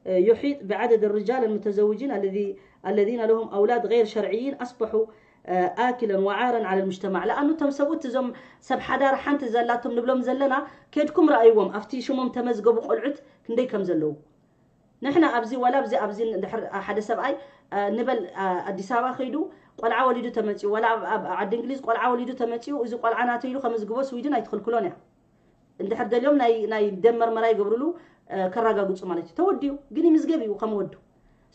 እ፣ يحيط بعدد الرجال المتزوجين الذي-، الذين لهم أولاد غير شرعيين أصبحوا، እ፣ آكلا وعارا على المجتمع. ለኣኑ እቶም ሰብኡት እዞም ሰብ ሓዳር ሓንቲ ዘላቶም ንብሎም ዘለና ከድኩም ረኣይዎም ኣብቲ ሽሞም ተመዝገቡ ቆልዑት ክንደይ ከም ዘለዉ። ንሕና ኣብዚ ዋላ ኣብዚ ኣብዚ እንድሕር ሓደ ሰብኣይ፣ እ፣ ንበል፣ እ፣ ኣዲስ ኣበባ ከይዱ ቆልዓ ወሊዱ ተመፂኡ፣ ዋላ ኣብ፣ ኣብ ዓዲ እንግሊዝ ቆልዓ ወሊዱ ተመፂኡ፣ እዚ ቆልዓ ናተይ ኢሉ ከመዝግቦ ስዊድን ኣይትኽልክሎን እያ። እንድሕር ደልዮም ናይ፣ ናይ ደም መርመራ ይገብርሉ፣ እ፣ ከረጋግፁ ማለት እዩ። ተወዲኡ ግን ይምዝገብ እዩ ከም ወዱ።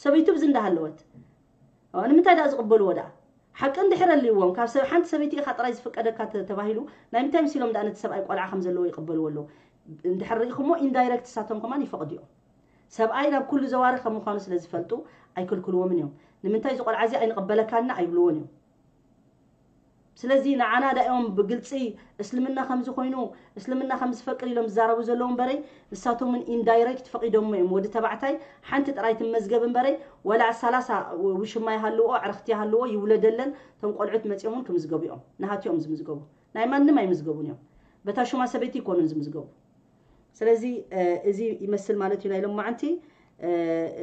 ሰበይቱ ብዚ እንዳሃለወት። እ፣ ንምንታይ ደኣ ዝቕበልዎ ደኣ? ሓቂ እንድሕር ኣልይዎም፣ ካብ ሰብ፣ ሓንቲ ሰበይቲ ኢኻ ጥራይ ዝፍቀደካ ተ-፣ ተባሂሉ፣ ናይ ምንታይ ምስ ኢሎም ደኣ ነቲ ሰብኣይ ቆልዓ ከም ዘለዎ ይቕበልዎ ኣለዉ? እንድሕር ርኢኹሞ፣ ኢንዳይረክት ንሳቶም ከማን ይፈቕዱ እዮም። ሰብኣይ ናብ ኩሉ ዘዋሪ ከም ምዃኑ ስለ ዝፈልጡ፣ ኣይክልክልዎምን እዮም። ንምንታይ እዚ ቆልዓ እዚ ኣይንቕበለካን ኢና ኣይብልዎን እዮም። ስለዚ ንዓና ዳ እዮም ብግልፂ እስልምና ከምዚ ኮይኑ፣ እስልምና ከም ዝፈቅድ ኢሎም ዝዛረቡ ዘለዉ እምበረይ፣ ንሳቶም እውን ኢንዳይረክት ፈቒዶሞ እዮም። ወዲ ተባዕታይ ሓንቲ ጥራይ ትመዝገብ እምበረይ፣ ወላ ሰላሳ ው-፣ ውሽማ ይሃልዎ፣ ኣዕርኽቲ ይሃልዎ፣ ይውለደለን፣ እቶም ቆልዑት መፂኦም እውን ክምዝገቡ እዮም። ናሃትኦም ዝምዝገቡ። ናይ ማንም ኣይምዝገቡን እዮም። በታ ሹማ ሰበይቲ ይኮኑን ዝምዝገቡ። ስለዚ፣ እ፣ እዚ ይመስል ማለት እዩ ናይ ሎማዓንቲ። እ፣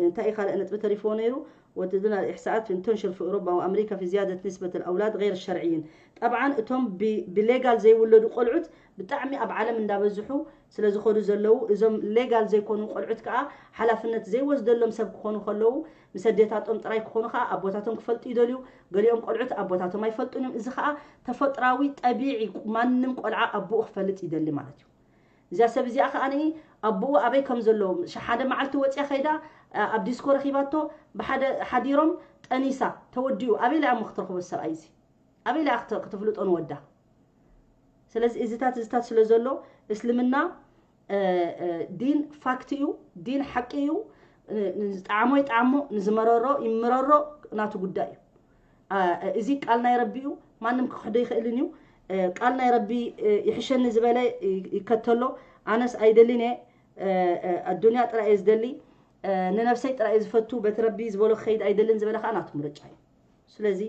እንታይ እዩ ካልእ ነጥቢ ተሪፍዎ ነይሩ? وتدل الإحصاءات تنشر في أوروبا وأمريكا في زيادة نسبة الأولاد غير الشرعيين. ጠብዓን እቶም ብ-፣ ብሌጋል ዘይውለዱ ቆልዑት ብጣዕሚ ኣብ ዓለም እንዳበዝሑ ስለ ዝኸዱ ዘለዉ፣ እዞም ሌጋል ዘይኮኑ ቆልዑት ከኣ ሓላፍነት ዘይወስደሎም ሰብ ክኾኑ ከለዉ፣ ምስ ኣዴታቶም ጥራይ ክኾኑ ከኣ ኣቦታቶም ክፈልጡ ይደልዩ። ገሊኦም ቆልዑት ኣቦታቶም ኣይፈልጡን እዮም። እዚ ከኣ ተፈጥራዊ ጠቢዒ፣ ማንም ቆልዓ ኣቦኡ ክፈልጥ ይደሊ ማለት እዩ። እዚኣ ሰብ እዚኣ ከኣ ኣቦኡ ኣበይ ከም ዘሎ፣ ሸ-፣ ሓደ መዓልቲ ወፂኣ ከይዳ፣ ኣ-፣ ኣብ ዲስኮ ረኺባቶ፣ ብሓደ ሓዲሮም ጠኒሳ፣ ተወዲኡ። ኣበይ ኢላ እሞ ክትረኽቦ ሰብኣይ እዚ? ኣበይ ኢላ ክተ-፣ ክትፍልጦ ንወዳ? ስለዚ እዚታት፣ እዚታት ስለ ዘሎ፣ እስልምና፣ እ፣ እ፣ ዲን ፋክት እዩ፣ ዲን ሓቂ እዩ። ን-፣ ንዝጠዓሞ ይጠዓሞ፣ ንዝመረሮ ይምረሮ፣ ናቱ ጉዳይ እዩ። ኣ-፣ እዚ ቃል ናይ ረቢ እዩ፣ ማንም ክኽሕዶ ይኽእልን እዩ። እ፣ ቃል ናይ ረቢ፣ እ፣ ይሕሸኒ ዝበለ ይ-፣ ይከተሎ። ኣነስ ኣይደልን እየ፣ እ፣ እ፣ ኣዱንያ ጥራይ እየ ዝደሊ፣ እ፣ ንነብሰይ ጥራይ እየ ዝፈቱ፣ በቲ ረቢ ዝበሎ ክኸይድ ኣይደልን ዝበለ ከዓ ናቱ ምርጫ እዩ። ስለዚ፣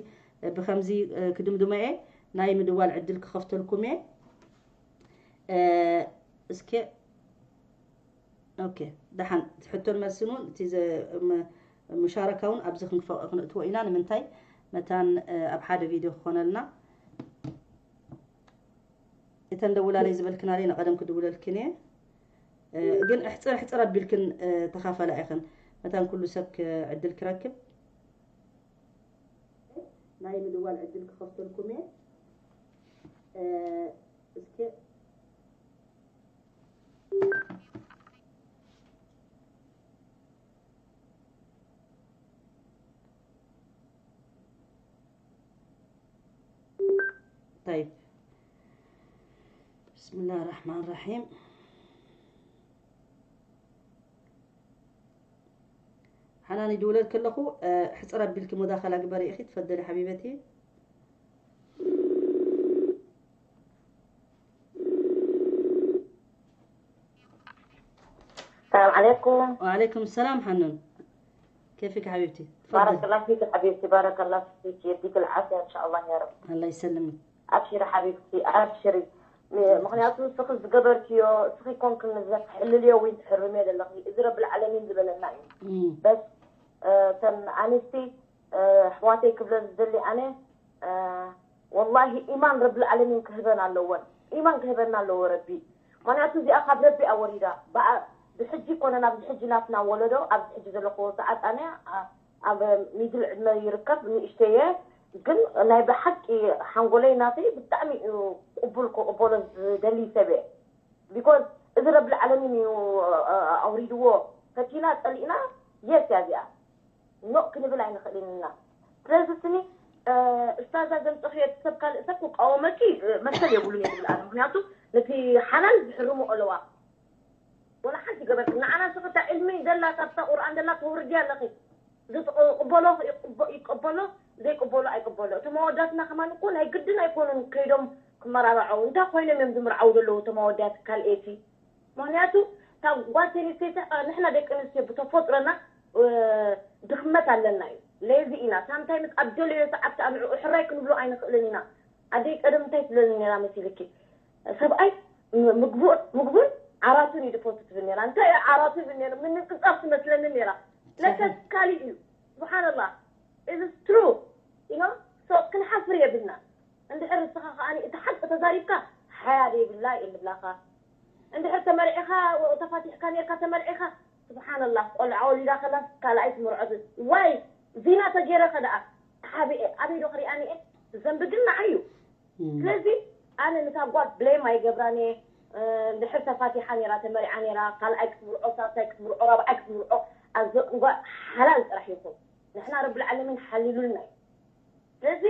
እ፣ ብኸምዚ፣ እ፣ ክድምድሞ እየ፣ ናይ ምድዋል ዕድል ክኸፍተልኩም እየ። እ፣ እስከ ኦኬ፣ ደሓን፣ እቲ ሕቶን መልስን እውን፣ እቲ ዘ-፣ መ-፣ ሙሻረካ እውን ኣብዚ ክንክፈ-፣ ክነእትዎ ኢና። ንምንታይ? መታን፣ እ፣ ኣብ ሓደ ቪድዮ ክኾነልና። እተን ደውላለይ ዝበልክናለይ ንቐደም ክድውለልክን እየ። እ፣ ግን እሕፅር፣ እሕፅር ኣቢልክን፣ እ፣ ተኻፈላ ኢኽን። መታን ኩሉ ሰብ ክ-፣ ዕድል ክረክብ። ናይ ምድዋል ዕድል ክኸፍተልኩም እየ። እ፣ እስከ طيب. بسم الله الرحمن الرحيم. ሓናን ይድውለልኪ ኣለኹ፣ እ፣ ሕፅር ኣቢልኪ ሙዳኸላ ግበሪ ኢኺ፣ ትፈደሊ ሓቢበቲ። السلام عليكم. وعليكم السلام حنون، كيفك حبيبتي؟ تفضلي. بارك الله فيك حبيبتي، بارك الله فيك، يديك العافية إن شاء الله يا رب. الله يسلمك. أبشري حبيبتي، أبشري. م-، ምኽንያቱ ንስኺ ዝገበርክዮ፣ እስኺ ኮንክ ንዘፍሕልልዮ ወይ ትሕርምዮ ዘለኺ፣ እዚ ረብል ዓለሚን ዝበለና እዩ። እም። በስ፣ እ፣ እተን ኣንስቲ፣ እ፣ ኣሕዋተይ ክብለን ዝደሊ ኣነ፣ እ፣ ወላሂ ኢማን ረብል ዓለሚን ክህበን ኣለወን። ኢማን ክህበና ኣለዎ ረቢ። ምኽንያቱ እዚኣ ካብ ረቢ እያ ወሪዳ። ብኣ-፣ ብሕጂ ኮነ ናብዚ ሕጂ ናትና ወለዶ፣ ኣብዚ ሕጂ ዘለኽዎ ሰዓት ኣነ፣ ኣ-፣ ኣብ ሚድል ዕድመ ይርከብ፣ ንእሽተየ፣ ግን ናይ ብሓቂ ሓንጎለይ ናተይ ብጣዕሚ እዩ ቅቡል ክቕበሎ ዝደሊ ሰብ እየ። ቢኮዝ እዚ ረብል ዓለሚን እዩ፣ እ፣ ኣውሪድዎ። ፈቲና ጸሊእና፣ የስ እያ እዚኣ። ኖእ ክንብል ኣይንኽእልን ኢና። ስለዚ ስኒ ኡስታዛ ዘምፀኽዮ ሰብ ካልእ ሰብ ክቃወመኪ መሰል የብሉን እየ ዝብል ኣነ። ምክንያቱ ነቲ ሓላል ዝሕርሙ ኣለዋ። ወላ ሓንቲ ገበርክ ንዓና ስኽታ ዕልሚ ዘላ ካብታ ቁርኣን ዘላ ተውርዲ ኣለኺ። ዝቕበሎ ይቕበሎ፣ ዘይቅበሎ ኣይቅበሎ። እቶም ኣወዳትና ከማን እኮ ናይ ግድን ኣይኮኑን ከይዶም ክመራርዐው። እንታይ ኮይኖም እዮም ዝምርዓው ዘለዉ እቶም ኣወዳት ካልኤቲ? ምክንያቱ እታ ጓል ተንስተይቲ ንሕና ደቂ ኣንስትዮ ብተፈጥሮና ድኽመት ኣለና እዩ። ለዚ ኢና ሳምታይምስ ኣብ ደለዮ ሰዓት ከዓ ንዕኡ ሕራይ ክንብሎ ኣይንኽእልን ኢና። ኣደይ ቀደም እንታይ ትብለኒ ነራ መሲልኪ? ሰብኣይ ምግቡን ዓራቱን እዩ ድፈቱ ትብል ነራ። እንታይ ዓራቱ ይብል ነሩ? ምንቅጻፍ ትመስለኒ ነራ። ለከስ ካሊእ እዩ። ስብሓንላ። እዚ ትሩ ኢኖ ሶ ክንሓፍር የብልና። እንድሕር ንስኻ ከኣኒ እቲ ሓቂ ተዛሪብካ ሓያ ዘይብላ እየ ንብላኻ። እንድሕር ተመርዒኻ ተፋቲሕካ ነርካ ተመርዒኻ ስብሓንላ ቆልዓ ወሊዳ ከላስ ካልኣይ ትምርዖ ዋይ ዚና ተገይረ ከደኣ ሓብኤ ኣበይ ዶ ክሪኣኒ እየ? ዘንቢ ግን ንዓይ እዩ። ስለዚ ኣነ ንታ ጓል ብሌም ኣይገብራን እየ። እንድሕር ተፋቲሓ ነራ ተመሪዓ ነራ ካልኣይ ክትምርዖ ሳልሳይ ክትምርዖ ራብዓይ ክትምርዖ ኣዘ እዋ ሓላል ጥራሕ ይኹን ንሕና ረብል ዓለሚን ሓሊሉልና እዩ። ስለዚ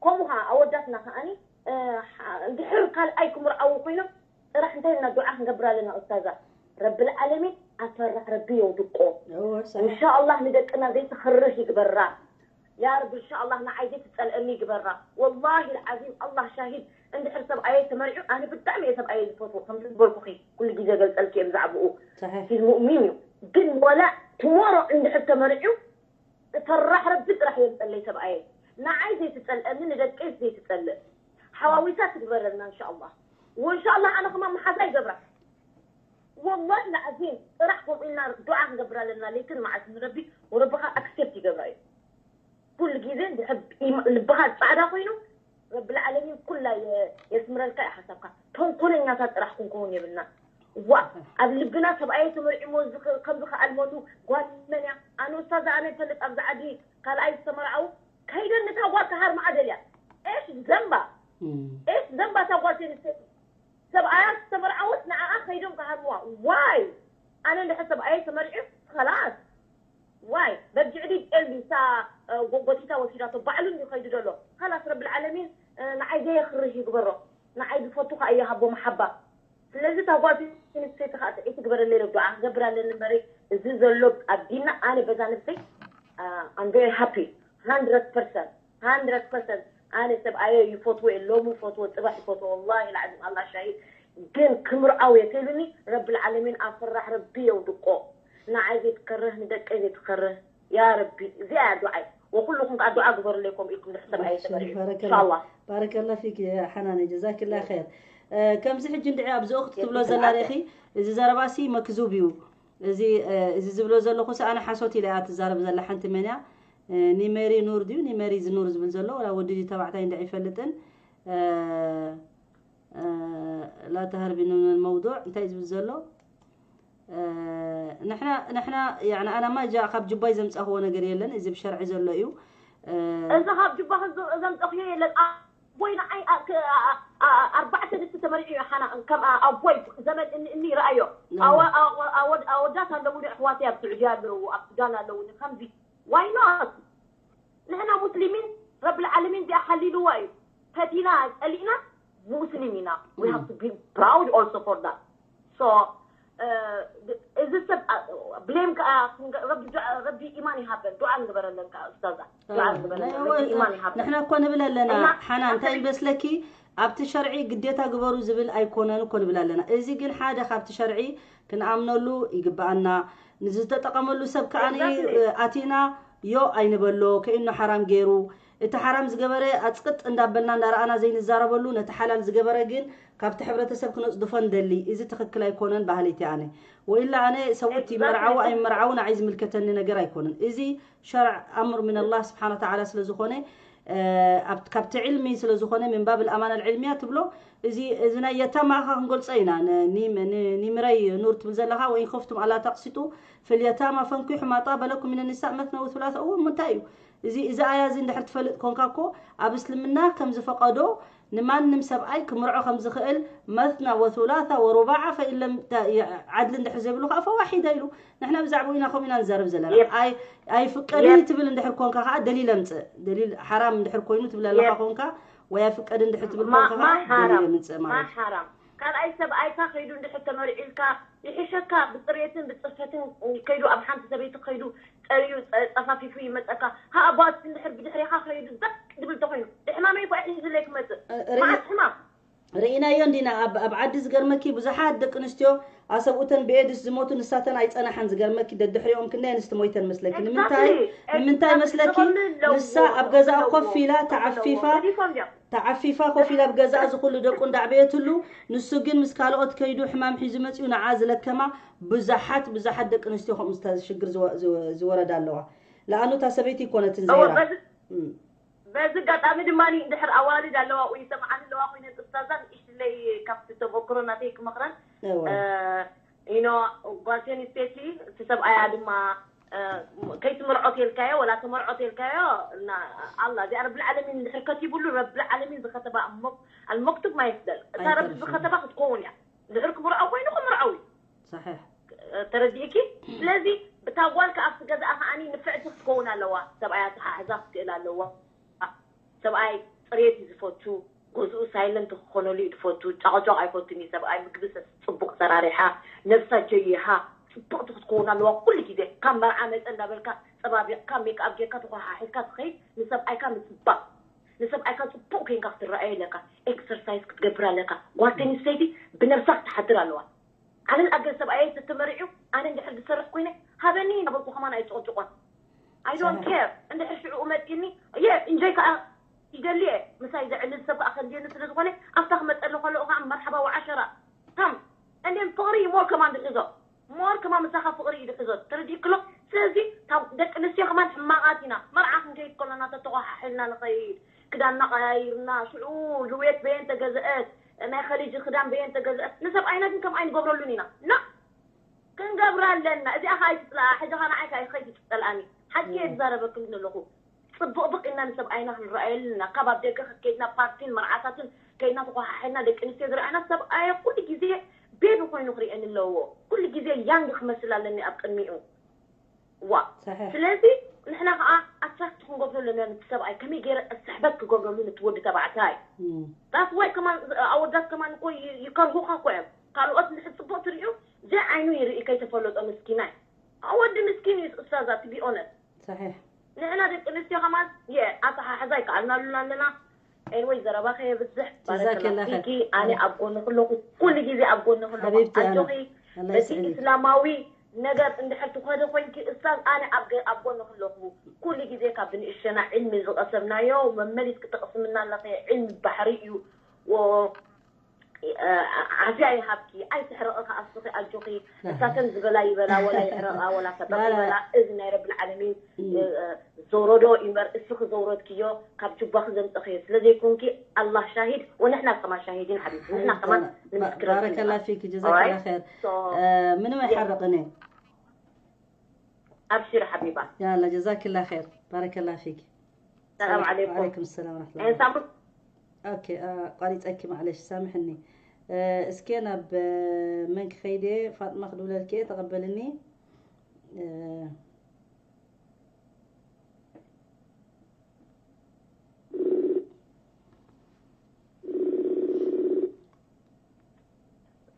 ከምኡ ከዓ ኣወዳትና ከዓኒ እንድሕር ካልኣይ ክምርዓዉ ኮይኖም ጥራሕ እንታይ ኢልና ዱዓ ክንገብር ኣለና ኡስታዛ? ረብል ዓለሚን ኣፈራሕ ረቢ የውድቆ። እንሻኣላህ ንደቅና ዘይትኽርህ ይግበራ። ያ ረቢ እንሻኣላህ ንዓይ ዘይትፀልአኒ ይግበራ። ወላሂ ልዓዚም ኣላህ ሻሂድ እንድሕር ሰብኣየ ተመሪዑ ኣነ ብጣዕሚ እየ ሰብኣየ ዝፈትዎ ከምዚ ዝበልኩኺ ኩሉ ግዜ ገልፀልኪ እየ ብዛዕባኡ። ሂዝ ሙእሚን እዩ። ግን ወላ ትሞሮ እንድሕር ተመሪዑ ፈራሕ ረቢ ጥራሕ የምፀለይ ሰብኣየ ንዓይ ዘይትፀልአኒ ንደቀይ ዘይትፀልእ ሓዋዊሳ ትግበረልና እንሻኣላህ። ወእንሻኣላህ ኣነ ከማ መሓዛ ይገብራ። ወላሂ ልዓዚም ጥራሕ ከምኡ ኢልና ዱዓ ክንገብር ኣለና ለይትን መዓልቲ ንረቢ። ወረብኻ ኣክሴፕት ይገብራ እዩ። ኩሉ ግዜ ልብኻ ፃዕዳ ኮይኑ ረቢ ልዓለሚን ኩላ የስምረልካ እዩ ሓሳብካ። ተንኮለኛታት ጥራሕ ክንከውን የብልና። ዋ ኣብ ልብና ሰብኣየ ተመርዒሞ ከምዚ ከኣልመሉ ጓል መን እያ? ኣነ ኡስታዛ ኣነ ይፈልጥ ኣብዚ ዓዲ ካልኣይ ዝተመርዓው ከይደን ንታ ጓል ክሃርምኣ ደልያ። ኤሽ ዘንባ ኤሽ ዘንባ እታ ጓል ተንስተይቲ ሰብኣያ ዝተመርዓወት ንዓኣ ከይዶም ክሃርምዋ። ዋይ ኣነ እንድሕር ሰብኣየ ተመርዒ ከላስ ዋይ በጊዕ ድዩ ጤል ድዩ እታ ጎጎቲታ ወሲዳቶ ባዕሉ እንድዩ ከይዱ ዘሎ። ከላስ ረብል ዓለሚን ንዓይ ዘየኽርህ ይግበሮ። ንዓይ ዝፈቱ ከዓ ይሃቦ መሓባ። ስለዚ እታ ጓል ኣንስተይቲ ከዓ ጥዕይቲ ግበረለይ ኢለ ዱዓ ክገብር ኣለኒ እምበሪ እዚ ዘሎ ኣብ ዲንና ኣነ በዛ ነብሰይ I'm very happy hundred percent hundred percent ኣነ ሰብኣየ ይፈትዎ እየ ሎሚ ይፈትዎ ፅባሕ ይፈትዎ ወላሂ ልዓዚም ኣላ ሻሂድ ግን ክምርዓው እየ ተይሉኒ ረቢ ልዓለሚን ኣብ ፈራሕ ረቢ የውድቆ ንዓይ ዘይትከርህ ንደቀይ ዘይትከርህ ያ ረቢ እዚኣ እያ ዱዓይ ወኩልኩም ከዓ ዱዓ ግበሩለይ ከምኡ ኢልኩም ድሕር ሰብኣየ ተመሪዑ እንሻላ ባረከላ ፊክ ሓናነ ጀዛክላ ኸይር ከምዚ ሕጂ እንድዒ ኣብዚ ኡኽቲ ትብሎ ዘላ ርኢኺ እዚ ዘረባሲ መክዙብ እዩ እዚ እዚ ዝብሎ ዘለኹ ኣነ ሓሶት ኢለ እያ ትዛረብ ዘላ ሓንቲ መን እያ ኒመሪ ኑር ድዩ ኒመሪ ዝኑር ዝብል ዘሎ ወላ ወዲ ድዩ ተባዕታይ እንድዒ ይፈልጥን لا تهربي من الموضوع እንታይ ዝብል ዘሎ ንሕና ንሕና ያኒ ኣነ ማጃ ካብ ጅባይ ዘምጻኽዎ ነገር የለን እዚ ብሸርዒ ዘሎ እዩ እዚ ካብ ጅባኺ ዘምጻኽዮ የለን ኣቦይ ንዓይ ኣርባዕተ ንስቲ ተመሪዑ እዩ ሓና ከም ኣቦይ ዘመድ እኒ እኒ ይረኣዮ ኣወዳት ኣለውኒ ኣሕዋተይ ኣብ ስዑድያ ኣለዉ ኣብ ሱዳን ኣለውኒ ከምዚ why not ንሕና ሙስሊሚን ረብል ዓለሚን እዚኣ ሓሊልዋ እዩ ፈቲና ጸሊእና ሙስሊም ኢና we have to be proud also for that so እዚ ሰብ ብሌም ከዓ ረቢ ኢማን ይሃበን ዱዓ ንግበረለን ከዓ ኡስታዛ ዱዓ ንግበረለን ረቢ ኢማን ይሃበን ንሕና እኮ ንብል ኣለና ሓና እንታይ ይመስለኪ ኣብቲ ሸርዒ ግዴታ ግበሩ ዝብል ኣይኮነን እኮ ንብል ኣለና እዚ ግን ሓደ ካብቲ ሸርዒ ክንኣምነሉ ይግበኣና ንዝተጠቐመሉ ሰብ ከዓ ኣቲና ዮ ኣይንበሎ ከኢኖ ሓራም ገይሩ እቲ ሓራም ዝገበረ ኣፅቅጥ እንዳበልና እንዳረኣና ዘይንዛረበሉ ነቲ ሓላል ዝገበረ ግን ካብቲ ሕብረተሰብ ክነፅድፎ ንደሊ እዚ ትኽክል ኣይኮነን በሃሊት ኣነ ወኢላ ኣነ ሰብኡት ይመርዓው ኣይመርዓው ንዓይ ዝምልከተኒ ነገር ኣይኮነን እዚ ሸርዕ ኣምር ምን ኣላህ ስብሓን ወተዓላ ስለዝኾነ ካብቲ ዕልሚ ስለዝኾነ ምን ባብ ልኣማና ልዕልምያ ትብሎ እዚ እዚ ናይ የተማ ኸ ክንገልጾ ኢና ኒምረይ ኑር ትብል ዘለኻ ወኢን ኸፍቱም ኣላ ተቅሲጡ ፊልየታማ ፈንኪሑ ማ ጣበ ለኩም ሚነ ኒሳእ መትና ወሱላተ እዎ እንታይ እዩ እዚ እዚ ኣያ እዚ እንድሕር ትፈልጥ ኮንካ እኮ ኣብ እስልምና ከም ዝፈቀዶ ንማንም ሰብኣይ ክምርዖ ከም ዝኽእል፣ መትና ወቱላታ ወሩባዓ ፈኢለም፣ ተ-፣ የ-፣ ዓድሊ እንድሕር ዘይብሉ ከዓ ፈዋሒዳ ኢሉ። ንሕና ብዛዕባኡ ኢና ከምኡ ኢና ንዛረብ ዘለና። የፕ። ኣይ-፣ ኣይፍቀድን የፕ። ትብል እንድሕር ኮንካ ከዓ ደሊል ኣምጽእ። ደሊል ሓራም እንድሕር ኮይኑ ትብል ኣለኻ የፕ። ኮንካ፣ ወይ ኣይፍቀድን እንድሕር ትብል ማ-፣ ኮንካ ማ ከዓ ደሊል ሓራም። ኣምጽእ ማ ማለት እዩ። ሓራም። ካልኣይ ሰብኣይካ ከይዱ እንድሕር ተመርዒልካ፣ ይሕሸካ ብፅሬትን ብፅፈትን ከይዱ ኣብ ሓንቲ ሰበይቲ ከይዱ ጠርዩ ፀ-፣ ፀፋፊፉ ይመፀካ። ሃኣባት እንድሕር ብድሕሬኻ ከይዱ ዘቅ ድብል ተኮይኑ፣ ሕማመይ እኮ ሒዙለይ ክመፅእ። ርኢ-፣ መዓት ሕማም። ርኢናዮ እንዲና ኣብ፣ ኣብ ዓዲ ዝገርመኪ ብዙሓት ደቂ ኣንስትዮ ኣሰብኡተን ብኤድስ ዝሞቱ ንሳተን ኣይጸናሓን። ዝገርመኪ ደድሕሪኦም ክንደይ ኣንስቲ ሞይተን መስለኪ። ንምንታይ? Exactly. ንምንታይ Exactly. መስለኪ? ዝኸኑ ኣለዎ። ንሳ ኣብ ገዛኣ ዝኸኑ ኮፍ ኣለዎ። ኢላ ዝኸኑ ኣለዎ። ተዓፊፋ፣ ገዲፎም ድዮም? ተዓፊፋ ኮፍ ኢላ ኣብ ገዛኣ ዝኹሉ ደቁ እንዳዕበየትሉ፣ ንሱ ግን ምስ ካልኦት ከይዱ ሕማም ሒዙ መጺኡ ንዓ ዝለከማ ብዙሓት፣ ብዙሓት ደቂ ኣንስትዮ ከምኡ ዝተ-፣ ሽግር ዝወ-፣ ዝወ-፣ ዝወረዳ ኣለዋ። ለኣኑ እታ ሰበይቲ ይኮነትን እወ፣ ዘይራ። በዚ እም። በዚ ኣጋጣሚ ድማ እንድሕር ኣዋልድ ኣለዋ ወይ ይሰምዓኒ ኣለዋ ኮይነን ኡስታዛ ንእሽትለይ ካብቲ ተመክሮ ናተይ ክመኽረን። እወ። እ፣ you know፣ ጓል ኣንስተይቲ እቲ ሰብኣያ ድማ፣ እ፣ ከይትምርዖ ተልካዮ ወላ ተመርዖ ተልካዮ፣ እና፣ ኣላ እዚኣ ረብል ዓለሚን እንድሕር ከቲቡሉ ረብል ዓለሚን ዝኸተባ ኣሞ-፣ ኣልመክቱብ ማ ይፍደል። እታ ረቢ ኣይተርፍን። ዝኸተባ ክትከውን እያ። እንድሕር ክምርዖ ኮይኑ ክምርዖ እዩ። ሰሒሕ። ተረዲእኪ? ስለዚ እታ ጓል ከኣ ኣብቲ ገዛኣ ከኣኒ ንፍዕቲ ክትከውን ኣለዋ። ሰብኣያ ተሓሕዛ ክትክእል ኣለዋ። ሰብኣይ ጽሬት እዩ ዝፈቱ፣ ገዝኡ ሳይለንት ክኾነሉ እዩ ዝፈቱ። ጫቕጫቕ ኣይፈቱን እዩ ሰብኣይ። ምግቢ ሰ-፣ ጽቡቕ ሰራሪሓ፣ ነብሳ ጀይሃ፣ ጽብቕቲ ክትከውን ኣለዋ። ኩሉ ግዜ ካብ መርዓ መጸ እንዳበልካ ጸባቢቕካ፣ ሜክኣፕ ጌርካ፣ ተኾሓሒልካ ትኸይድ፣ ንሰብኣይካ ምጽባቕ፣ ንሰብኣይካ ጽቡቕ ኮይንካ ክትረኣዮ ኣለካ። ኤክሰርሳይዝ ክትገብር ኣለካ። ጓል ኣንስተይቲ ብነብሳ ክትሓድር ኣለዋ። ዓለም ኣገር ሰብኣየይ ተተመሪዑ ኣነ እንድሕር ዝሰርሕ ኮይነ ሃበኒ እናበልኩ ከማን ኣይጭቕጭቆን። I don't ሰላም። Care። እንድሕር ሽዑ መፂኒ እየ እንጆይ ከዓ ይደሊ እየ። ምሳይ ዘዕልል ሰብ ከዓ ከድልየኒ ስለ ዝኾነ ኣብታ ክመፀሉ ከለኡ ከዓ መርሓባ ወዓሸራ። ታም እንዴም ፍቕሪ ሞር ከማን ድሕዞ። ሞር ከማን ምሳኻ ፍቕሪ እዩ ድሕዞ። ተረዲእክሎ? ስለዚ ካብ ደቂ ኣንስትዮ ከማን ሕማቓት ኢና። መርዓ ክንከይድ ከለና ተተኾሓሒልና ንኸይድ። ክዳንና ቀያይርና ሽዑ ልውየት በየን ተገዝአት፣ ናይ ኸሊጅ ክዳን በየን ተገዝአት። ንሰብኣይና ግን ከምኣ ኣይንገብረሉን ኢና። ና ክንገብራ ኣለና። እዚኣ ኸኣ ኣይትፅላኣ። ሕጂ ኸኣ ንዓይ ከኣ ከይትፀልኣኒ። ሓቂ እየ እም። ዝዛረበክን ዘለኹ። ፅብቕብቕ ኢልና ንሰብኣይና ክንረኣየሉ ኢና። ካብ ኣብ ደገ ከይድና ፓርቲን መርዓታትን ከይድና ተኾሓሒልና ደቂ ኣንስትዮ ዝረኣና ሰብኣየ ኩሉ ግዜ ቤቢ ኮይኑ ክርእየኒ ኣለዎ። ኩሉ ግዜ ያንግ ክመስል ኣለኒ ኣብ ቅድሚኡ። ዋ። ሰሒሕ። ስለዚ ንሕና ኸዓ ኣትራክት ክንገብሮ ኣለና ነቲ ሰብኣይ። ከመይ ገይረ እስሕበት ክገብረሉ ነቲ ወዲ ተባዕታይ? እም። That's why ከማን ኣወዳት ከማን እኮ ይ-፣ ይከርሁኻ እኮ እዮም። ካልኦት እንድሕር ፅቡቕ ትርእዩ ዘይ ዓይኑ ይርኢ ከይተፈለጦ ምስኪናይ። ኣ፣ ወዲ ምስኪን እዩ ኡስታዛ፣ to be honest። ሰሒሕ። ንሕና ደቂ ኣንስትዮ ከማን የ-፣ ኣተሓሕዛ ይከኣልናሉን ኣለና። ኤንወይ ዘረባ ከየብዝሕ። ጀዛከላ ባረከላ ኸይር። ፊኪ። ኣነ ኣብ ጎንኺ ኣለኹ። ኩሉ ግዜ ኣብ ጎንኺ ኣለኹ። ሓቢብቲ ኣነ። ኣጆኺ። ኣላህ በቲ ይስዕልኪ። ኢስላማዊ ነገር እንድሕር ትኸዲ ኮይንኪ እስታዝ ኣነ ኣብ ገ-፣ ኣብ ጎንኺ ኣለኹ። ኩሉ ግዜ ካብ ብንእሸና ዕልሚ ዝቐሰብናዮ መመሊስኪ ተቕስምና ኣለኺ። ዕልሚ ባሕሪ እዩ። ወ-፣ እ፣ ዓፍያ ይሃብኪ። ኣይትሕረቒ ከኣ እስኺ ኣጆኺ። ኣሃ። እሳተን ዝበላ ይበላ ወላ ይሕረቓ ወላ ሰጠቕ ላ፣ ላ። ይበላ። እዚ ናይ ረብል ዓለሚን፣ እም። እ፣ እ፣ ዘውረዶ ይንበር እስኺ ዘውረድክዮ ካብ ጁባኺ ዘምፀኽዮ ስለ ዘይኮንኪ ኣላህ ሻሂድ ወንሕና ከማን ሻሂዲን ሓቢብቲ ንሕና ሓቢብቲ ከማን ኣነ። ባ-፣ ንምስክረልኪ ባረከላ ኢና። ፊክ፣ ጀዛከላ Alright? ኸይር። So፣ እ፣ ምንም yes። ኣይሓርቕን እየ። ኣብሽር ሓቢባ። ያላ፣ ጀዛክላ ኸይር። ባረከላ ፊክ። ሰላም ሰላም። ዓለይኩም። ወዓለይኩም ሰላም ወረሕመቱላሂ። እ፣ ሳምሪ። ኦኬ፣ እ፣ ኣቋሪፀኪ፣ ማዕለሽ፣ ሳምሕኒ። እ፣ እስከ ናብ፣ እ፣ መን ክኸይድ እየ? ፋጥማ ክድውለልኪ እየ፣ ተቐበልኒ። እ፣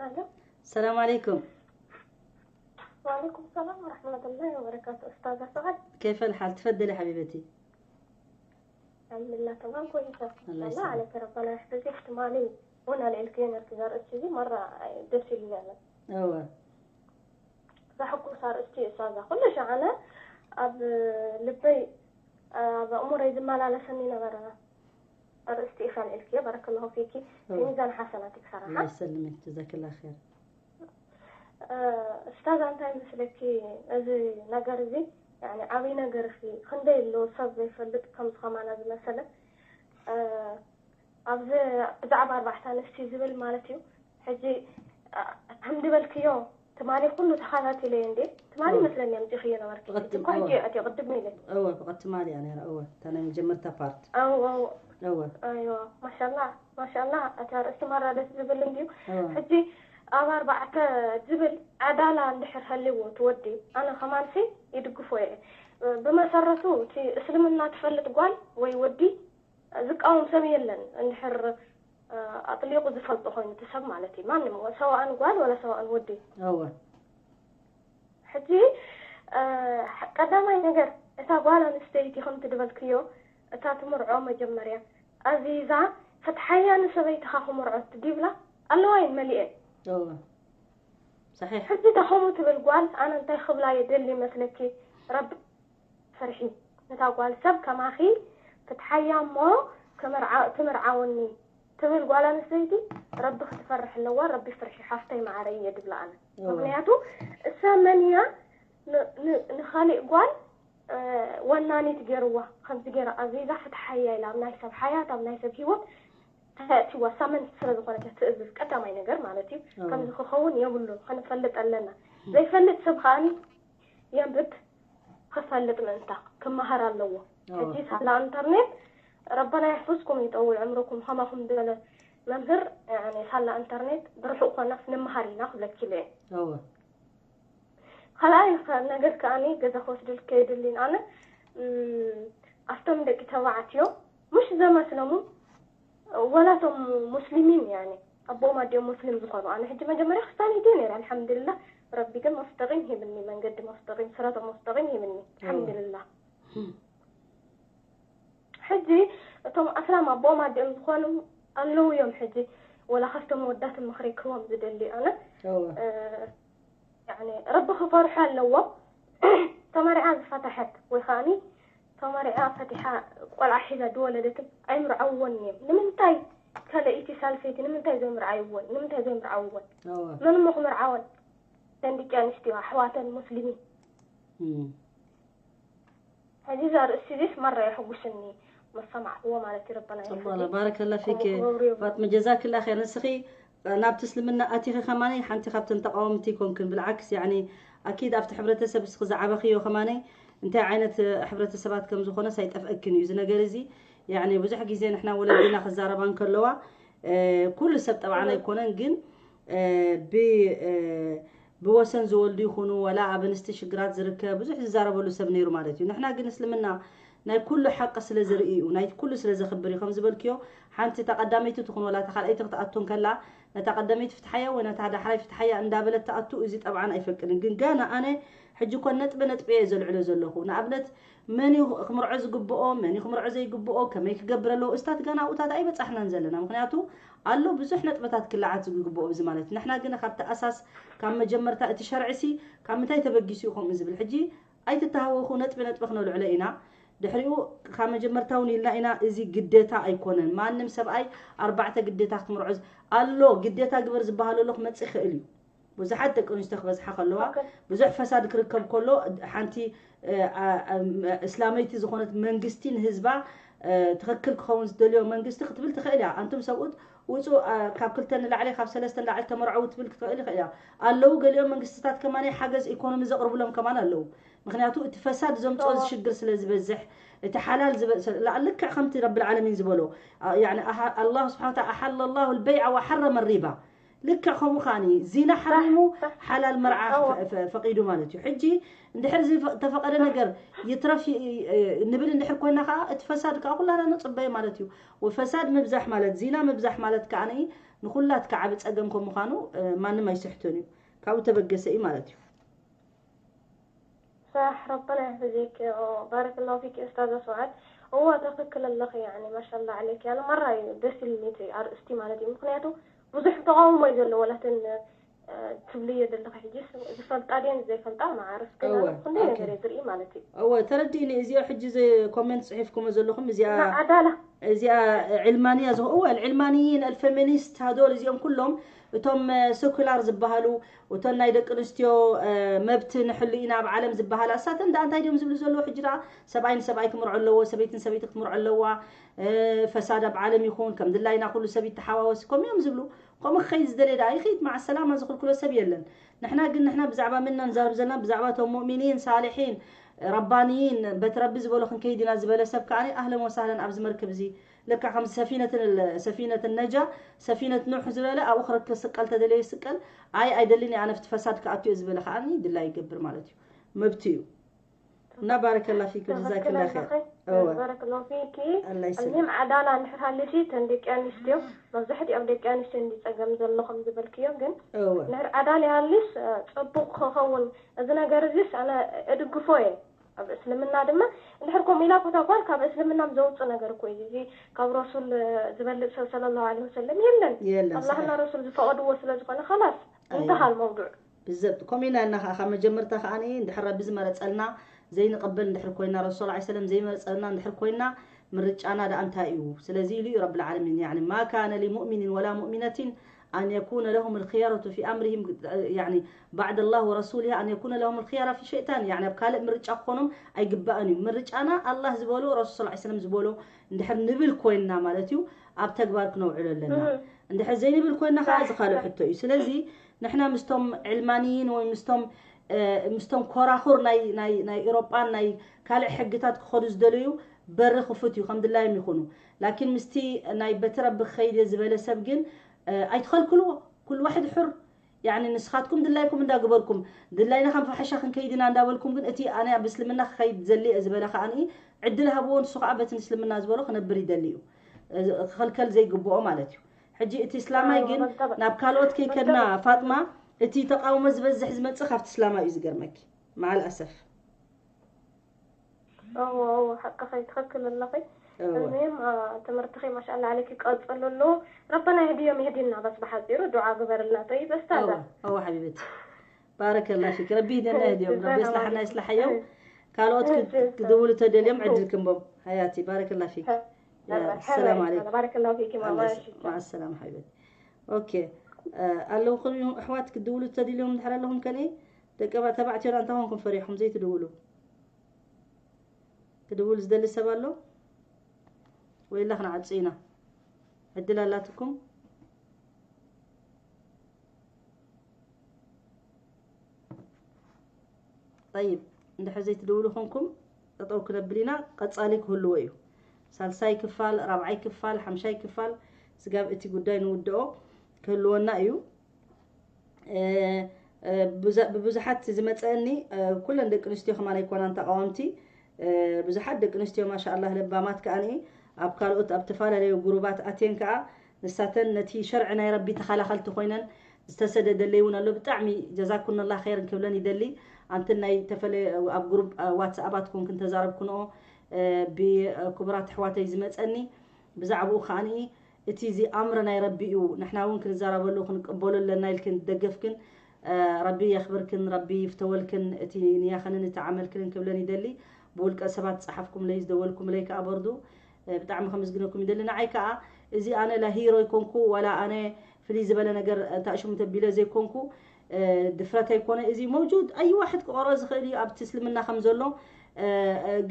الو. السلام عليكم. وعليكم السلام ورحمة الله وبركاته. أستاذة سعد. كيف الحال؟ تفضلي حبيبتي. الحمد لله، تمام، كويسة. الله الله يسلمك. عليك، ربنا يحفظك. ትማሊ እውን ኣልዒልክዮ ነርኪ ዘርእስቲ እዚ መራ ደስ ኢሉኒ ኣነ። እወ። ዘሐጉስ ኣርእስቲ እዩ፣ ኡስታዛ። ኩሉ ሻዕ ኣነ ኣብ ልበይ፣ ኣብ ኣእምሮይ ዝመላለሰኒ ነበረ ኣርእስቲ ኢኺ ኣልዒልክዮ። ባረከላሁ ፊኪ። እወ። ሚዛን ሓሰናትኪ ሰራሓ። الله يسلمك، جزاك الله خير. እ፣ ኡስታዛ፣ እንታይ መስለኪ፣ እዚ ነገር እዚ፣ ያኒ፣ ዓብይ ነገር እኺ፣ ክንደይ ኣሎ ሰብ ዘይፈልጥ ከምዚ ኸማና ዝመሰለ። እ፣ ኣብዚ ብዛዕባ ኣርባዕተ ኣንስቲ ዝብል ማለት እዩ። ሕጂ፣ እ፣ ከም ዝበልክዮ፣ ትማሊ ኩሉ ተኸታቲለዮ እንዴ? ትማሊ እወ። መስለኒ ኣምጺኽዮ ነበርኪ። ብቐጥታ፣ እቲ እኮ ሕጂ እወ። እየ ኣትዮ ቅድም ኢለ። እወ፣ ብቐጥታ ትማሊ እያ ነይራ። እወ፣ እታ ናይ መጀመርታ ፓርት። እወ፣ እወ። እወ ኣይዋ ማሻላ ማሻላ። እቲ ኣርእስቲ ማራ ደስ ዝብል እንድዩ። እወ ሕጂ ኣብ ኣርባዕተ ዝብል ዓዳላ እንድሕር ሃልዎ ትወዲ ኣነ ከማንሲ ይድግፎ እየ። ብመሰረቱ እቲ እስልምና ትፈልጥ ጓል ወይ ወዲ ዝቃወም ሰብ የለን። እንድሕር ኣጥሊቑ ዝፈልጦ ኮይኑ እቲ ሰብ ማለት እዩ። ማንም ሰዋእን ጓል ወላ ሰዋእን ወዲ እወ ሕጂ ቀዳማይ ነገር እታ ጓል ኣንስተይቲ ከምቲ ድበልክዮ እታ ትምርዖ መጀመርያ ኣዚዛ ፍትሓያ ንሰበይትኻ ክምርዖት ዲብላ ኣለዋ እየን መሊኤን። እወ صحيح ሕጂ እታ ከምኡ ትብል ጓል ኣነ እንታይ ክብላ የደሊ መስለኪ? ረቢ ፍርሒ ነታ ጓል ሰብ ከማኺ ፍትሓያ እሞ ክምርዓ- ትምርዓወኒ ትብል ጓል ኣንስተይቲ ረቢ ክትፈርሕ ኣለዋ። ረቢ ፍርሒ ሓፍተይ ማዓረይ እየ ድብላ ኣነ። እወ ምክንያቱ እሳ መን እያ ን- ን- ንኻሊእ ጓል እ፣ ወናኒት ገይርዋ ከምዚ ገይራ ኣዚዛ ፍትሓያ ኢላ ኣብ ናይ ሰብ ሓያት ኣብ ናይ ሰብ ሂወት ተእትዋ ሳመንት ስለ ዝኾነት እያ ትእዝዝ ቀዳማይ ነገር ማለት እዩ። እወ ከምዚ ክኸውን የብሉን ክንፈልጥ ኣለና። ዘይፈልጥ ሰብ ከኣኒ የንብብ ክፈልጥ ምእንታ ክመሃር ኣለዎ። እወ ሕጂ ሳላ ኢንተርኔት ረበና የሕፍዝኩም ይጠውል ዕምርኩም ከማኹም ዝበለ መምህር ያኒ ሳላ ኢንተርኔት ብርሑቕ ኮናስ ንምሃር ኢና ክብለኪ ኢለ እየ። እወ ካልኣይ ከ- ነገር ከኣኒ ገዛ ክወስድልኪ የድልን ኣነ እም፣ ኣብቶም ደቂ ተባዕትዮ ምሽ ዘመስለሙ ወላቶም ሙስሊሚን ያኒ ኣቦኦም ኣዲኦም ሙስሊም ዝኾኑ ኣነ ሕጂ መጀመርያ ክስታን ሂደ ነይረ ኣልሓምዱሊላህ። ረቢ ግን መስተቂም ሂብኒ መንገዲ መስተቂም ስረተ መስተቂም ሂብኒ ኣልሓምዱሊላህ። ሕጂ እቶም ኣስላም ኣቦኦም ኣዲኦም ዝኾኑ ኣለዉ እዮም። ሕጂ ወላ ካብቶም መወዳእቲ ምኽሪ ክህቦም ዝደሊ ኣነ እወ ያኒ ረቢ ክፈርሑ ኣለዎም። ተመሪዓ ዝፈተሐት ወይ ከዓኒ ተመሪዓ ፈቲሓ ቆልዓ ሒዛ ዝወለደትን ኣይምርዓውዎን እዮም። ንምንታይ ከለኢቲ ሳልሰይቲ ንምንታይ ዘይምርዓይዎን? ንምንታይ ዘይምርዓውዎን? እወ መን እሞ ክምርዓወን? ደን ደቂ ኣንስትዮ ኣሕዋተን ሙስሊሚን እም። ሕዚ እዛ ርእሲ እዚስ መራ የሕጉስኒ መሰማዕክዎ ማለት እዩ። ረበና ጸባላ ባረከላ ፊክ ፋጥመ ጀዛክላ ኸይር። ንስኺ ናብቲ እስልምና ኣቲኺ ከማነይ ሓንቲ ካብተን ተቃወምቲ ኮንክን ብልዓክስ ያኒ ኣኪድ ኣብቲ ሕብረተሰብ እስኺ ዝዓበኽዮ ከማነይ እንታይ ዓይነት ሕብረተሰባት ከም ዝኾነስ ኣይጠፍአክን እዩ እዚ ነገር እዚ። ያኒ ብዙሕ ግዜ ንሕና ወለዲና ክዛረባ እንከለዋ ኩሉ ሰብ ጠብዓን ኣይኮነን ግን ብ ብወሰን ዝወልዱ ይኹኑ ወላ ኣብ ኣንስቲ ሽግራት ዝርከብ ብዙሕ ዝዛረበሉ ሰብ ነይሩ ማለት እዩ። ንሕና ግን እስልምና ናይ ኩሉ ሓቂ ስለ ዝርኢ እዩ፣ ናይ ኩሉ ስለ ዘኽብር እዩ። ከም ዝበልክዮ ሓንቲ እታ ቀዳመይቲ ትኹን ወላ እታ ካልኣይቲ ክትኣቱ እንከላ ነታ ቀዳመይቲ ፍትሓያ ወይ ነታ ዳሕራይ ፍትሓያ እንዳበለት ትኣቱ እዚ ጠብዓን ኣይፈቅድን። ግን ገና ኣነ ሕጂ እኮ ነጥቢ ነጥቢ እየ ዘልዕሎ ዘለኹ። ንኣብነት መን እዩ ክምርዖ ዝግብኦ፣ መን እዩ ክምርዖ ዘይግብኦ፣ ከመይ ክገብር ኣለዎ፣ እስታት ገና ኣብኡታት ኣይበጻሕናን ዘለና። ምክንያቱ ኣሎ ብዙሕ ነጥብታት ክለዓት ዝግብኦ እዚ ማለት እዩ። ንሕና ግን ካብቲ ኣሳስ ካብ መጀመርታ እቲ ሸርዒ ሲ ካብ ምንታይ ተበጊሱ እዩ ከምኡ ዝብል? ሕጂ ኣይትተሃወኹ፣ ነጥቢ ነጥቢ ክነልዕሎ ኢና። ድሕሪኡ ካብ መጀመርታ እውን ኢልና ኢና፣ እዚ ግዴታ ኣይኮነን። ማንም ሰብኣይ ኣርባዕተ ግዴታ ክትምርዖ ዝ- ኣሎ፣ ግዴታ ግበር ዝበሃለሉ ክመጽእ ይኽእል እዩ። ብዙሓት ደቂ ኣንስትዮ ክበዝሓ ከለዋ ኦኬ። ብዙሕ ፈሳድ ክርከብ ከሎ ሓንቲ እ፣ ኣ- ኣ- እስላመይቲ ዝኾነት መንግስቲ ንህዝባ እ፣ ትኽክል ክኸውን ዝደልዮ መንግስቲ ክትብል ትኽእል እያ። ኣንቱም ሰብኡት ውፁ እ፣ ካብ ክልተ ንላዕሊ ካብ ሰለስተ ንላዕሊ ተመርዐው ትብል ክትኽእል ይኽእል እያ። ኣለዉ ገሊኦም መንግስትታት ከማን ሓገዝ ኢኮኖሚ ዘቕርብሎም ከማን ኣለዉ። ምክንያቱ እቲ ፈሳድ ዘምፅኦ እዎ። ሽግር ስለ ዝበዝሕ እቲ ሓላል ዝበ- ስለ- ላ- ልክዕ ከምቲ ረብል ዓለሚን ዝበሎ ኣ- ያኒ ኣሃ- ኣላሁ ስብሓን ወተዓላ ኣሓለ ላሁ ልበይዓ ወሓረመ ሪባ ልክዕ ከምኡ ከዓኒ ዚና ሓሪሙ ሓላል መርዓ እዎ። ፈ- ፈ- ፈቂዱ ማለት እዩ። ሕጂ እንድሕር እዚ ፈ- ተፈቀደ ነገር ይትረፍ ይ- ይ- ንብል እንድሕር ኮይና ከዓ እቲ ፈሳድ ከዓ ኩላና ንፅበዮ ማለት እዩ። ወፈሳድ ምብዛሕ ማለት ዚና ምብዛሕ ማለት ከዓ ንኹላትካ ዓቢ ፀገም ከም ምዃኑ እ፣ ማንም ኣይስሕቶን እዩ። ካብኡ ተበገሰ እዩ ማለት እዩ። صح ربنا يحفظك وبارك الله فيك أستاذة سعاد. እወ ትኽክል ኣለኺ ያኒ ማሻላ ዓለይኪ ኣነ መራ እዩ ደስ ኢልኒ እቲ ኣርእስቲ ማለት እዩ። ምክንያቱ ብዙሕ ተቃውሞ እዩ ዘሎ ወላተን እ፣ ትብልዮ ዘለኺ ሕጂ ዝፈልጣ ድየን ዘይፈልጣ ማዓርፍ ግን እወ፣ ኣነ ክንደይ ኦኬ። ነገር እየ ዝርኢ ማለት እዩ። እወ ተረዲእኒ። እዚኦ ሕጂ እዚ ኮሜንት ፅሒፍኩሞ ዘለኹም እዚኣ ዓዳላ እዚኣ ዕልማንያ ዝኸ እወ ዕልማንይን ኣልፌሚኒስት ሃዶል እዚኦም ኩሎም እቶም ሰኩላር ዝበሃሉ እቶም ናይ ደቂ ኣንስትዮ እ፣ መብት ንሕሉ ኢና ኣብ ዓለም ዝበሃላ እሳተን ደኣ እንታይ ድዮም ዝብሉ ዘለዉ? ሕጂ ደኣ ሰብኣይ ንሰብኣይ ክምርዖ ኣለዎ፣ ሰበይቲ ንሰበይቲ ክትምርዖ ኣለዋ፣ እ፣ ፈሳድ ኣብ ዓለም ይኹን ከም ድላይና ኩሉ ሰብ ይተሓዋወስ ከም እዮም ዝብሉ። ከምኡ ክኸይድ ዝደለየ ደኣ ይኸይድ መዓ ሰላማ ዝኽልክሎ ሰብ የለን። ንሕና ግን ንሕና ብዛዕባ መን ኢና ንዛረብ ዘለና? ብዛዕባ እቶም ሙእሚኒን ሳልሒን ረባንይን በቲ ረቢ ዝበሎ ክንከይድ ኢና ዝበለ ሰብ ከኣ ኣህለን ወሳህለን ኣብዚ መርክብ እዚ ለካ ከምዚ ሰፊነት ሰፊነት ነጃ ሰፊነት ኑሕ ዝበለ ኣብኡ ክረክብ ስቀል ተደለየ ስቀል። ኣይ ኣይደልን ኣነ ፍቲ ፈሳድ ክኣትዮ ዝበለ ከዓኒ ድላ ይገብር ማለት እዩ። መብት እዩ። እና ባረከላ ፊክ ጀዛክላ ኸይር። እወ። ባረከላሁ ፊኪ። ኣላህ ይስጥልክ። እዚም ዓዳላ እንድሕር ሃሊሲ ተን ደቂ ኣንስትዮ መብዛሕትኦም ደቂ ኣንስትዮ እንዲ ጸገም ዘለኹም ዝበልክዮ ግን እወ። እንድሕር ዓዳል ይሃልስ ጽቡቕ ክኸውን እዚ ነገር እዚስ ኣነ እድግፎ እየ። ኣብ እስልምና ድማ እንድሕር ከምኡ ኢላ ኮታ ጓል ካብ እስልምና ዘውፅእ ነገር እኮ እዩ እዚ። ካብ ረሱል ዝበልፅ ሰብ ሰለላሁ ዐለይሂ ወሰለም የለን። የለን፣ ኣላህና ሰሒሕ። ረሱል ዝፈቐድዎ ስለ ዝኾነ ኸላስ ኣይዋ። እንተሃል መውዱዕ ብዘብጥ ከምኡ ኢልና ኢና ከዓ ካብ መጀመርታ ከዓ እንድሕር ረቢ ዝመረፀልና ዘይንቕበል እንድሕር ኮይና ረሱል ላ ሰለም ዘይመረፀልና እንድሕር ኮይና ምርጫና ደኣ እንታይ እዩ? ስለዚ ኢሉ እዩ ረብል ዓለሚን ያኒ ማ ካነ ሊሙእሚኒን ወላ ሙእሚነቲን ኣን የኩነ ለሁም ልክያረቱ ፊ ኣምርሂም ያኒ ባዕድ ላህ ወረሱሊህ ኣን የኩነ ለሁም ልክያራ ፊ ሸይጣን ያኒ ኣብ ካልእ ምርጫ ክኾኖም ኣይግባእን እዩ። ምርጫና ኣላህ ዝበሎ ረሱል ላ ሰለም ዝበሎ እንድሕር ንብል ኮይንና ማለት እዩ ኣብ ተግባር ክነውዕሎ ኣለና። እንድሕር ዘይንብል ኮይንና ከዓ እዚ ካልእ ሕቶ እዩ። ስለዚ ንሕና ምስቶም ዕልማንይን ወይ ምስቶም ምስቶም ኮራኹር ናይ ናይ ናይ ኤሮጳን ናይ ካልእ ሕግታት ክኸዱ ዝደለዩ በሪ ክፉት እዩ ከም ድላዮም ይኹኑ። ላኪን ምስቲ ናይ በቲ ረቢ ክኸይድ እየ ዝበለ ሰብ ግን ኣይትኸልክልዎ። ኩሉ ዋሕድ ሑር ያኒ ንስኻትኩም ድላይኩም እንዳገበርኩም ድላይና ከም ፋሕሻ ክንከይድ ኢና እንዳበልኩም ግን እቲ ኣነ ኣብ እስልምና ክኸይድ ዘሊ እየ ዝበለ ከዓ ዕድል ሃብዎ ንሱ ከዓ በቲ እስልምና ዝበሎ ክነብር ይደሊ እዩ። ክኸልከል ዘይግብኦ ማለት እዩ። ሕጂ እቲ እስላማይ ግን ናብ ካልኦት ከይከድና ፋጥማ እቲ ተቃውሞ ዝበዝሕ ዝመጽእ ካብቲ እስላማይ እዩ ዝገርመኪ። መዓል ኣሰፍ እዎ እዎ ሓቅኺ ትኽክል ኣለኺ። እዚም ትምህርትኺ ማሻኣላ ዓለይኪ ቀፅልሉ። ረበና ይህድዮም ይህድና በስ ብሓፂሩ ዱዓ ግበርልና። ጠይብ እስታዛ እዎ ሓቢበቲ ባረከላ ፊክ ረቢ ይህደና ይህድዮም ረቢ የስላሓና የስላሓዮም። ካልኦት ክድውሉ ተደልዮም ዕድል ክንቦም ሓያቲ ባረከላ ፊክ። ሰላም ዓለይኩም። ባረከላሁ ፊኪ ማማ። ማዓሰላማ ሓቢበቲ። ኦኬ ኣለውኹም እዮም ኣሕዋት ክድውሉ ተደልዮም እንድሕር ኣለኹም ከኔ ደቂ ተባዕትዮና እንታይ ኮንኩም ፈሪሕኩም ዘይትድውሉ? ክድውል ዝደሊ ሰብ ኣሎ? ወይላ ክንዓጹ ኢና። ዕድል ኣላትኩም? ጠይብ እንድሕር ዘይትድውሉ ኮንኩም ጠጠው ክነብል ኢና። ቀጻሊ ክህልዎ እዩ። ሳልሳይ ክፋል፣ ራብዓይ ክፋል፣ ሓምሻይ ክፋል ስጋብ እቲ ጉዳይ ንውድኦ ክህልወና እዩ። ብብዙሓት ዝመፀአኒ ኩለን ደቂ ኣንስትዮ ከማን ኣይኮናን ተቃወምቲ። ብዙሓት ደቂ ኣንስትዮ ማሻ ኣላህ ለባማት ከዓኒ ኣብ ካልኦት ኣብ ተፈላለዩ ጉሩባት ኣትየን ከዓ ንሳተን ነቲ ሸርዒ ናይ ረቢ ተኸላኸልቲ ኮይነን ዝተሰደደለይ እውን ኣሎ። ብጣዕሚ ጀዛኩንላ ኸይር ክብለን ይደሊ። ኣንትን ናይ ተፈለ ኣብ ጉሩብ ዋትስኣባት ኮንክን ተዛረብኩንኦ ብክቡራት ኣሕዋተይ ዝመፀኒ ብዛዕባኡ ከዓኒ እቲ እዚ ኣምር ናይ ረቢ እዩ፣ ንሕና እውን ክንዘረበሉ ክንቀበሎ ኣለና ኢልክን ደገፍክን ረቢ የኽብርክን ረቢ ይፍተወልክን እቲ ንያኽንን እቲ ዓመልክንን ክብለን ይደሊ። ብውልቀ ሰባት ዝፀሓፍኩምለይ ዝደወልኩምለይ ከዓ በርዱ ብጣዕሚ ከምስግነኩም ይደሊ። ንዓይ ከዓ እዚ ኣነ ላ ሂሮ ይኮንኩ ዋላ ኣነ ፍልይ ዝበለ ነገር ታእሽሙ ተቢለ ዘይኮንኩ ድፍረት ኣይኮነ። እዚ መውጁድ ኣይ ዋሕድ ክቆርኦ ዝኽእል እዩ ኣብቲ እስልምና ከም ዘሎ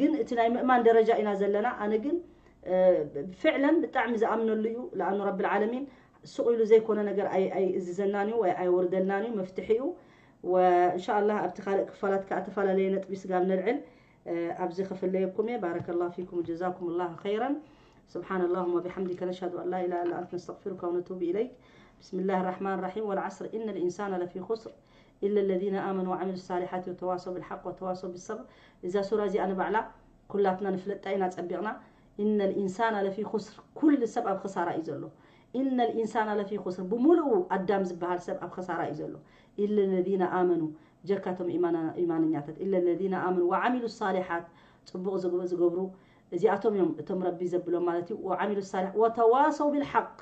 ግን እቲ ናይ ምእማን ደረጃ ኢና ዘለና። ኣነ ግን ፍዕለን ብጣዕሚ ዝኣምነሉ እዩ። ለኣኑ ረብል ዓለሚን ሱቕ ኢሉ ዘይኮነ ነገር ኣይእዝዘናን እዩ ወይ ኣይወርደልናን እዩ። መፍትሒ እዩ። ወእንሻ ኣላህ ኣብቲ ካልእ ክፋላት ከዓ ተፈላለየ ነጥቢ ስጋብ ነልዕል ኣብዚ ክፍለየኩም እየ። ባረከላሁ ፊኩም ጀዛኩም ላሁ ኸይረን። سبحان اللهم وبحمدك نشهد أن لا إله إلا أنت نستغفرك ونتوب إليك. بسم الله الرحمن الرحيم. والعصر إن الإنسان لفي خسر إلا الذين آمنوا وعملوا الصالحات وتواصوا بالحق وتواصوا بالصبر. እዛ ሱራ እዚኣ ንባዕላ ኩላትና ንፍለጣ ኢና ጸቢቕና። إن الإنسان لفي خسر ኩሉ ሰብ ኣብ ክሳራ እዩ ዘሎ። إن الإنسان لفي خسر ብምሉኡ ኣዳም ዝበሃል ሰብ ኣብ ክሳራ እዩ ዘሎ። إلا الذين آمنوا ጀካቶም ኢማና- ኢማንኛታት إلا الذين آمنوا وعملوا الصالحات ጽቡቕ ዝግ- ዝገብሩ እዚኣቶም እዮም እቶም ረቢ ዘብሎም ማለት እዩ። وعملوا الصالحات وتواصوا بالحق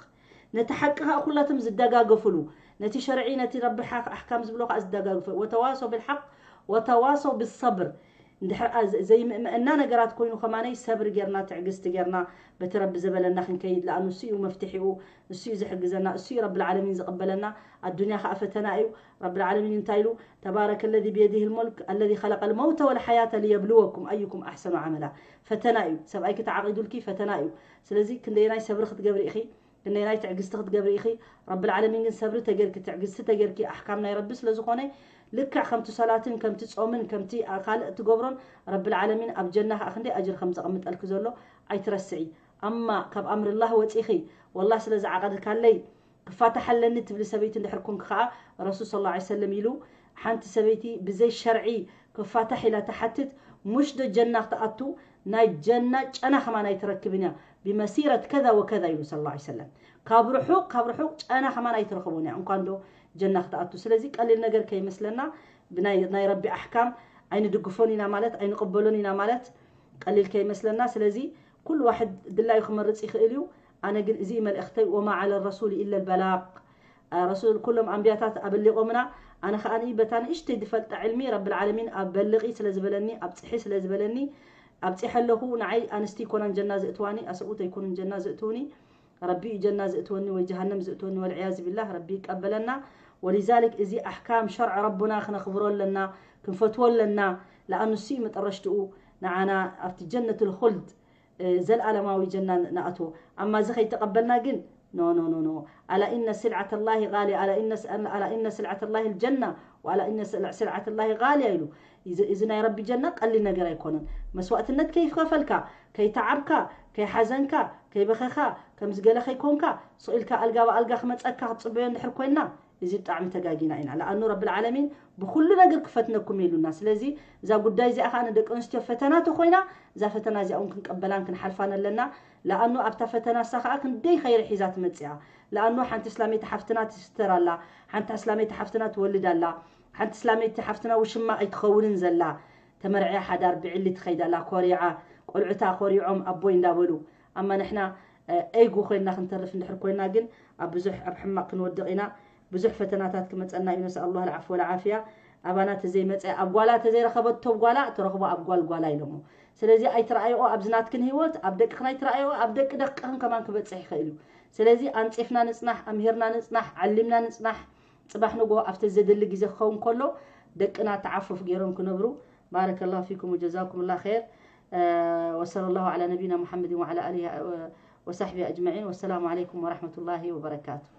ነቲ ሓቂ ከዓ ኩላቶም ዝደጋገፉሉ ነቲ ሸርዒ ነቲ ረቢ ሓ- ኣሕካም ዝብሎ ከዓ ዝደጋግፉ وتواصوا بالحق وتواصوا بالصبر እንድሕር ኣ- ዘ- ዘይምእመአና ነገራት ኮይኑ ከማነይ ሰብሪ ጌርና ትዕግስቲ ጌርና በቲ ረቢ ዘበለና ክንከይድ ለኣኑ እሱ እዩ መፍትሒኡ እሱ እዩ ዝሕግዘና እሱ እዩ ረቢ ዓለሚን ዝቕበለና ኣዱንያ ከዓ ፈተና እዩ ረቢ ዓለሚን እንታይ ኢሉ تبارك الذي بيده الملك الذي خلق الموت والحياة ليبلوكم أيكم أحسن عملا ፈተና እዩ ሰብኣይኪ ተዓቒዱልኪ ፈተና እዩ ስለዚ ክንደየናይ ሰብሪ ክትገብሪ ኢኺ ክንደየናይ ትዕግስቲ ክትገብሪ ኢኺ ረብል ዓለሚን ግን ሰብሪ ተገርኪ ትዕግስቲ ተገርኪ ኣሕካም ናይ ረቢ ስለ ዝኾነ ልክዕ ከምቲ ሰላትን ከምቲ ጾምን ከምቲ ካልእ እትገብሮን ረብል ዓለሚን ኣብ ጀና ከዓ ክንደይ ኣጅር ከም ዘቐምጠልኪ ዘሎ ኣይትረስዒ ኣማ ካብ ኣምርላህ ወፂኺ ወላህ ስለ ዝዓቐድካለይ ክፋታሕ ኣለኒ ትብሊ ሰበይቲ እንድሕር ኮንክ ከዓ ረሱል ስለ ላ ሰለም ኢሉ ሓንቲ ሰበይቲ ብዘይ ሸርዒ ክፋታሕ ኢላ ትሓትት ሙሽ ዶ ጀና ክትኣቱ ናይ ጀና ጨና ከማን ኣይትረክብን እያ ብመሲረት ከዛ ወከዛ ኢሉ ስለ ላ ሰለም ካብ ርሑቕ ካብ ርሑቕ ጨና ከማን ኣይትረኽቦን እያ እንኳን ዶ ጀና ክትኣቱ ስለዚ ቀሊል ነገር ከይመስለና ብናይ ናይ ረቢ ኣሕካም ኣይንድግፎን ኢና ማለት ኣይንቕበሎን ኢና ማለት ቀሊል ከይመስለና ስለዚ ኩሉ ዋሕድ ድላዩ ክመርፅ ይኽእል እዩ ኣነ ግን እዚ መልእኽተይ ወማ ዓለ ረሱል ኢለ ልበላቅ ረሱል ኩሎም ኣንቢያታት ኣበሊቖምና ኣነ ከዓ በታ ንእሽተይ ዝፈልጣ ዕልሚ ረቢ ልዓለሚን ኣብ በልቒ ስለ ዝበለኒ ኣብ ፅሒ ስለ ዝበለኒ ኣብፂሐ ኣለኹ ንዓይ ኣንስቲ ይኮናን ጀና ዘእትዋኒ ኣሰብኡት ኣይኮኑን ጀና ዘእትውኒ ረቢ እዩ ጀና ዘእትወኒ ወይ ጀሃነም ዘእትወኒ ወልዕያዝ ቢላህ ረቢ ይቀበለና ወሊዛሊክ እዚ ኣሕካም ሸርዕ ረቡና ክነኽብሮ ኣለና ክንፈትዎ ኣለና ለኣኑ ሲ መጠረሽትኡ ንዓና ኣብቲ ጀነት ልኹልድ ዘልኣለማዊ ጀና ንኣትዎ ኣማ እዚ ከይተቐበልና ግን no no no no ألا إن سلعة الله غالية ألا إن ألا إن سلعة الله الجنة وألا إن سلعة الله غالية ኢሉ እዚ ናይ ረቢ ጀና ቀሊል ነገር ኣይኮነን መስዋእትነት ከይከፈልካ ከይተዓብካ ከይሓዘንካ ከይበኸኻ ከምዚ ገለ ከይኮንካ ስቕ ኢልካ ኣልጋ ብኣልጋ ክመፀካ ክትፅበዮ እንድሕር ኮይና እዚ ብጣዕሚ ተጋጊና ኢና ለኣኑ ረቢ ልዓለሚን ብኩሉ ነገር ክፈትነኩም ኢሉና ስለዚ እዛ ጉዳይ እዚኣ ከዓ ንደቂ ኣንስትዮ ፈተና ተኮይና እዛ ፈተና እዚኣ እውን ክንቀበላን ክንሓልፋን ኣለና ለኣኑ ኣብታ ፈተና እሳ ከዓ ክንደይ ኸይሪ ሒዛ ትመፅኣ ለኣኑ ሓንቲ እስላመይቲ ሓፍትና ትስተር ኣላ ሓንቲ እስላመይቲ ሓፍትና ትወልድ ኣላ ሓንቲ እስላመይቲ ሓፍትና ውሽማ ኣይትኸውንን ዘላ ተመርዕያ ሓዳር ብዕሊ ትኸይድ ኣላ ኮሪዓ ቆልዑታ ኮሪዖም ኣቦይ እንዳበሉ ኣማ ንሕና ኤጉ ኮይና ክንተርፍ እንድሕር ኮይና ግን ኣብ ብዙሕ ኣብ ሕማቅ ክንወድቕ ኢና ብዙሕ ፈተናታት ክመፀና እዩ ነስኣል ላህ ልዓፍ ወልዓፍያ ኣባና ተዘይመፀ ኣብ ጓላ ተዘይረኸበቶ ጓላ ትረኽቦ ኣብ ጓል ጓላ ኢሎሞ ስለዚ ኣይትረኣይኦ ኣብዚ ናትክን ህይወት ኣብ ደቅኽን ኣይትረኣይኦ ኣብ ደቂ ደቅኽን ከማን ክበፅሕ ይኽእል እዩ ስለዚ ኣንፂፍና ንፅናሕ ኣምሂርና ንፅናሕ ዓሊምና ንፅናሕ ፅባሕ ንጎ ኣብቲ ዘድሊ ግዜ ክኸውን ከሎ ደቅና ተዓፉፍ ገይሮም ክነብሩ بارك الله فيكم وجزاكم الله خير وصلى الله على نبينا محمد وعلى آله وصحبه أجمعين والسلام عليكم ورحمة الله وبركاته